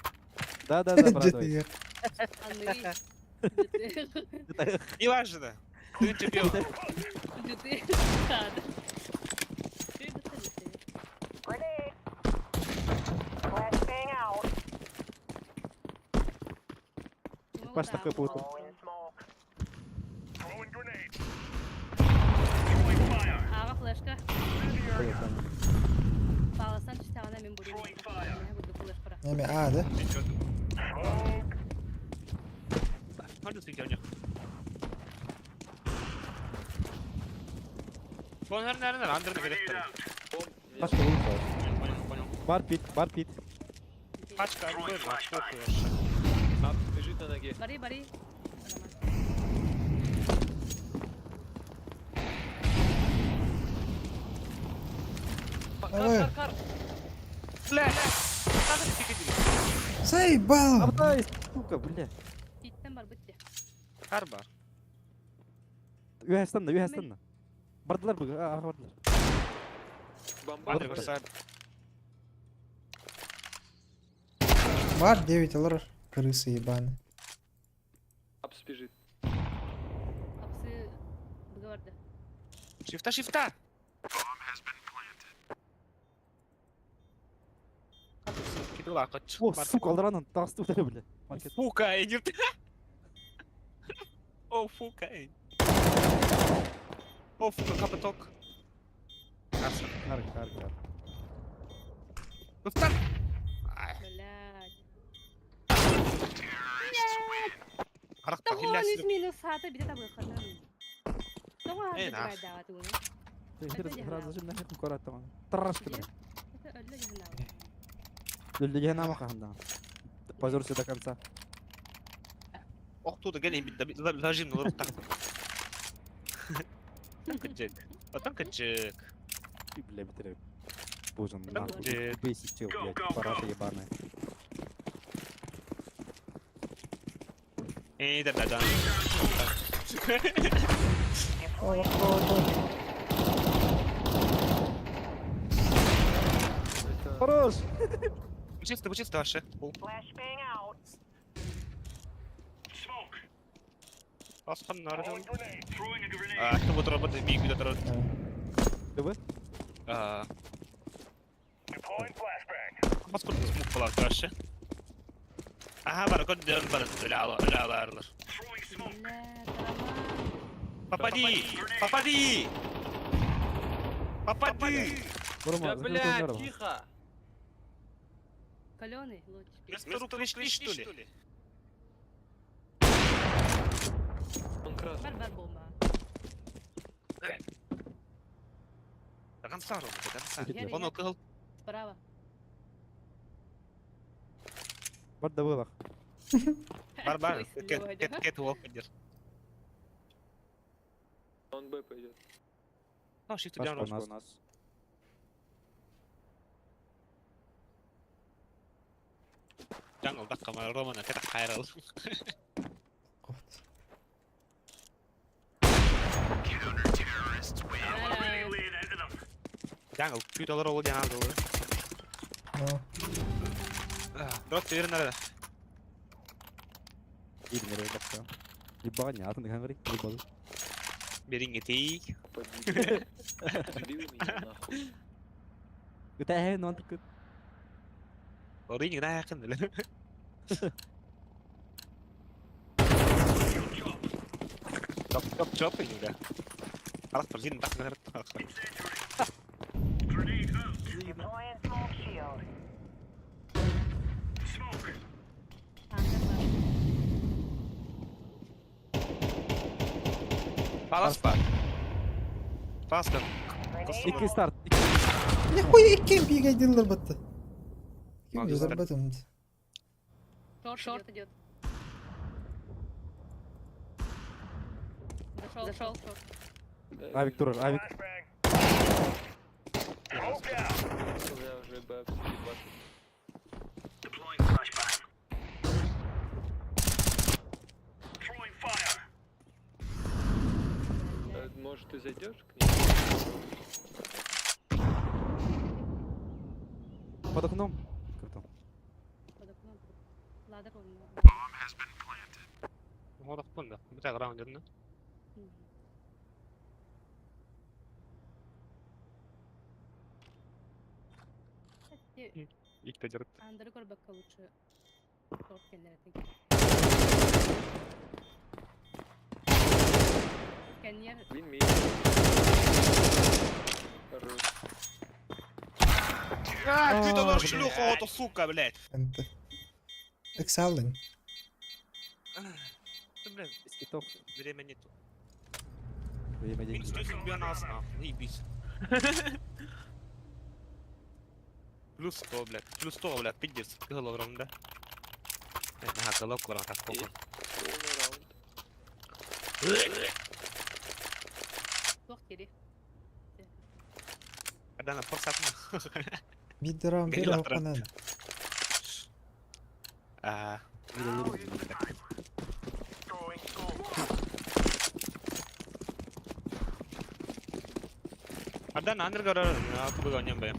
Да-да-да, оправдывайся. Андрей. Не важно. Ты чемпион. Ты. Да, да. Ты это Паш такой путал. Ага, флешка. Паласан түстәғына мен бурим. Буду флешка. Неме а да? Ханды сыйдя. Сонар нәрнәр андырны керектер. Пашка лучше. Понял, понял. Бар пит, бар пит. Пачка, б, похуй вообще. Ап, бежит на ноге. Бари, бари. Давай. Кар, кар, кар. Бля, надо пикать. Заебал! Абдай, сука, бля. Титтен бар бітті. Кар бар. Үйә станна, үйә станна. Бардылар бүгін, аға бардылар. Бомба. Андыр көрсә. Бар 9 алар крысы ебаные. Апс бежит. Апсы бігіварды. Шифта, шифта. О, сука, алдаранын тағысты өтірі, бля. Маркет. Фука, иди ты. О, фука, эй. О, фука, капоток. Кар, кар, кар. Уфтар. Блядь. Арақта Тоғыз хиллясы. минус саты биде табы қатын. Тоғыз Эй, нах. Сразу же нахер корат Тарашка. Это өлі жиһанау. Лүллү мақағында. Позорься до конца. Охтуда гелен бит зажим на руках. Танкаджик. А танкаджик. Ты, бля, битре. Боже, нахуй. Блядь. Бесит чел, блядь, параша ебаная. Эй, да да да. Хорош! Чисто, чисто вообще. Асхан нарда. А, кто будет работать, биг будет работать. Вы? А. Паспорт смук была вообще. Ага, бар, код дер бар, ля ля ля. Бля, Роман. Попади! Попади! Попади! Рома, Да, блядь, тихо. Каленый лучше. Вместо рук пришли, что ли? Он красный. Бар бар бомба. До конца, Рома, до конца. Где? Он около. Справа. Бар да вылах. Бар, бар, Ой, кет, Лёдя. кет, кет, уокер. Он Б пойдет. Ну, shift Пашка down. у нас. Jungle дакка Романа кета хайрал. Вот. Jungle, 2 доллар ол jungle. Ну, Дроп терен нарада. Ирмере бақта. Ебаня, атын говори, ебалы. Берин гетей. Попади. Сбил меня нахуй. Это ну он такой. Орин гына якын эле. Чоп, чоп, чоп, бля. Арак бир жин так. Палас бар. Паласка. Икки старт. Нихуя икки бигайдылар батты. Ким Молодец. зарабатывает? Шорт, шорт идет. Зашел, зашел, шорт. Авик турар, авик. У меня уже Б ебашит. Может, ты зайдешь к ним? Под окном. Как там? Под окном. Ладер он. Оҕолохпун да. Бүтэ раунд дьонно. Кстати, Икте дьарык. Андеры көрбөккө лучше шорт кеннеретин. Кеннер Блин, мид. Хорош. А, ты доллар шлюха, ото сука, блядь. Энте. Эксалын. Ты, блядь, Без китов. время нету. Время Минус деньги. 10 бианас, нахуй, заебись. Плюс 100, блядь. Плюс 100, блядь, пиздец. Килограмм, да? Ага, головку так похуй. Полный раунд. туох кири. Когда на форсат. Бид раунд Горилла бир трап. оконан. А, Адан андер горор, а буга нем бэм.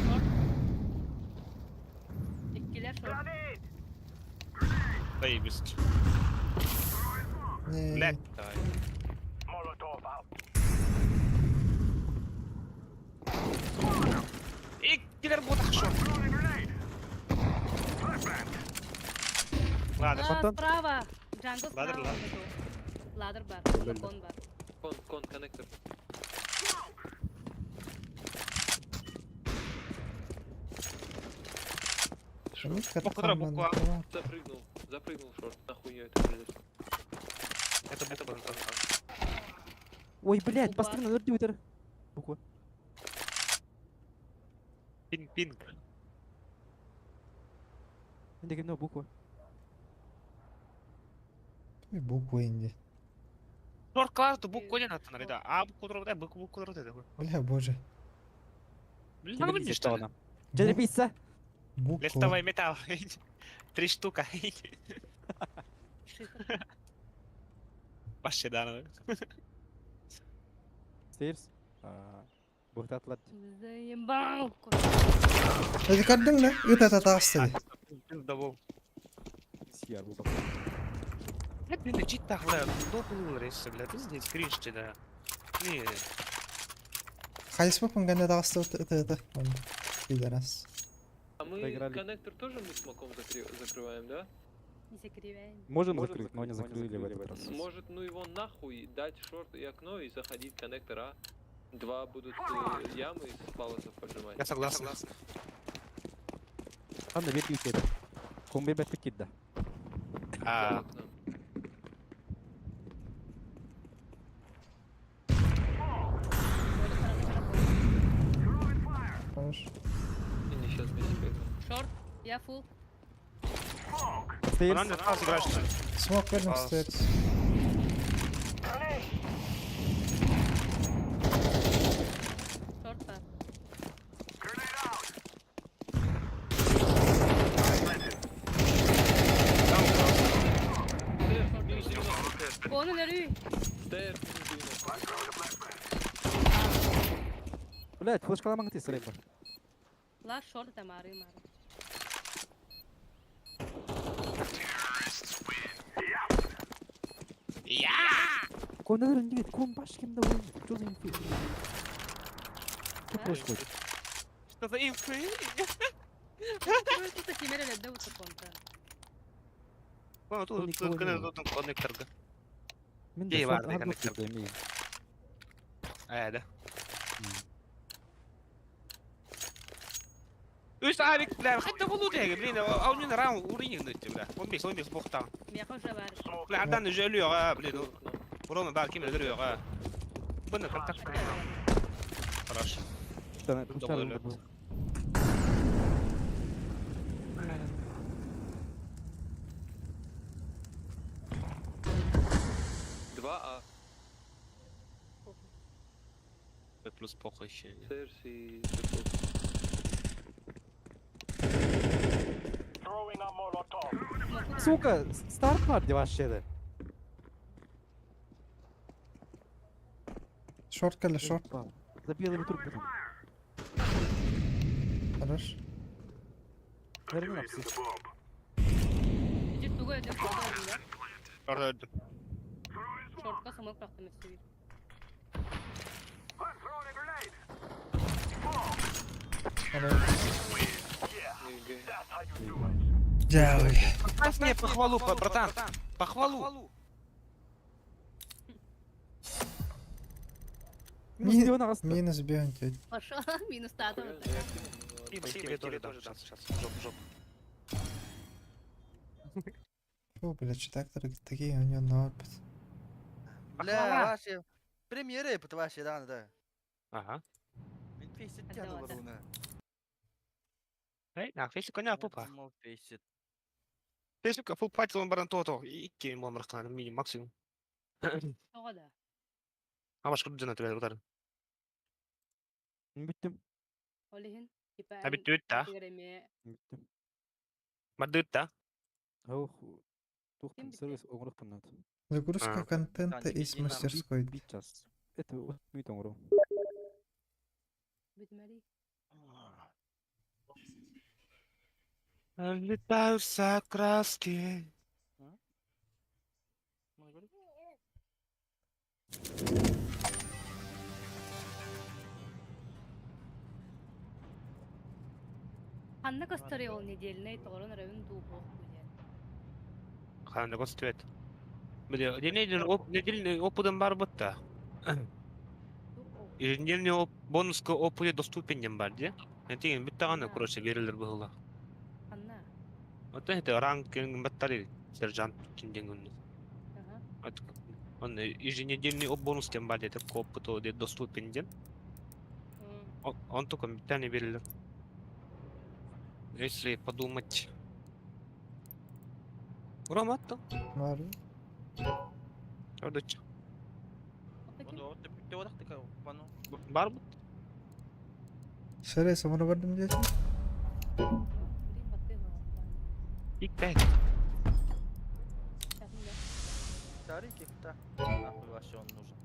Шорт. Иккилер шорт. Заебись. Не. Блядь, давай. Иккилер ботах шорт. Ладно, А, Фонтан. справа! Джанго Ладер, справа. ладер. внизу. Ладер бар, Лоль. кон бар. Кон, кон, коннектор. Мишка Буква, буква. Запрыгнул, запрыгнул шорт. Нахуй это произошло. Это буква. Ой, блядь, Буква. посмотри на Твиттер. Буква. Пинг-пинг. Инде кимне буква. Буква инди. Шорт класс, то букву не надо, да. А букву да, букву букву да. Бля, боже. Блин, надо Тебе что ли? Жеребица. Буква. Листовый металл. Три штука. Шифр. Вообще, да. ну. Stairs. Бухтатлар. Заебал. Эти кардың да? Ыт ата тағысты. Пиздобол. Сияр бу. Блядь, блин, чит тахла. Допыл рейсы, блядь. Пиздец, кринж, да. Не, Хайыс бапын гәнде тағысты ыт ыт. Он пидорас. А мы Проиграли. коннектор тоже мы смоком закрываем, да? Не закриваем. Можем закрыть, но не закрыли в этот раз. Может, ну его нахуй дать шорт и окно и заходить коннектор А. Два будут ямы из паласов поджимать. я согласен. Анда бер үтеді. Комби бәтті кидді. А, Окно. Оля, хорошо, Хорош. Они сейчас вместе поиграем. Шорт. Я фул. Stairs. Надо сразу играть, что ли? Смок вернем А, стейрс. Шорт бар. Стейр, минус 90. Кону нөрүй. Стейр, минус 90. Блядь, флешкаламаң тез сырай бар. Ла шорт это мары мары. Кон нигит, кон баш кемде ойын. Что за инфи? Что происходит? Что за инфы? Тут кимер эле вот конта. Ладно, тут Никого тут не было. тут коннектор. Мен Ей, де ладно, шорт коннектор. арбуз мен. А, да. Үс авик, бля, хотя бы лучше, блин, а у меня раунд уровень, бля. Он бес, бог там. Меха уже бар. Бля, ардан уже өлüyor ha, блин. Рома бар, ким өлүyor ha. Bunu контакт. Хорош. Пустар был. Два А. Плюс похуй еще. Серс и Дефолт. Сука, старт бар деп вообще Шорт кэллэ, шорт. За белыми трупами. Хорош. Наверное, напси. Иди тугой өтө колдо да. Orada öldüm. Шортка смок бырахтым өссө. Хорош. Дьявол. Поставь мне похвалу, братан. Похвалу. Минус миллион ағасты. Минус бьем тебя. Пошел, минус тата. Хуя, ну я кинул, ну ладно. Спасибо, тебе тоже дам. Сейчас, жопу, жопу. Фу, блядь, что так такие у него на опыт. Бля, ваши премьеры это ваши, да, да. Ага. Мен фейсит Да, тяну да. варуна. Эй, на, фейсик коня пупа. Думал, фейсит. Фейсик фул пати он баран то-то. Икки ему амрахтан, минимум, максимум. Тоҕо да. А башка дүзен өтүлер утарын. Бүттім. Ол иһин типа А бит дүт та. Тигереме Бүттім. Мадыт та. Аух. Тухтым Ким сервис оңырық бұнат. Загрузка А. контента Таня, из иди на мастерской. Бит час. Это вот мит оңыру. бүтмәри. Летаются краски. Ханна көстөрү ол недельный тоҕорон өрөбүн дуу буох диэн. Ханда гоствет. Бля, недельный опытом бар бутта. Еженедельный бонуска опыт доступен дем бар, де? Этеген бүт таганы, короче, берилер было. Ханна. Вот это ранг баттары сержант кинден күнү. Аха. Он еженедельный бонус тем бар, это к опыту де доступен дем. Он только бүттәне берилер. Если подумать. Рома атты. Бар. Ордоча. Оны вот бүттө одақтыка, пану. Бар бу. Сэрэ, самара бардым дедим. Блин, баттыы оҕолтон. Икпек. Старенький, да. Нахуй вообще он нужен.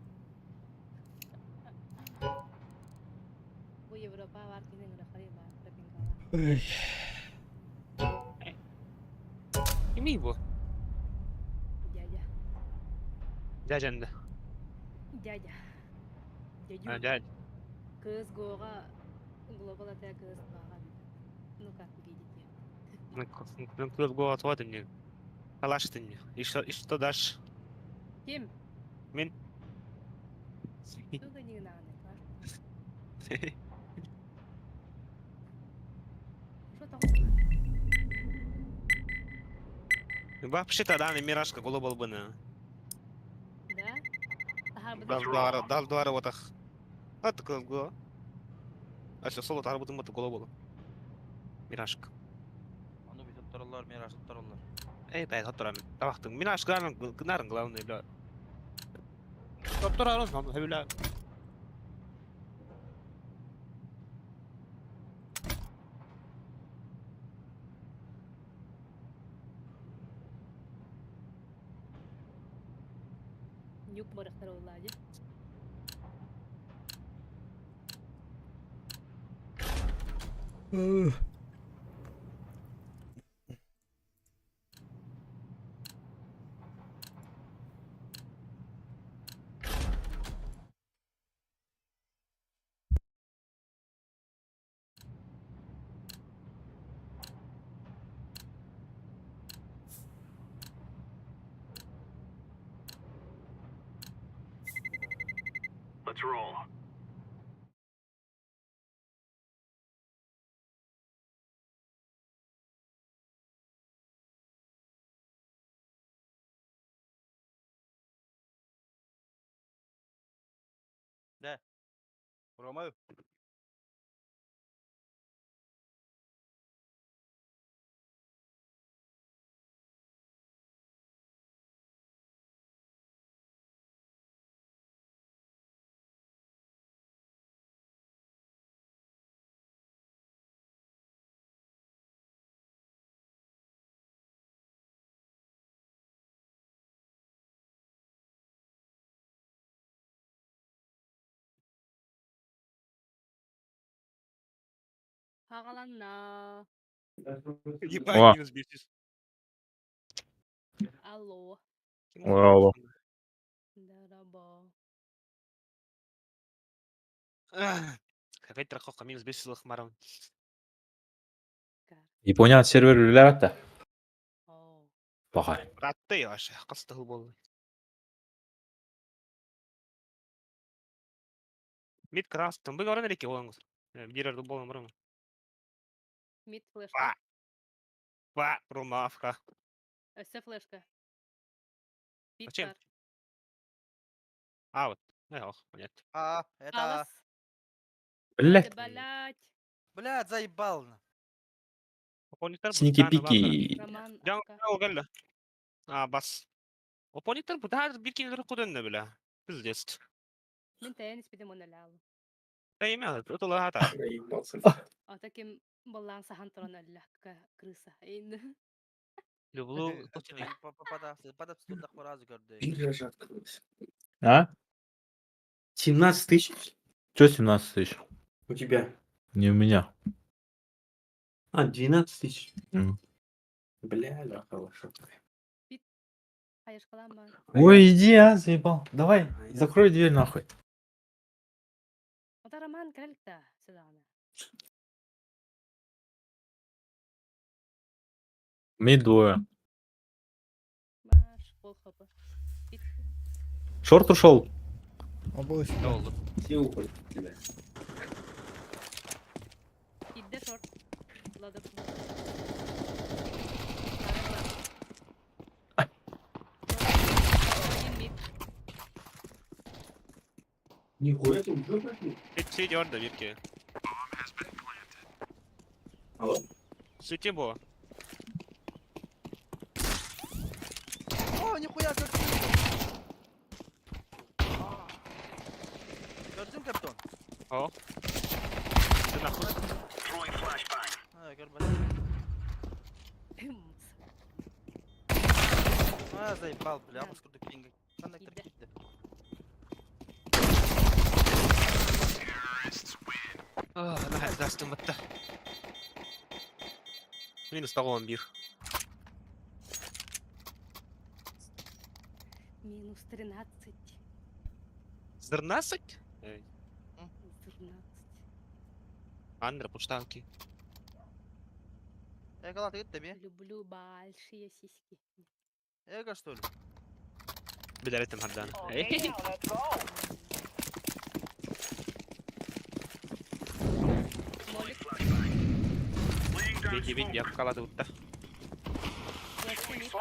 Бу Европа бар кинин ырахари бар пропинкала. Ой. Кими бу? Дядя. Дядянды. Дядя. А, Дядю. дядя. Кыз гога глобал ата кыз бага. Ну как видите. Ну, клуб голод вот мне. Калаш ты мне. И что дашь? Ким? Мен. Туга не надо, класс. Что там? Вообще-то да, мирашка глобал бы на. Да? Тахар Дал двара, дал двара вот ах. А так го. А все соло тарбытым баты глобал. Мирашка. Аны бит оттаралар, мираж оттаралар. Эй, дай тоттурам. Табактың. Мирашка гнарын главный, бля. Тоттурарыз, бля. Нюк барахтар оллади. Ugh. Let's roll. Да. Рома. Хагаланна. Ебать, О. минус 500. Алло. Алло. Дарабо. Опять траховка минус 500 лохмаром. Япония сервер үлэлээбэт Баҕар. Ратты вообще, кастыл был. Мид крастым. Вы говорили, ки олоңуз. Бир арды болом барам. Мид флешка. Па, румавка. Все флешка. Зачем? Питер. А, вот. Эх, понятно. А, это... Алас. Блять. Блять. Блядь, заебал. на. Сники-пики. Роман. Жан галла. А, бас. Опоненттер бу да бир кинилер кудөннө биле. Пиздец. Мин тәйен испидем оны лал. Да имя, это лата. А таким баллан сахан туран әллә крыса. Инде. Люблю. Биржа открылась. А? 17 тысяч Чё 17 тысяч? у тебя? Не у меня. А, 12 тысяч. М. Бля, да, хорошо. Хаешкалама. Ой, иди, а, заебал. Давай, закрой дверь нахуй. Ота Роман кәрелікті сюда. Мид двое. Баш, пол хопы. Шорт ушел. Обоих. Все уходят от тебя. Идде шорт. Ладыр. Мид. Нихуя ты уже пошли? Сити орда бирки. Алло. Сити бо. О, нихуя, көрдүм. Көрдүм, капитан. О. Ты нахуй. А, көрбөтүм. А, заебал, бля, мыс курдук пинга. Коннектор китти. Нахай, бітті. Минус 11. Минус 13. 13? Эй, 13. Андра, пуштанки. Эго латы китти би. Люблю большие сиськи. Эго что ли? Биләреттім хардан. Эй. Молик. Беги, беги, я калады бітті. Флешка мид.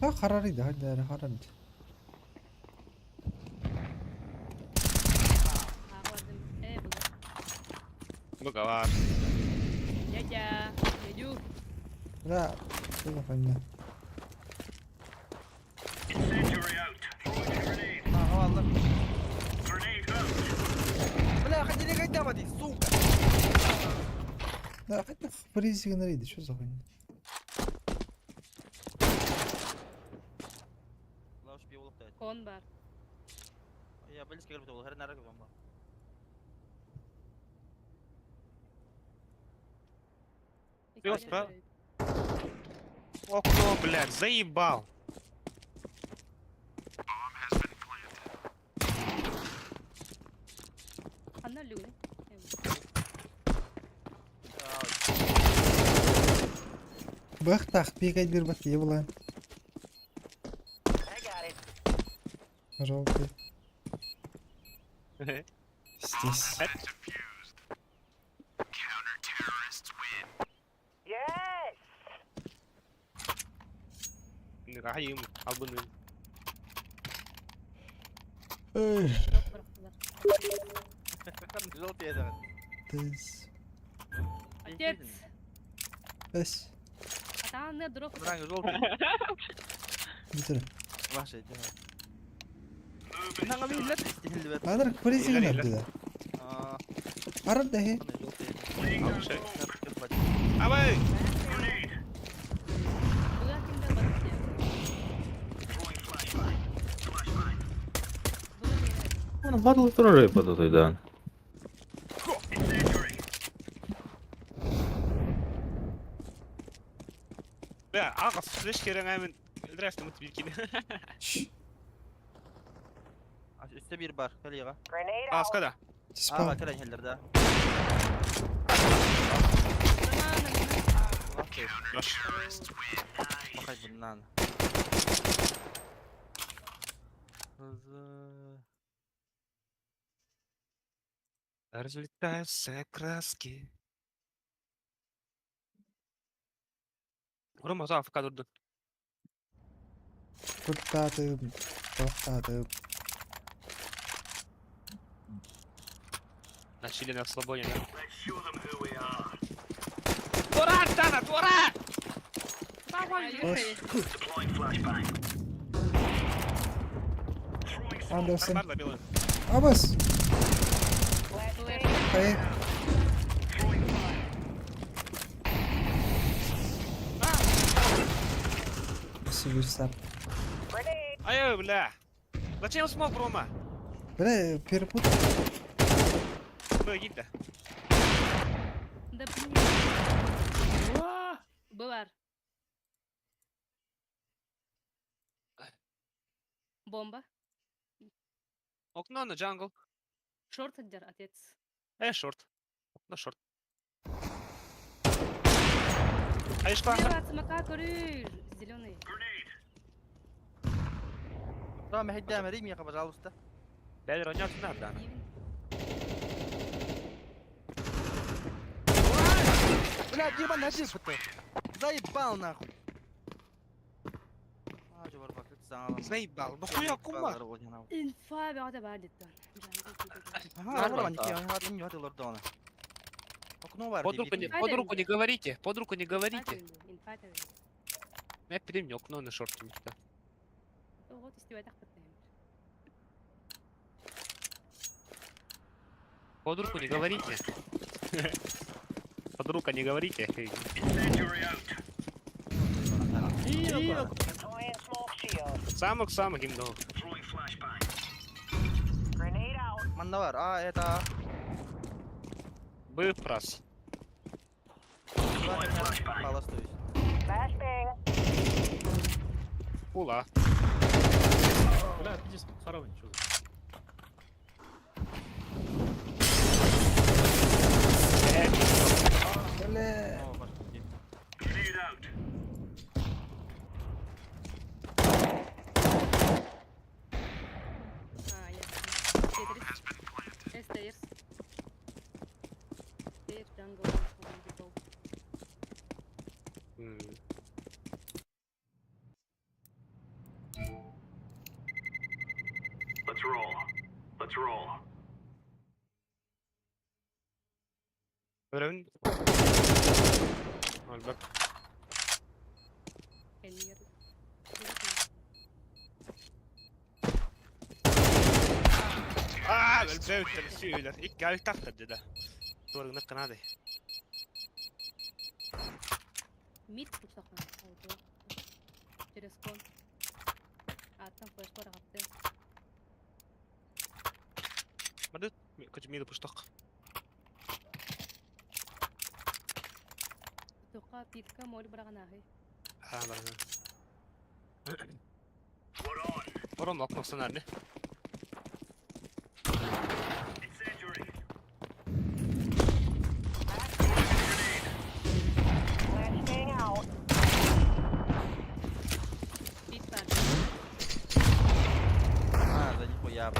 Ha kararıydı hadi hadi kararıydı. Ağladım. Э, бұл. Бұға бар. Дядя. Дядю. Бля, что за хуйня? Ага, алла. Бля, хотели когда воды, сука. Да, хотя фризик что за хуйня? Лауш би улук Кон бар. Я близко көрбөт ол, хэр нары көрбөм. Пёс, да? Окно, блядь, заебал. Анна люля. Бах так, пикать бир бат ебала. Желтый. Здесь. Райым, албыны. Желтый это. Тыс. Отец! Эс. Атааны дроп. Дранг желтый. Бүтүр. Ваша иди. Нanga bir let istihil Адар полиция да. Арар да хе. Абай! Ну, батл турары подотой, да. Бля, ағас, слышь, кереңәмін. Здрасте, мы тебе Üstte bir bar. Kaleye. Аскада. Aa kale heller да. Bakay bundan. Hızlı. Разлетаются краски. Рома, завтра durdu. Куттатым. Тоқтатым. На чили на свободе. Тура, Дана, тура! Андерсон. Абас. Хай. Сибирь Ай, бля. Зачем смог, Рома? Бля, перепутал. Бля, гид да. Да блин. Бар. Бомба. Окно на джангл. Шорт отдер, отец. Шорт. Окно шорт. Ай, что? Слева от смока коры зеленый. Tamam hadi vereyim ya пожалуйста. Дай ронял сюда, да. Блядь, ебан нажил Заебал нахуй. А, жобар бак, саған. Заебал. Ну хуя кума. Инфа бәғді бар деді. Окно бар. Под руку не, под руку не говорите, под руку не говорите. Я перемню окно на шорте мечта. Вот Под руку не говорите. Под руку не говорите. Самых самых гимно. Манна бар. А, это. Быпрос. Холостой. Ула. Бля, пиздец, хоровни, что за... Бля. А, ясно. Тетрис. Стейрс. Стейрс, джангл, дефолт. Let's roll. Let's roll. Рын. Альберт. Эльмир. А, البوت السيولر إيك قال تحت ده. دور نقن هذه. Мид пучтахан. Через кон. А, там флеш барағатты. Мадет, كنت ميدو بشتق. Тоқа питка моль барағанағы. А, да. Рома, окно сценарий. Пит бар. А, да нихуя.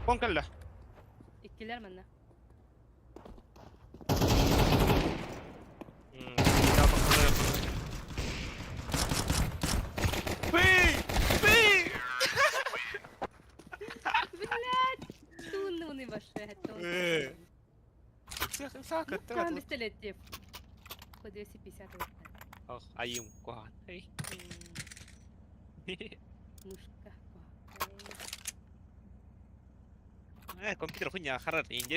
Кон калла. Иккилер манна. Я пока. Саа кытта Хаһан пистолет По 250 ылта. Ох, айым куһаҕан. Мушка. Э, компьютер хуйня харар инде.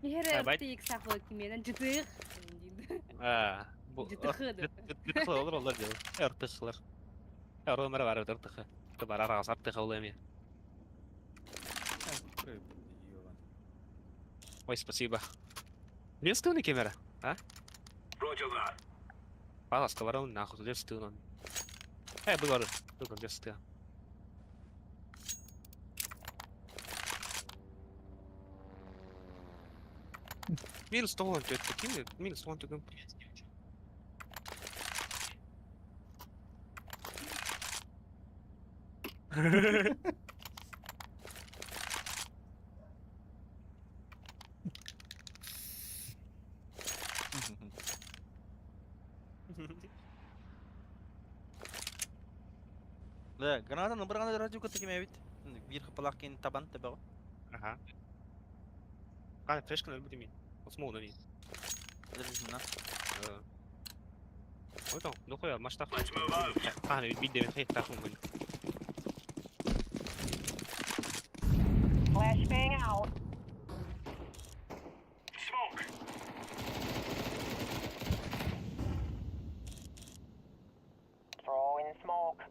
Иһэр Давай. RTX сахлы кименен жытых. А, бу Жытыхы да. Жытыхы olur olur diyor. Ыртыхлар. Оромер бар ыртыхы. Бар арагас ыртыхы ол эми. Ой, спасибо. Лестыны камера, а? Пожалуйста, ворон нахуй, лестыны. Э, был орын. Только лесты. Минус 100 он такими, минус 100 он таким. Да, граната набрана радио такими ведь. Бир хапалакин табан тебе. Ага. А, флешка надо будет иметь. Вот смол на ней. Подожди, на. Ой, там, ну хуя, масштаб. А, ну бить девять хей, так он был. Flashbang out. Throwing smoke.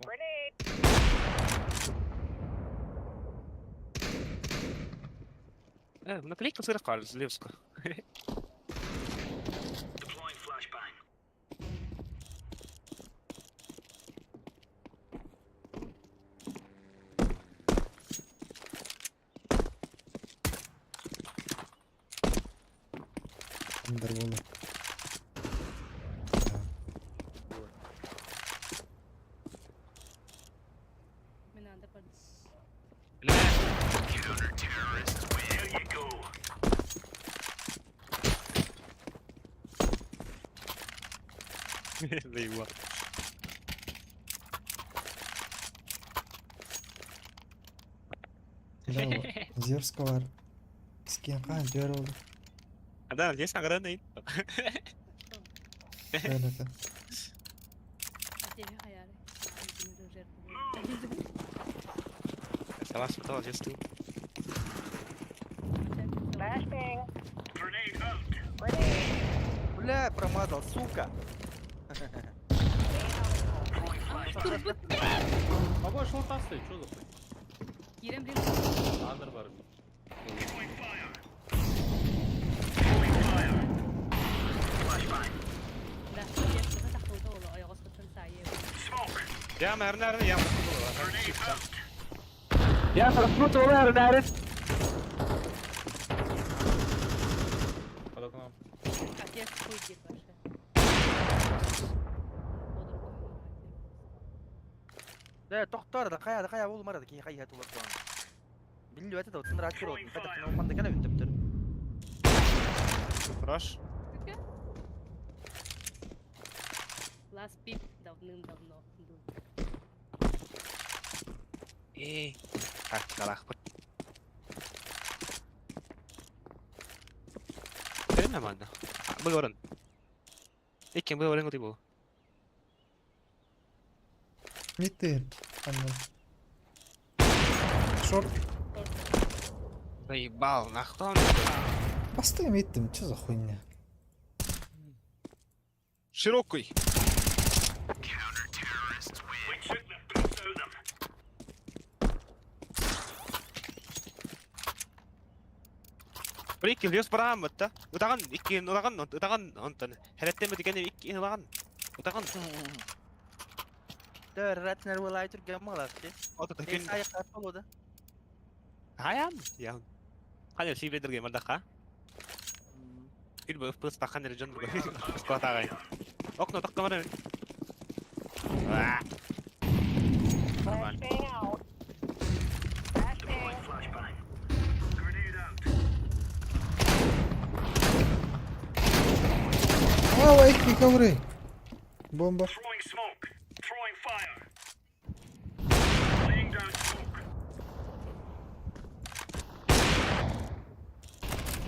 Grenade. Э, наклейка сыра кажется, Левска. Андерволы. Мен анда бар. Заебал. Бля, Зевского скин хаан түөр oldu. А да, здесь награда. Это. А тебе хаяры. Жертву. Сама смотрела, здесь ты. Flashbang. Бля, промазал, сука. Могу шорт оставить, что за хуй? Кирем блин. Андер бар. Да, я тахтылда ола аяғыз сайы. Я мәрін я Я раскрутил мәрін. Под окном. Отец хуй деп вообще. Да, тоқтар да, қая, қая ол марады, кейін қая тулар. Билли өтеді, отсын рат көр отын. Қайта қына манда кәлі үнтіп тұр. Хорош. Last pick давным-давно был. Эй, так, далах. Көрме манна. Бұл орын. Иккен бұл орын бұл. Мид Андер. Шорт. Заебал, нахуй он. Постой мид что за хуйня? Широкий. Прикинь, лес барамытта. Утаган икки улаган утаган онтон. Хәрәттеме дигән икки улаган. Утаган. Да, ратнер вылай тұр гамалар. Ота такин. Аяқ болады. Хаям. Я. Хәле сибедерге мандаха. Кил бу пыс тахан режон Скотагай. Окно таккамара. Нормально. Flashbang out. Flashbang. Справа их ковры. Бомба.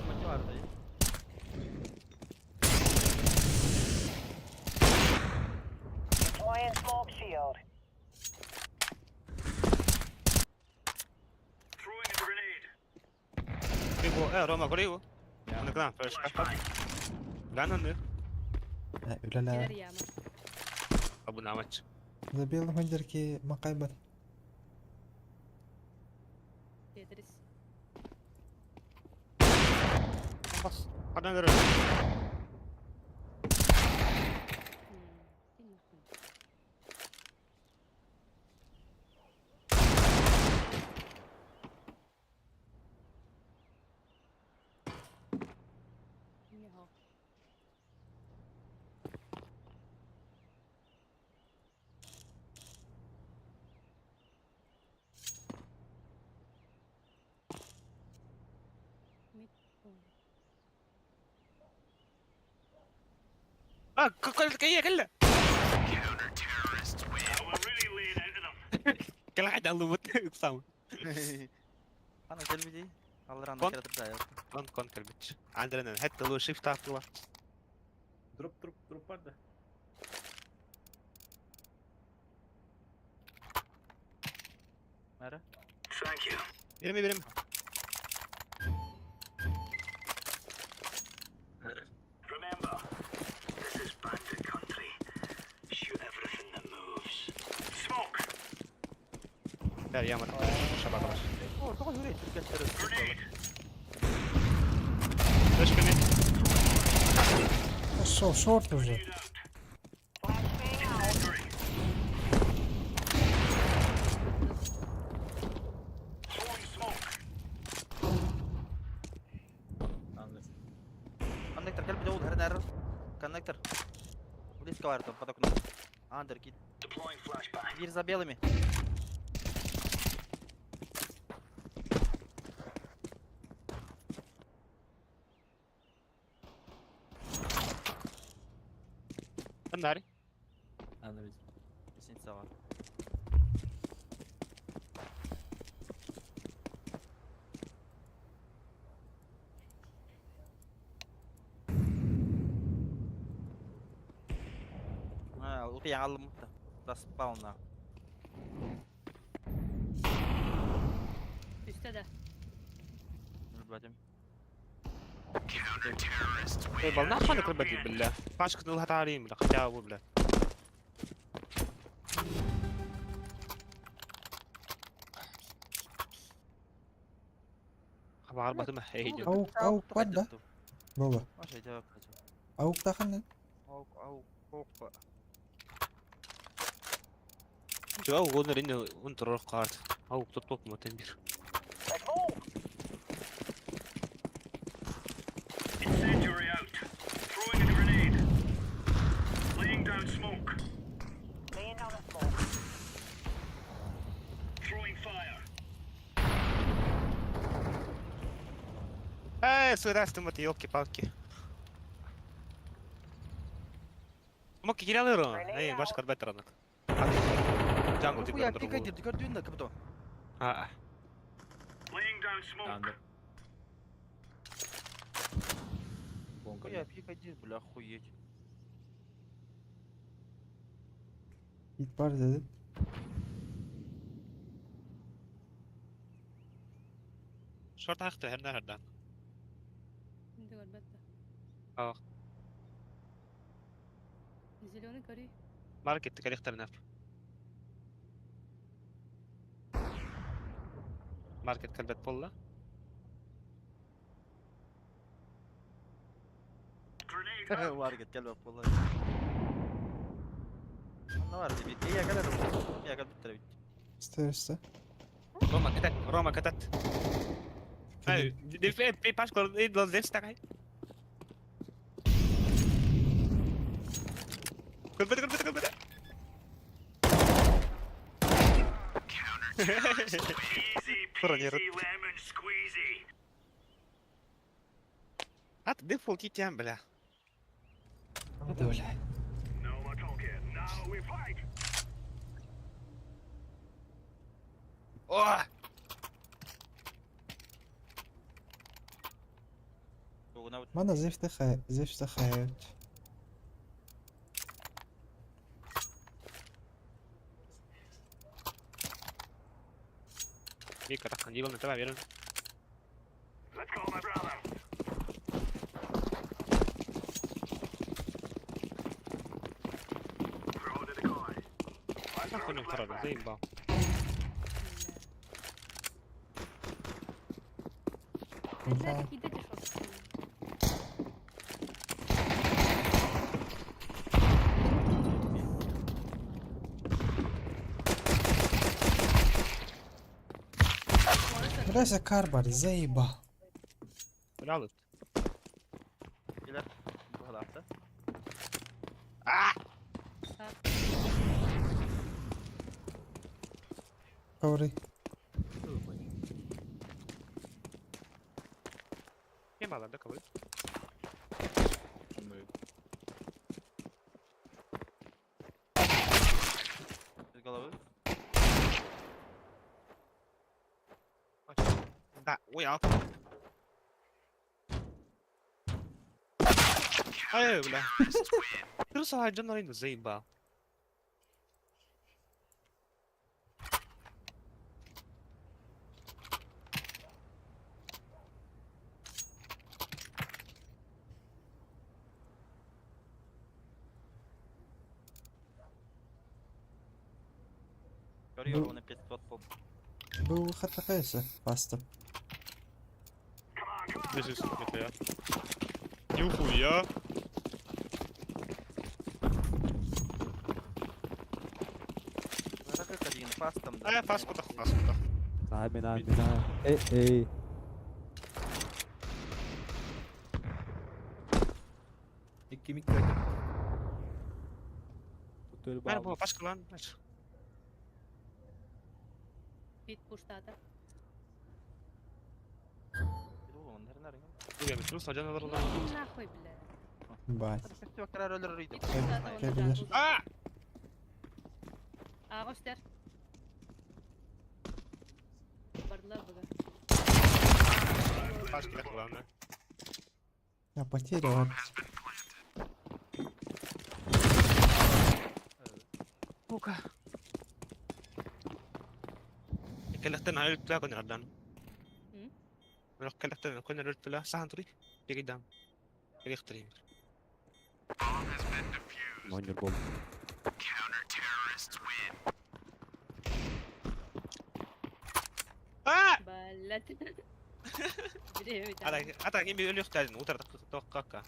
Мати var dayı. Deploying smoke shield. Рома, куригу. Аны флешка. Гана не. Үля-ля. Кэлэр яма. Абунамач. За белым хандерки макайбат. Тетрис. Бас. Ханан дөрө. Иди нахуй. Нихуя. Мид. А, какой кэллэ. Кэлэ аллыбыт ыксам. Ана келбidi. Аллар ана Кон. келе турда. Кон кон кэлбит. Андренен хэтте лу shift таптыла. Дроп, дроп, дроп бар да. Мәрі. Береме береме. Бер ямыр. Шабакалар. О, тоҕо хүрэй түргәттер. Флешка мид. Пошел, шорт уже. Андер. Коннектор келбidi ол хэр нәр. Коннектор. Близко var там под окном. Андер кит. Дверь за белыми. Андари. Андер. Лестница var. А, вот я алым до спауна. Үстэ да. Блядь. Эй, бална ханы кылбати билля. Пашка ныл хатарим бля, хотя бы бля. Хабар батым хей. Аук, аук, бар да? Боба. Маша, я хочу. Аук таханны. Аук, аук, аук. Жоо гонор энэ ун турор карт. Ау топ мотен бир. Laying down a smoke. Эй, сырастым это елки-палки. Мог кирялыру. Эй, баш карбет ранок. Джангл Хуя, типа пикай, ты көрдүн да кыбдо. А. Андер. Бонка. Хуя, пикай, бля, охуеть. Hit var dedim. Шорт ахты херна хердан. Инде көрбөт да. А. Зеленый кори. Маркет калихтарнап. Маркет калбет болла. Маркет келбеп болла. Анна var bir iya gelir. Iya gel bitti bitti. Стерсте. Рома катат, Рома катат. Эй, дефе пашка идол дефстагай. Калбет калбет калбет. Бронирут. Ат дефолт итям, бля. Да, бля. О! Мана зевтахают. Мика, так, на тебя верен. Нахуй не второй, заебал. Бля, кидайте шорт. Бля, Карбар, заебал. Бля, Килер. Бухалахта. Ковры. Не мало, да, ковры? Из головы. Да, ой, а. Ай, бля. Просто один заебал. Көрүөр оны 500 бол. Был выход такая паста. Здесь это я. Нихуя. Фастом, да. А, фас куда, фас куда. Амина, амина. Эй, эй. Икки микро. Мэр был пашка лан. Бит пуштата. Нахуй, бля. Бать. Бит пуштата, А! Агостер. Бардылар буга. Пашка главное. Я потерял. Сука. كلختنا قلت لها كنا ردان. كلختنا كنا قلت لها ساعة طريق قدام. طريق طريق. Монер бомб. А! Блядь. هذا كين بيقول لي اختار وتر توقعك.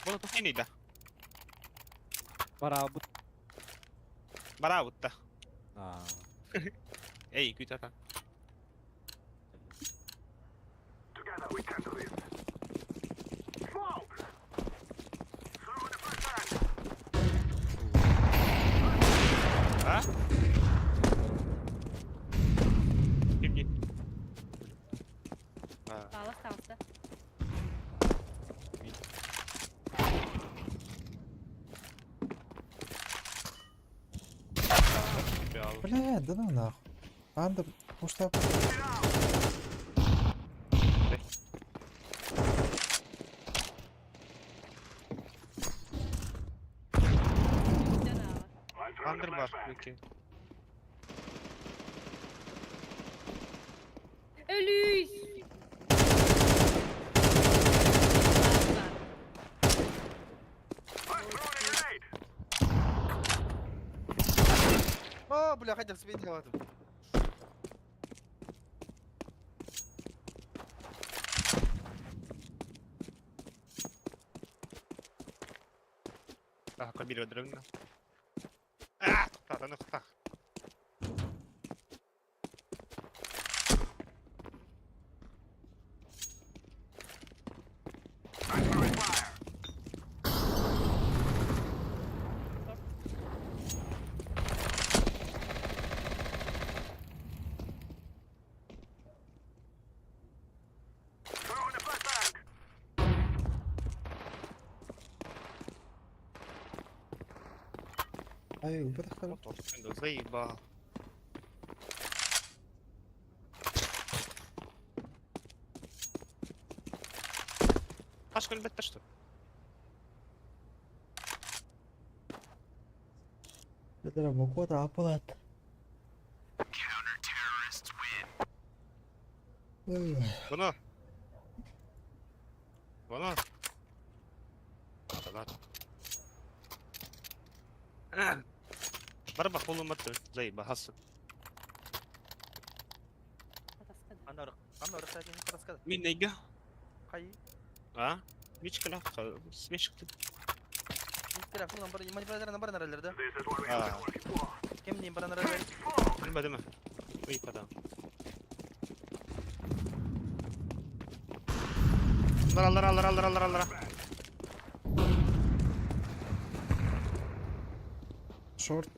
والله تحيني ده. Барабут. Барабутта. Аа. Ei, kyllä. А? Кимни? Алас таҕыста. Бля, да ну нахуй. Андер, пушта. Андер бар, окей. Өлүүс! О, бля, хотел светить ладно. Ah, кабель öldüremem. Ah, тоқтат, тоқтат. Ай, ылбатахтар. Заебал. Пашка любит что? Бетер бокуота апылат. Ой. Воно. Воно. Ладно. Барба холумат заеба хасы. Ханна ырык кини хараскада. Мин нейге? Хай. А? Мичкала, смешикти. Миктер акыл бар, манипулятор бар наралерде. А. Кем не бар наралер? Билбедим. Ой, падам. Аллар, аллар, аллар, аллар, аллар, аллар. Шорт.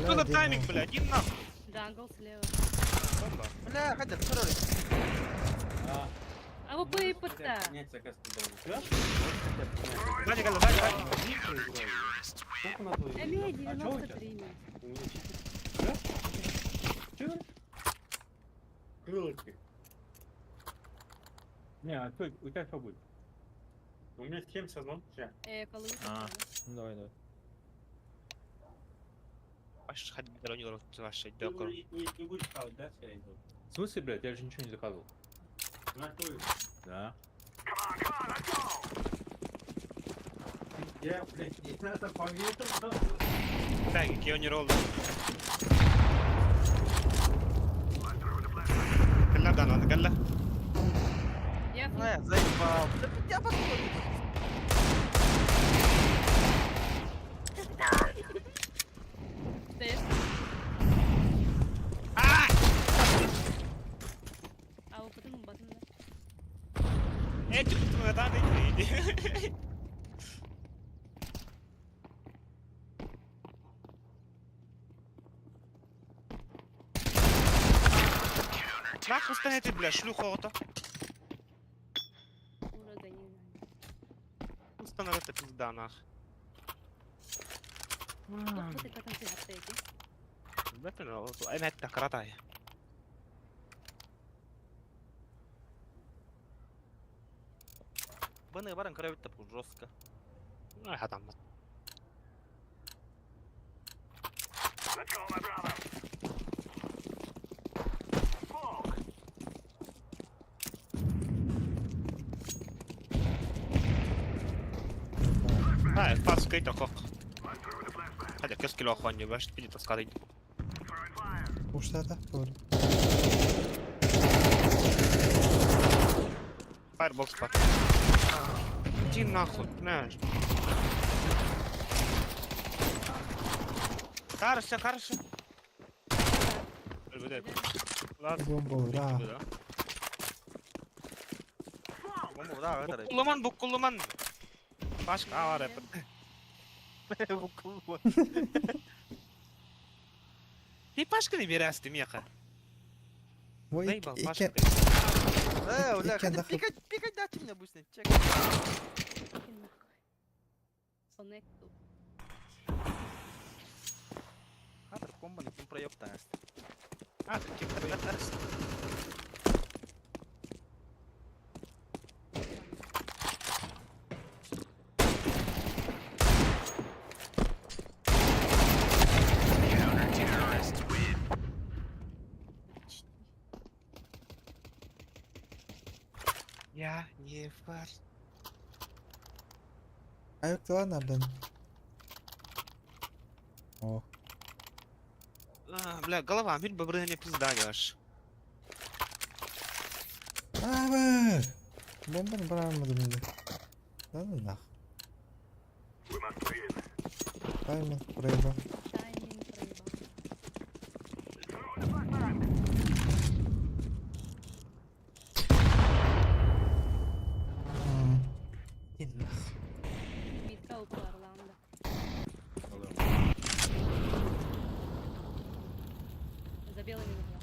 Что за тайминг, бля? Один нахуй. Jungle слева. Бомба. Бля, хотя второй. А вы ППТ. Нет, заказ не дал. Сзади, Галя, сзади, сзади. Сколько надо? Эмей А чё у тебя? 93. У меня чипы. Чё? Крылышки. Не, а что, у тебя что будет? У меня 7 созвон. Сейчас. Колы. А, ну давай, давай. Аш, хад броню вашей Ты докор. не, не будешь хавать, да, скорее всего? В смысле, блядь, я же ничего не заказывал. Да. Я, блядь, не надо поверил. Так, кионер oldu. Gel lan gel lan. Я Не, заебал. Да я потом. Стоишь? А вы потом батын да. Э, çıktı mı? Daha ne Нахуй станете, бля, шлюха ото. Ура, не знаю. Установите пизда нах. Тоқта катан сыхатта эти. Бэтен, эметте каратай. Баны баран кровить тапу жестко. Ай, хатам. Let's go, my brother. Smoke. Ай, пас кейт хок. Hadi keskellä on jo vähän piti taas karit. Уштата. Doğru. Firebox bak. Иди нахуй, знаешь. Хорошо, хорошо. Ладно. Бомба, ура. Бомба, да, это. Буккулуман, буккулуман. Başka var hep. Буккулуман. Bir başka ne bir rastım yaka. Ой, Заебал, икки- başka. Э, бля, Иккен хотя нахуй. пикать, пикать дайте мне обычно. Чек. Коннекту. Хатер комбо не проеб таст. А, ты кем Я не фарс. Ayakta nereden? О. А, бля, голова, мир бобры не пизда, аж. Abi! Bombanı bırakmadım bile. Lan nah. Тайминг проебал. Тайминг проебал. Иди нах. Митка упала Орландо. За белыми угла.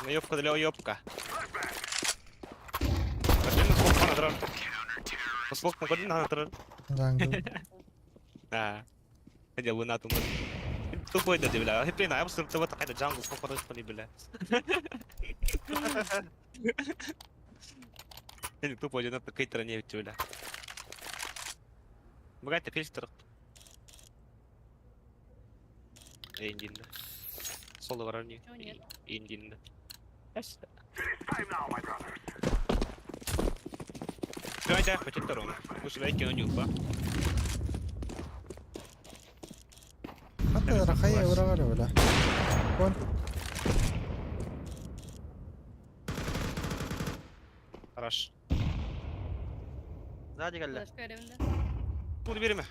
Наебка для уебка. Один смок на дрон. Смок на один на дрон. Jungle. Да. Хотя луна туман. Тупой да бля. Хиппи на, я просто того такая jungle смок на бля. Тупой один такой тране бля. Богатый фильтр. Индин. Соло воровни. Чего нет? Индин. Давайте, хоть второму. Пусть лайки на нюхба. Хатта рахая урагара бля. Вон. Хорош. Сзади кэллэ. Флешка эремде. Тут береме.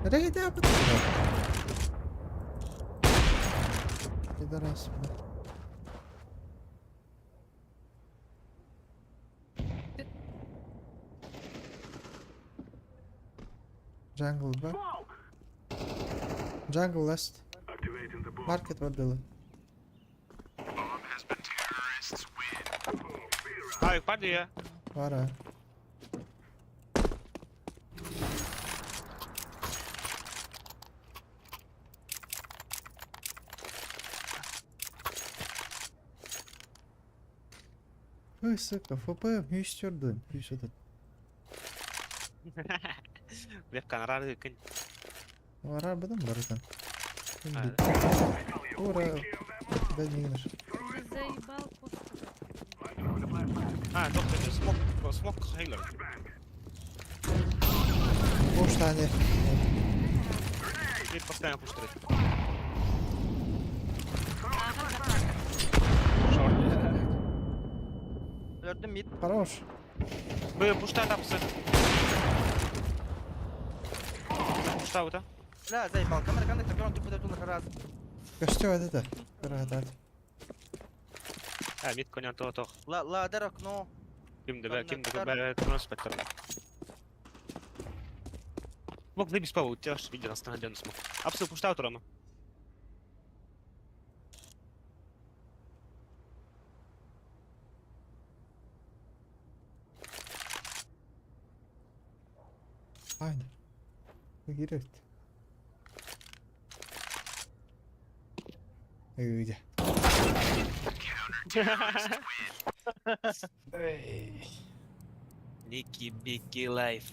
Nereye gidiyor bu? Пидорас, бля. Jungle B. Jungle last. Market var dolu. Ай, падай я. Var ha. Ой, сука, ФП 104, 130. Вебка нарары күн. Var бұдан бар екен. А. Ура. Да не гнешь. Ты заебал кошку. А, доктор, смок, смок хейлер. Boş tane. Bir постоянно пуштрит. Өлөрдүм mid. Хорош. Вы пушта тапсы. Пушта вот, а? Бля, заебал. Камера коннектор, көрөн түппү деп раз. Костё это. Рад. А, мид коня то то. Ла ладер окно. Ким да ким да Коннектор. б транспектор. Мог заебись паву, у тебя ж видео на один смог. Апсы пушта вот, Рома. Aynen. Girет. Öyle. Ники Бики Лайф.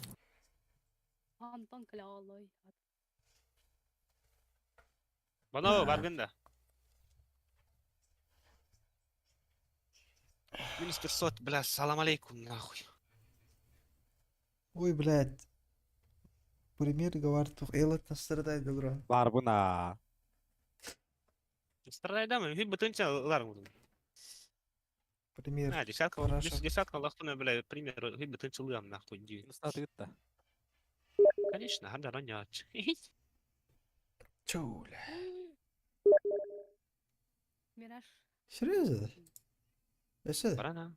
Антон клялой. Бано, баргында. Минус 500, бля, салам алейкум, нахуй. Ой, блядь. Пример говорит, элот настрадай добро. Бар буна. Страдай дам, хит бутынча лар буду. Пример. А, десятка, Хорошо. десятка лахтуна, бля, пример, хит бутынча лам, нахуй. ди. Минус та. Конечно, ханда ронять. Чё, бля? Мираж. Серьезно? Это Барана.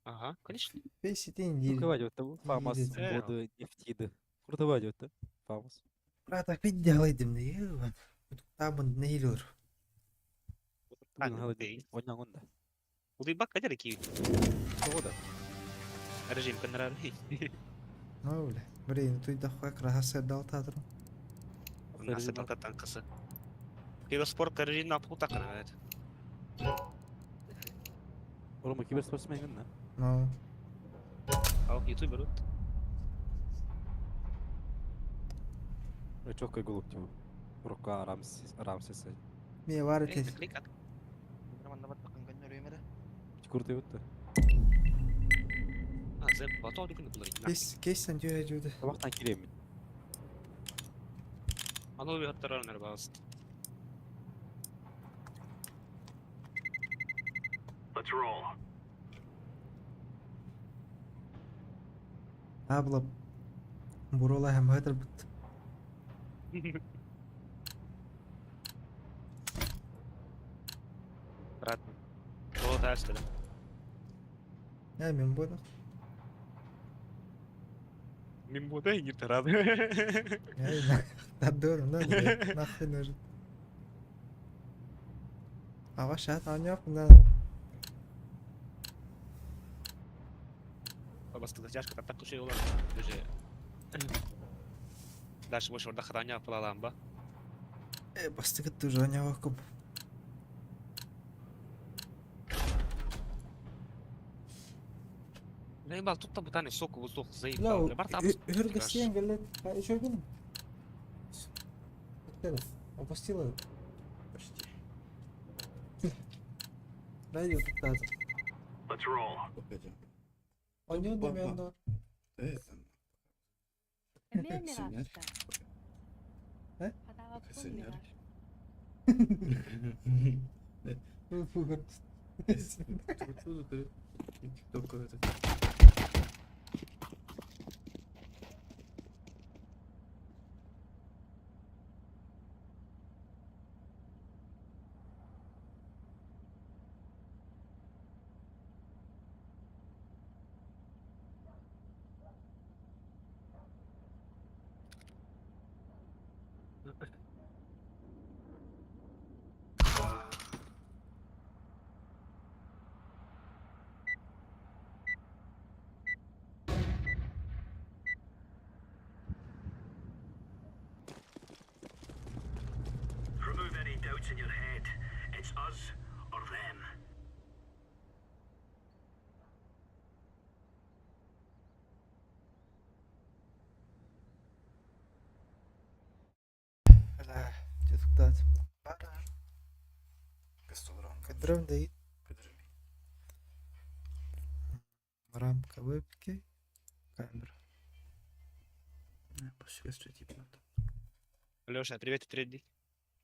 Ага, конечно. Весь день Куртовать вот Фамас, Э. воды, нефтиды. Куртовать вот Фамас. Брат, опять делай дым, Там не илер. А, Оннан онда. Улыбак кадер ки. Тоғда. Режим коннорар. Ну, бля. Блин, тут дохуя краса дал татру. Нас это танкасы. Киберспорт режим на пулта канает. Рома киберспортсмен да? Ну, А ютубер. Чокка голуб типа. Рука Рамсес Рамсеса. мне варит. Клик Курты вот. А, за потом дүкін булар. Кес, кес сан дюя дюда. Табақтан келемін. Аны би хаттар нар бас. Let's roll. Абла. Бурола hem хатыр бит. Рад. О, да, что ли. Я мен буду. Мен буду и не тарад. Я да дурно, да, нахуй нужен. Аҕа шаат оонньооппун да. Бастыгы тяжко так так улар. Уже дальше больше орда храня палаламба. Бастыгы тоже оонньообоккум. Заебал, тут там бутаны сок воздух Ла, заебал. Бля, Барта Үргесен келет. Еще один. Опустила. Почти. Дай тут таза. Let's roll. Погоди. Оонньоон Ба- ба. да Это... Эмиэ Сеньор. мирашта. Э? Хатаабаппын Сеньор. мираш. Только это. Remove any doubts in your head. It's us or them. Бля, дьэ Кастолрон. Кадром дает Кадрами. рамка вебки, камера. типа. Леша, привет, третий.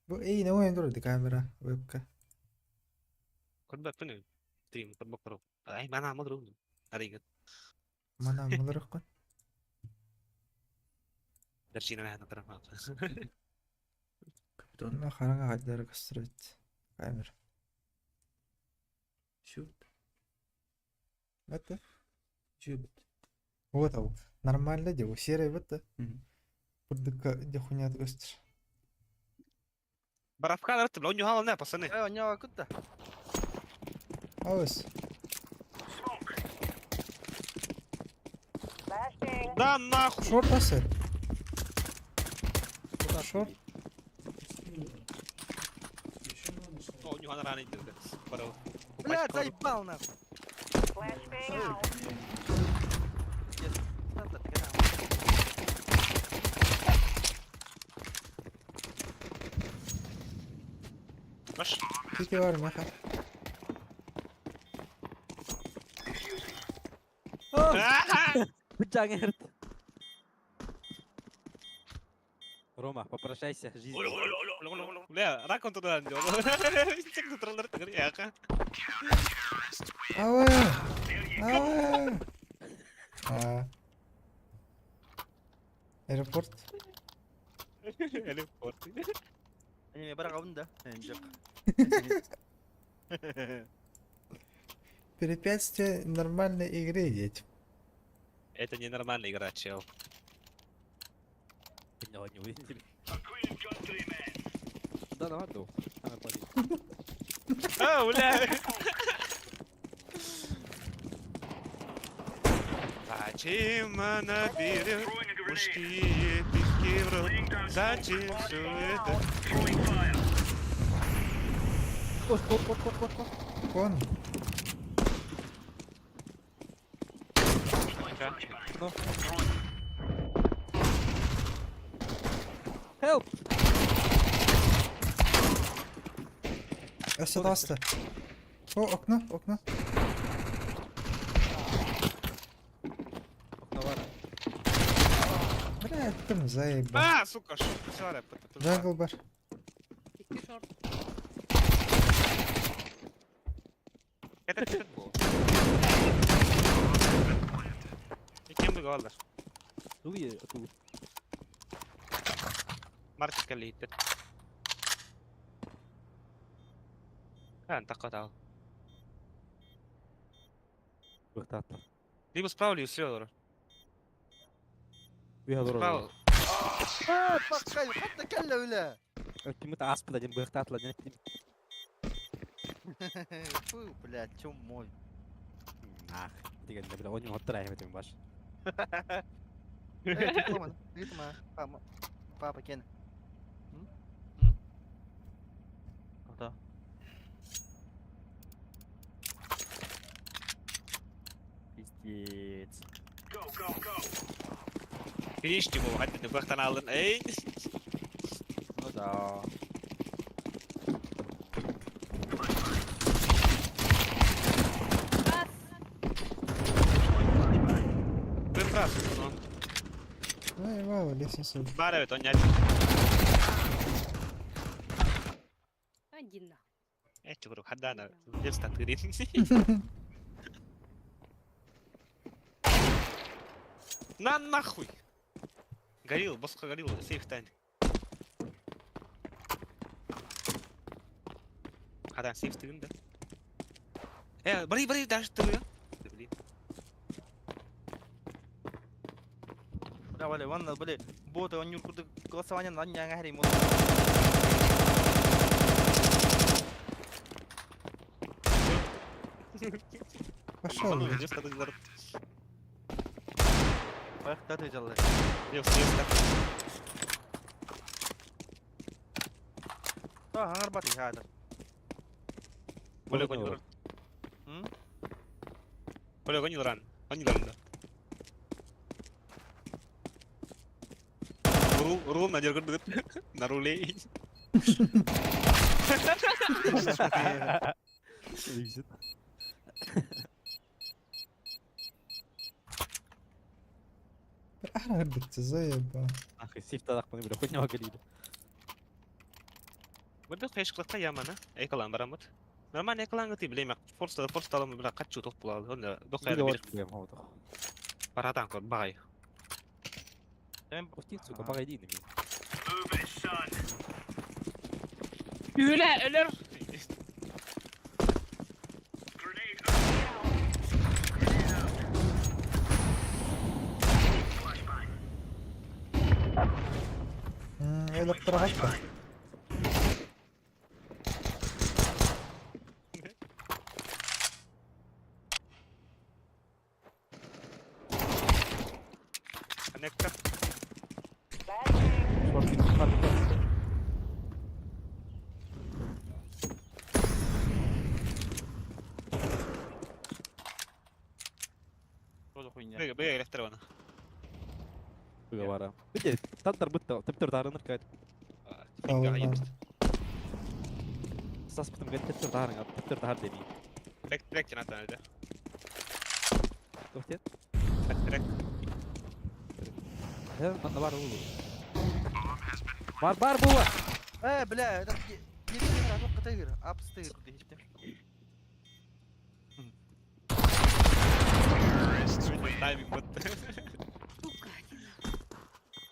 Эй, на وين دور камера вебка. Куда пыны? Стрим, под бокору. Ай, мана мудру. Аригат. Мана мылырыққын. Дарчина на тарама. Капитан. Мына қараңа қайдары көстіреді. Камера. Чуть. Это? Чуть. Вот ол. Нормально дело. Серый бітті. Мгм. Бурдыкка де хуйня көстір. Барафка раттым, он юхал не, пацаны. Э, у него куда? Ауыз. Flashbang. Да нахуй. Шорт асы. Шорт. Он юхал рано идет. Барау. Блядь, заебал нахуй. Flashbang out. Надо, ты когда? Баш. Кете бар маха. Бычагерт. Рома, попрощайся с жизнью. Бля, ракон туда андел. Ауэ! Ауэ! А. Аэропорт. Они мне барагауын да. Жок. Препятствие нормальной игре, дети. Это ненормальная игра, чел. Поняла, не увидели. A queen country, man. Да, давай, ду. Она парень. А, бля. Зачем она берет Throwing a grenade. мужские писки в рот? Laying down smoke. Зачем все это? Throwing fire. Кот, кот, кот, кот, кот, кот. Кон. Ну. Help! Өсө таста. О, окно, окно. Окно вара. Бля, там заебал. А, сука, все, Джангл бар. Икки шорт. Это что было? Кем бы говорил? Туги, ту. Маркет калит. А, так вот. Быхтаттар. Либо справа, либо слева. Уя Справа. А, пакай, хатта калла уля. Ким это аспыда ден быхтатла ден. Фу, блядь, чё мой. Ах, дигәндә бля, оньюн оттыр әйбәтең баш. Эй, диплома, диплома, папа, папа, Кен. Да. Пиздец. Финиш типа, хәтта бактан алдын. Эй. Ну да. Раз. Прекрасно, ну. Ай, вау, лестница. Бар evet, онять. Один нахуй. Эче куру хадана. Леста тырин. На нахуй. Горилл, босқа горилл, сейф тань. Хадан сейф тыгын да. Э, бери, бери, даже тыгын. Да, блин. Бля, Валя, вон, бля, боты, он юркуды голосование на не ангахри, Пошел. Ну, леста тыгын. Эх, да ты делаешь. Леста, леста. Да, ангар баты, хадр. Бля, гонил. М? Бля, гонил ран. Гонил ран, да. Рул, рул на дерган На руле. Висит. Ахра бит, заеба. Ах, сейф тадак бля, хоть не горили. Бу кайшкылыкка ямана. Экалан барамыт. Нормально экалан гыты билем. Форста форста алым била качу топ булалы. Онда докая бир барадан кор багай. Пустит, сука, погоди на меня. Үле өлөр. Электроғатта. Коннектор. Тоже хуйня. Беге беге электр бана. Бара. Видите, таттар бытта, тептер дарыныр кайт. Сас бытым кайт тептер дарың, тептер дар деми. Трек трек жана да. Тоқтет? Трек трек. Э, манда бар улу. Бар бар була. Э, бля, это не не разок категор, апстыр, Тайминг бит. Сука, один нахуй.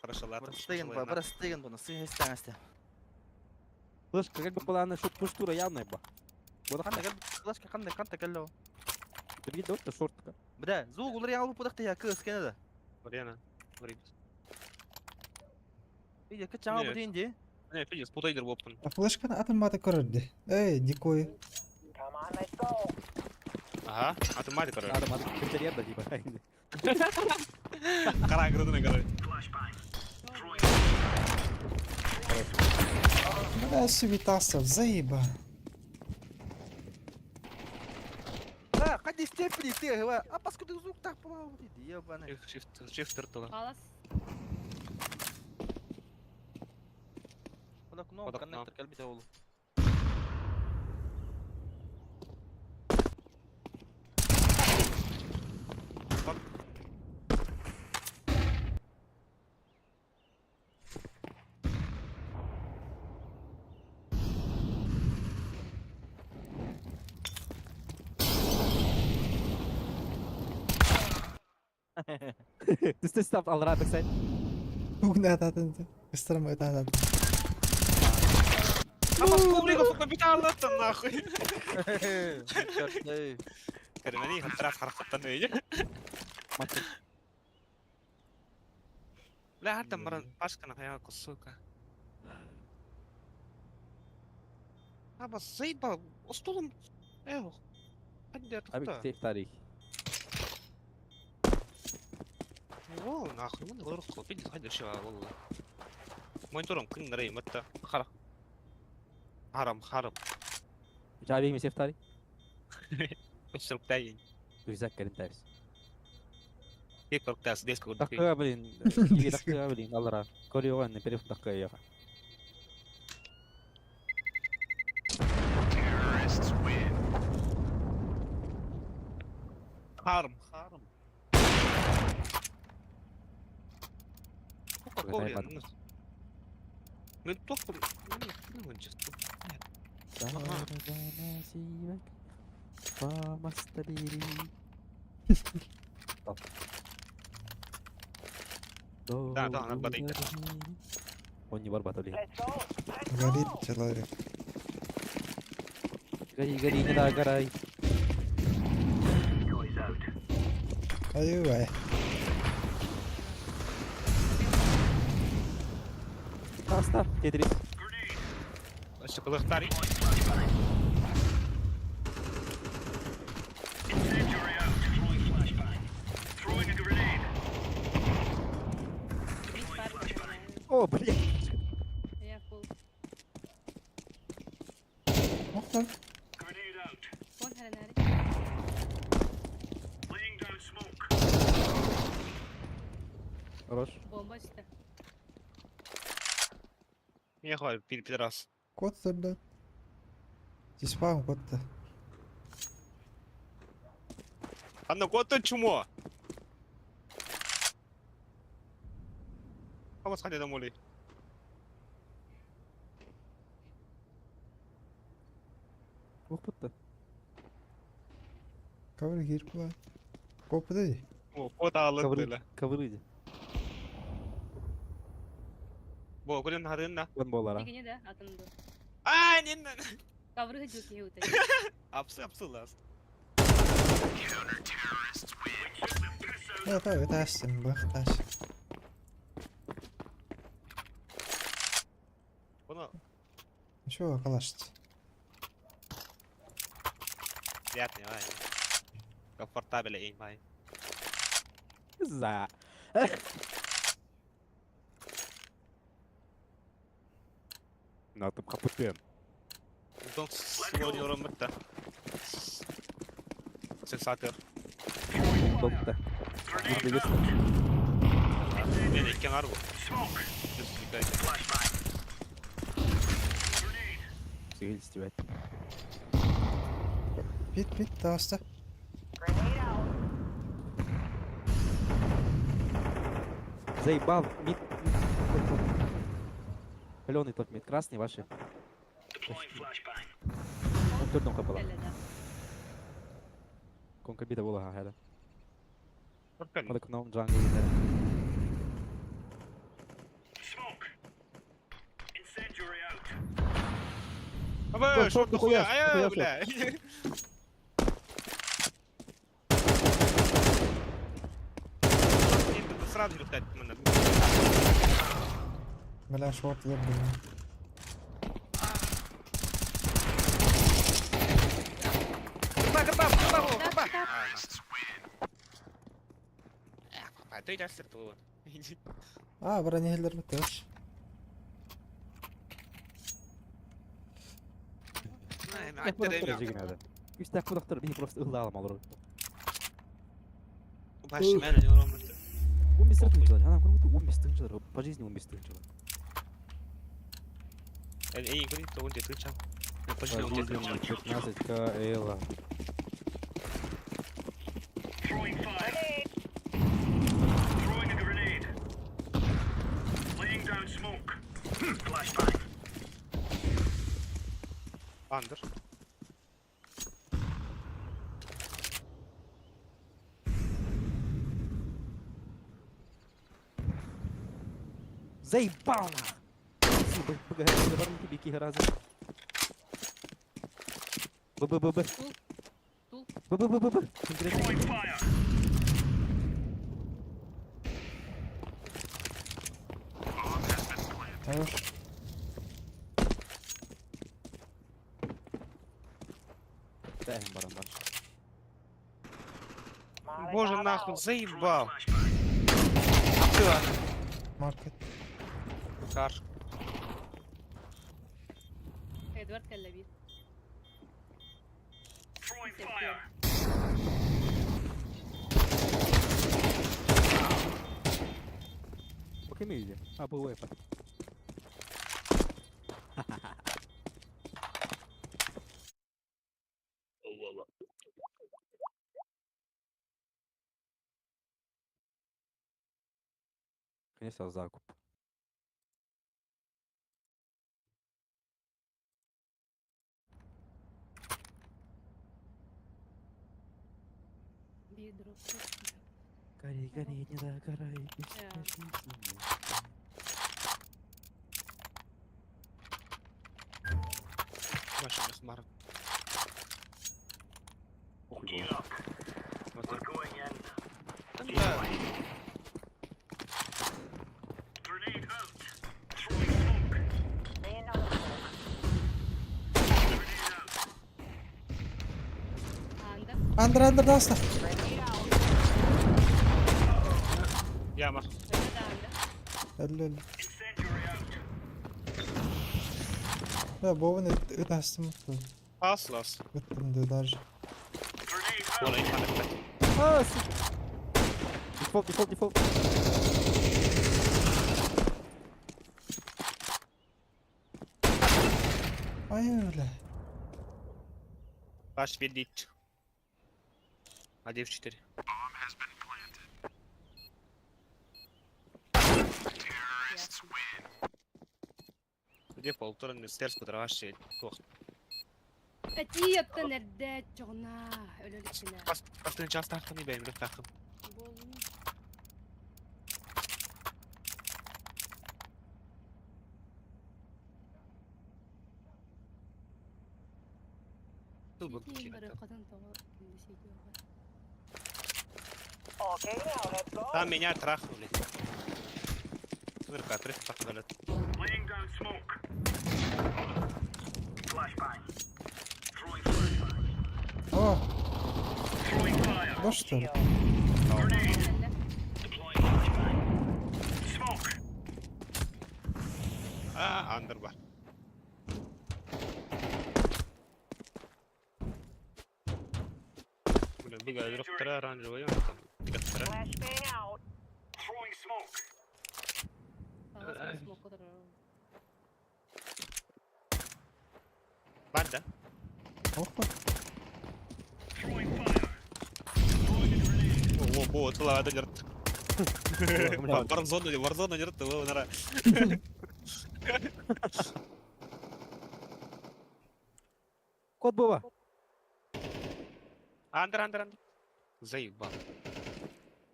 Хорошо, ладно. Простыгын, ба, простыгын бұны, сый хестаңасты. Слышь, как бы была она шут пуштура явная ба. Қандай кәл, флешка қандай, қандай кәл Бирге доктор шортка. Бля, звук улар яңа пудакта я кыз кене да. Марьяна. Говорит. Иде кы жаңа Нет. бу дейинде. Не, пиздец, путайдер болыппын. А флешканы атымбаты көрөрдү. Эй, дикой. Ага, атымбады короче. Адам адам киртерер да типа. Кара грудуна короче. Бля, субитасов, заеба. А, қандай степени ты, а паскуда звук так була дейди, ебаный. Shift shift тыртыла. Палас. Пудак но, Пудак но. коннектор кәл бите олу. Түс түс тап алра бексай. Угна ататын. Кыстырмай ататын. А паскубрика, сука, бит алаттан нахуй. Черт, эй. Кәдімгі хаттырас харахаттан өйде. Бля, хаттан баран пашканы хаяға сука. Аба заебал. Остолум. Эх. Ханде Абик тухта. сейф тарих. О, нахуй, мен олор хлопин ханде шива والله. Мониторум күн нарай матта. Хара. Харам, харам. Мич абик ми сейф тарих? Өчсөрүк тайын. Рюкзак кэлин таарис. Кек тас деск курдук. Такка блин, иге такка блин, алара. Көрүөҕүн, перев такка яха. Харам, харам. Ага. Мен тоқтым. Мен Да, да, она подойдет. Он не барбата, блин. Горит человек. Гори, гори, не да, горай. Ай-ай. Таста, Тетрис. Шоколадтари. О, блин. Я фул. Ох там. Вон харанари. Хорош. Бомба сюда. Меня хватит, пидорас. Кот-то, блядь. Здесь спам кот-то. А ну кот чмо. Хамас ханде домоли. Ох, путта. Ковры гирпла. Копы О, кот алып. Ковры. Бо, көрен харын Вон болара. Дигене да, атымды. А, не. Ковры жуки уты. Апсы, апсы ласт. Да, да, это астен, бах, таш. Бұны Чего калашить? приятный, ай. Комфортабель эйм, ай. За. Натым хапытын. Дон свой мытта. Сенсатор. Долгта. Мен иккен арбу. Сигил стивет. Бит, бит, таста. Заебал, мид. Зеленый тот мид, красный ваши. Он төрдөн капала. Конка бита була хада. Hadi кном джангл Абы, шорт дохуя, ай, бля. Сразу же сказать, Бля, шорт ебаный. Кырба, кырба, кырба, кырба. Той дастер тула. А, бронехелер бітті. Үстә кудактыр, мин просто ылла алам алыр. Баш мен не урам. 15 тынчылар. Анам көрүп 15 тынчылар. По жизни 15 тынчылар. Эй, көрүп то 17 тынча. По жизни 17 тынча. 15 к эла. Андер. Заебал нах! Б Б Б Б. Б Б Б Б Б. Хорош. Тэһин баран бар. Боже нахуй, заебал. Актыва. Маркет. Кар. Эдвард кэллэ биир. Бу ким үйдü? Ha bu UEFA. Конечно, закуп. Биир дроп. Гори, гори, не догорай. Машина хмар. Анда. Андер, андер, даста. Яма. Өллө, өллө. Да, Бованы ыт астым. Аслас. Ыттым да даже. Ола иханыкта. А, сука. Дефолт, дефолт, дефолт. Ай, бля. Баш ведить. 1 в 4. Дефолт, туран стерс кутраваши. Тох. Эти оттон эрдэ чоҕуна өлөлүккүнэ. Бастын час тахын ибэйм рых тахын. Тыл бу Киин бары хотон тоҕо Там меня трахнули. Сырка, трых трахнули. О! Да что ли? А, андер бар. Бля, бегаю, дроптера оранжевый, он там. Дроптера. Бар да? Опа. О, о, тыла дерт. Варзону, варзону дерт, тыла нара. Код Бова. Андер, андер, андер. Заебал.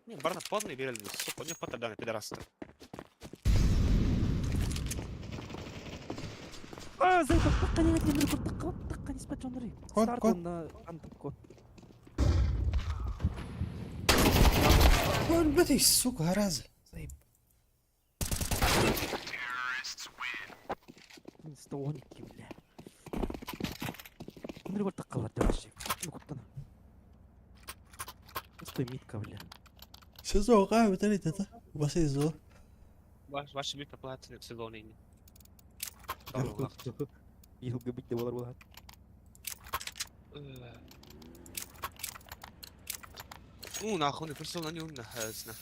Не, барна поздно берели, сука, у него тогда на пидораста. А, зайка, таққа не өтемір код, таққа, таққа не спать жоныры. Код, код. На андер код. Ой, блядь, сука, зараза. Заеб. 112, бля. Өнөр гол таққалар деп вообще. Куттана. Стой митка, бля. Сезон қай бітіреді это? Басай зо. Ваш, ваши бит оплаты в сезоне. Йылгы бит болар болады. Ну нахуй, не пришел на нем на хазна.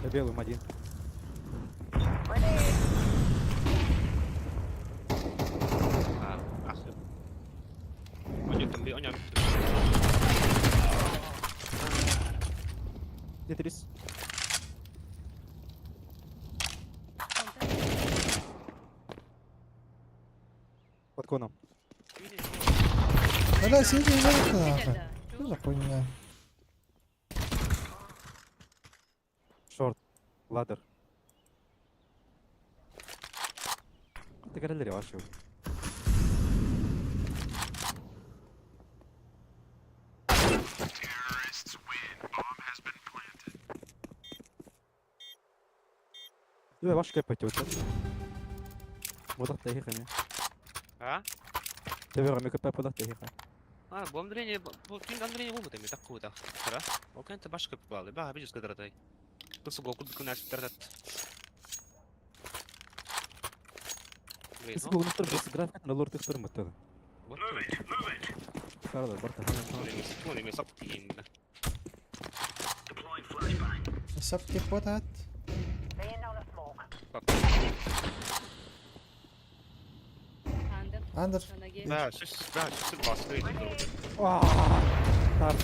Я белым один. А, нахуй. Он там, он Тетрис. Под коном. Бля, сиди, иди нахуй. Что за хуйня? Шорт. Ладер. Ты горели вообще. Түбэ баш көппөт өтө. Бодох тэһи хами. А? Түбэ хами көппөт бодох тэһи ха. А, бу Андрене, бу кин Андрене бу бутами так куда. Хара. Ол кенте баш көп балы. Ба, бижус кыдыратай. Кысы гол куд күн астырдат. Кысы гол нуктар бу график на лор тыктыр мытты. Карада барта. Сап кеп батат. Андер. Андер. На ноге. Да, сүс, да, сүс басты. Тар.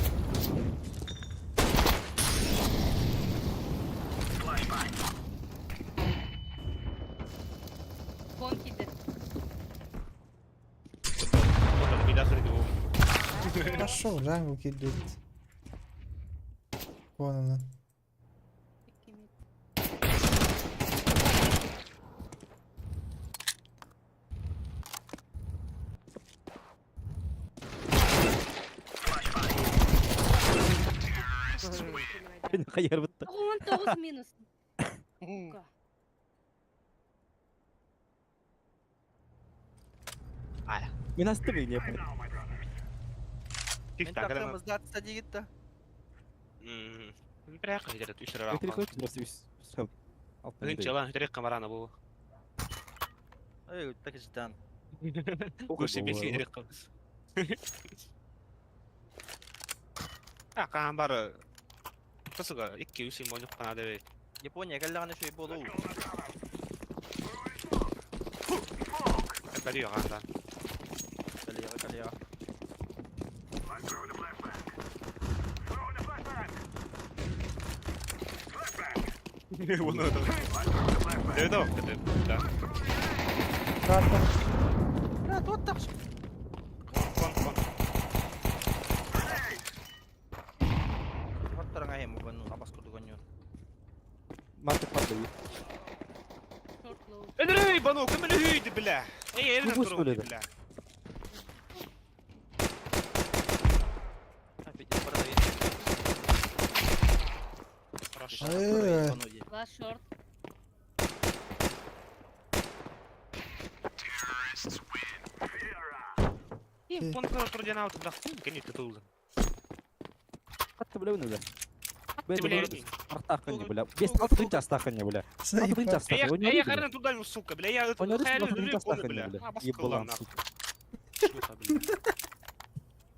Кон киде. Пошел, джангл кидет. Вон она. Хайыр бытты. 19 минус. Сука. Мин асты бейне. Тик так, Мен сдаться дигитта. Бірақ қайдыр, үш ра. Өтірік өтірік просто үш. Бүгін чалан өтірік қамараны бұл. Ой, так ждан. Көше бесі өтірік қам. А, қаған бары. Қысыға, икки үш им ойнық қана деп. Япония кәлләгәне шөй болу. Бәрі ағанда. Кәлләгә, кәлләгә. Оны Да, да. Карта. Бля, тут так. Кон, кон. Хаттарыңа хем уган абас курдуган yun. Маркет бар бей. Шорт лоу. Өлірей, бану, кім өлі бля? Ей, елін Кубус тұру, өледі. бля. Хорошо. Э, Last short. Кон көр тұрден алды, бірақ кім кенет тұтылды. Қатты біле өні бля. Бля, Артақын бля. Бес алты тынч астақын бля. Алты тынч астақын. Я харен туда, сука, бля, я Он астақын бля. Ебалан, сука.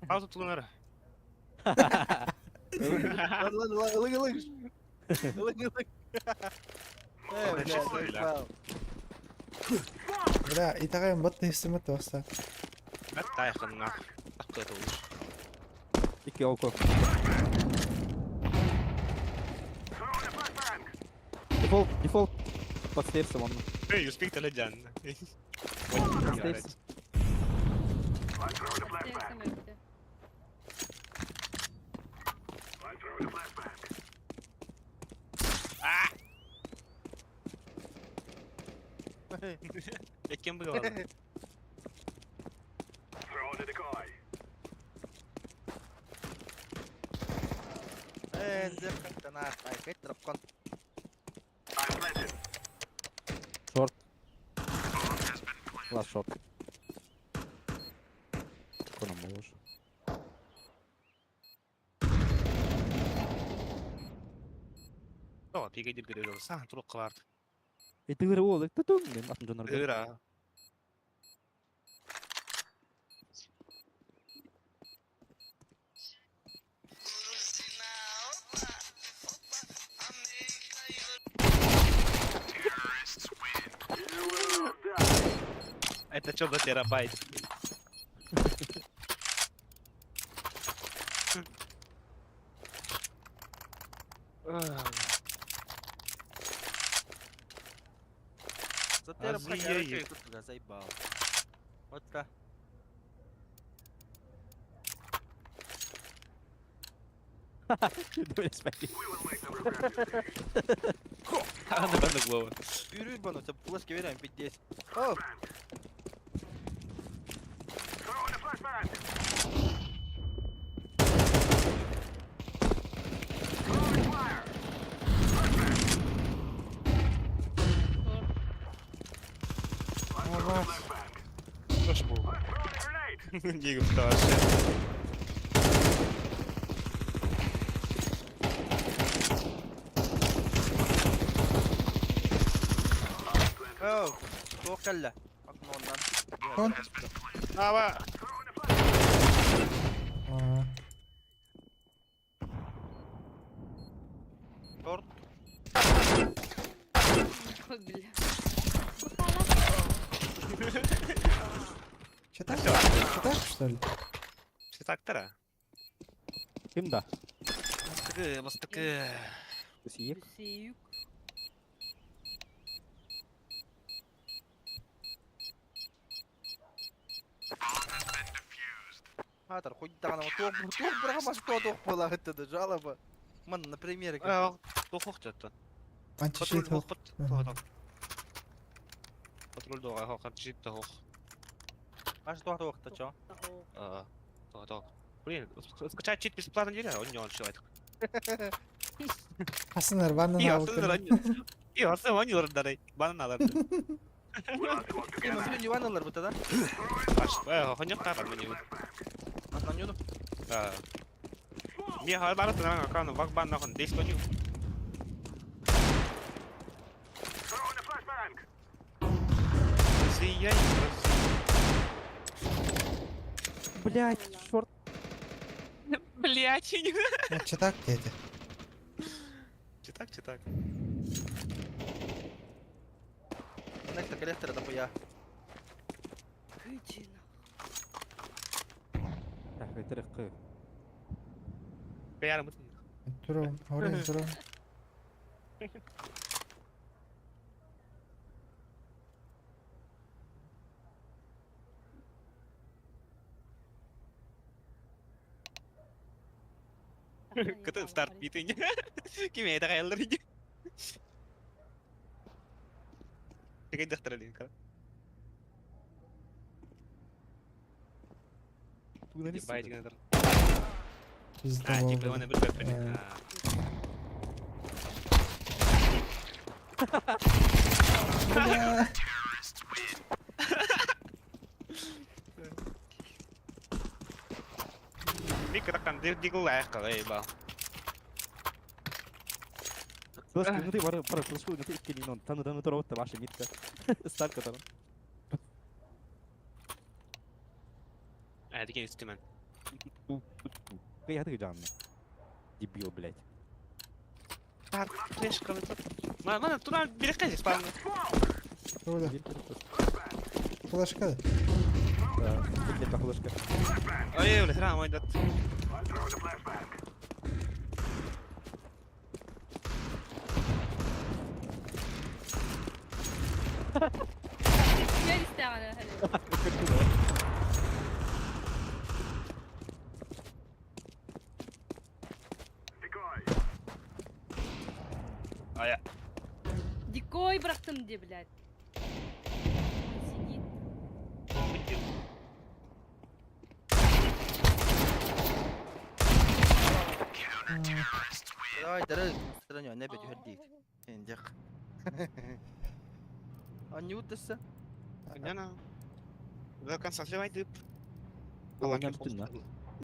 Пауза тулынары. Ладно, ладно, ладно, лыг, лыг. Лыг, лыг. Э, бля, заебал. Бля, и такая бот не тоста. Тайханна. Аққы толы. Ики око. Дефолт, дефолт. Под стейрсом он. Эй, успей таладжан. Под стейрсом. Стейрсом өтті. Кем было? Э, зеркало на, ай, кайт трапкон. Шорт. Лast шорт. Коном можешь. О, пиге деп кіреді. Саған тұруқ қыларды. Итигер ол, тутун мен атын жонар. Ыра. Это что за терабайт? За терапкон Азия. заебал. Вот та. Аны баны глава. Yürü bana, sen flash vereyim bir Oh. Диги вообще. Оу, туох кэллэ? Окноннан. Он? Ава! Аа. Торт. Ой, бля. Че так? Че так, что ли? Все так-то. Ким да? Бастыкы, бастыкы. Сиек. Сиюк. Атар, хоть даҕаны туох туох быраҕамас туох туох буолаҕыт да жалоба. Ман, например, Тохох жаттан. Античит Патруль хохот. Патруль дога хох, античит хох. Аж туох туох та чё? А, то. Блин, скачать чит бесплатно нельзя, он не он человек. Хасынар банан И алып асы кел. И асы он юрдарай. Банан алар. Э, ну блин, Иван алар бу да? Аш, э, хоньок тар мне. Основнюну. Да. Мне хабар на кану вак бан нахон десь коню. Россия, Блять, шорт. Блять, Че так, дядя? Читак, читак. Коннектор, коллектор, да хуя. Иди Так, это рыкы. Бәрі Туром, орын, туром. Кыты старт битин. Ким это кайлар иди. Теген дохтар кара. Бай деген Пизда А, типа он болду. бір бәппен. Бля. Микрокан дигл аяққа ебал. Слышь, ну ты бары бары слышь, ну ты иккелин он. Тану тану турабыт башы митка. Старка там. А, деген үстімен. Я ты жанна. Дебил, блять. Старт флешка Мана, мана, тура берекке здесь спавны. Куда? Флешка. Да, где флешка? Ой, бля, храм, ой, дат. Я не стану. Ая. Дикой бырахтым де, блядь. Он сидит. Давай, дары, стране, не бить, уходи. Индих. Они утаса. Яна. До конца сливай дып.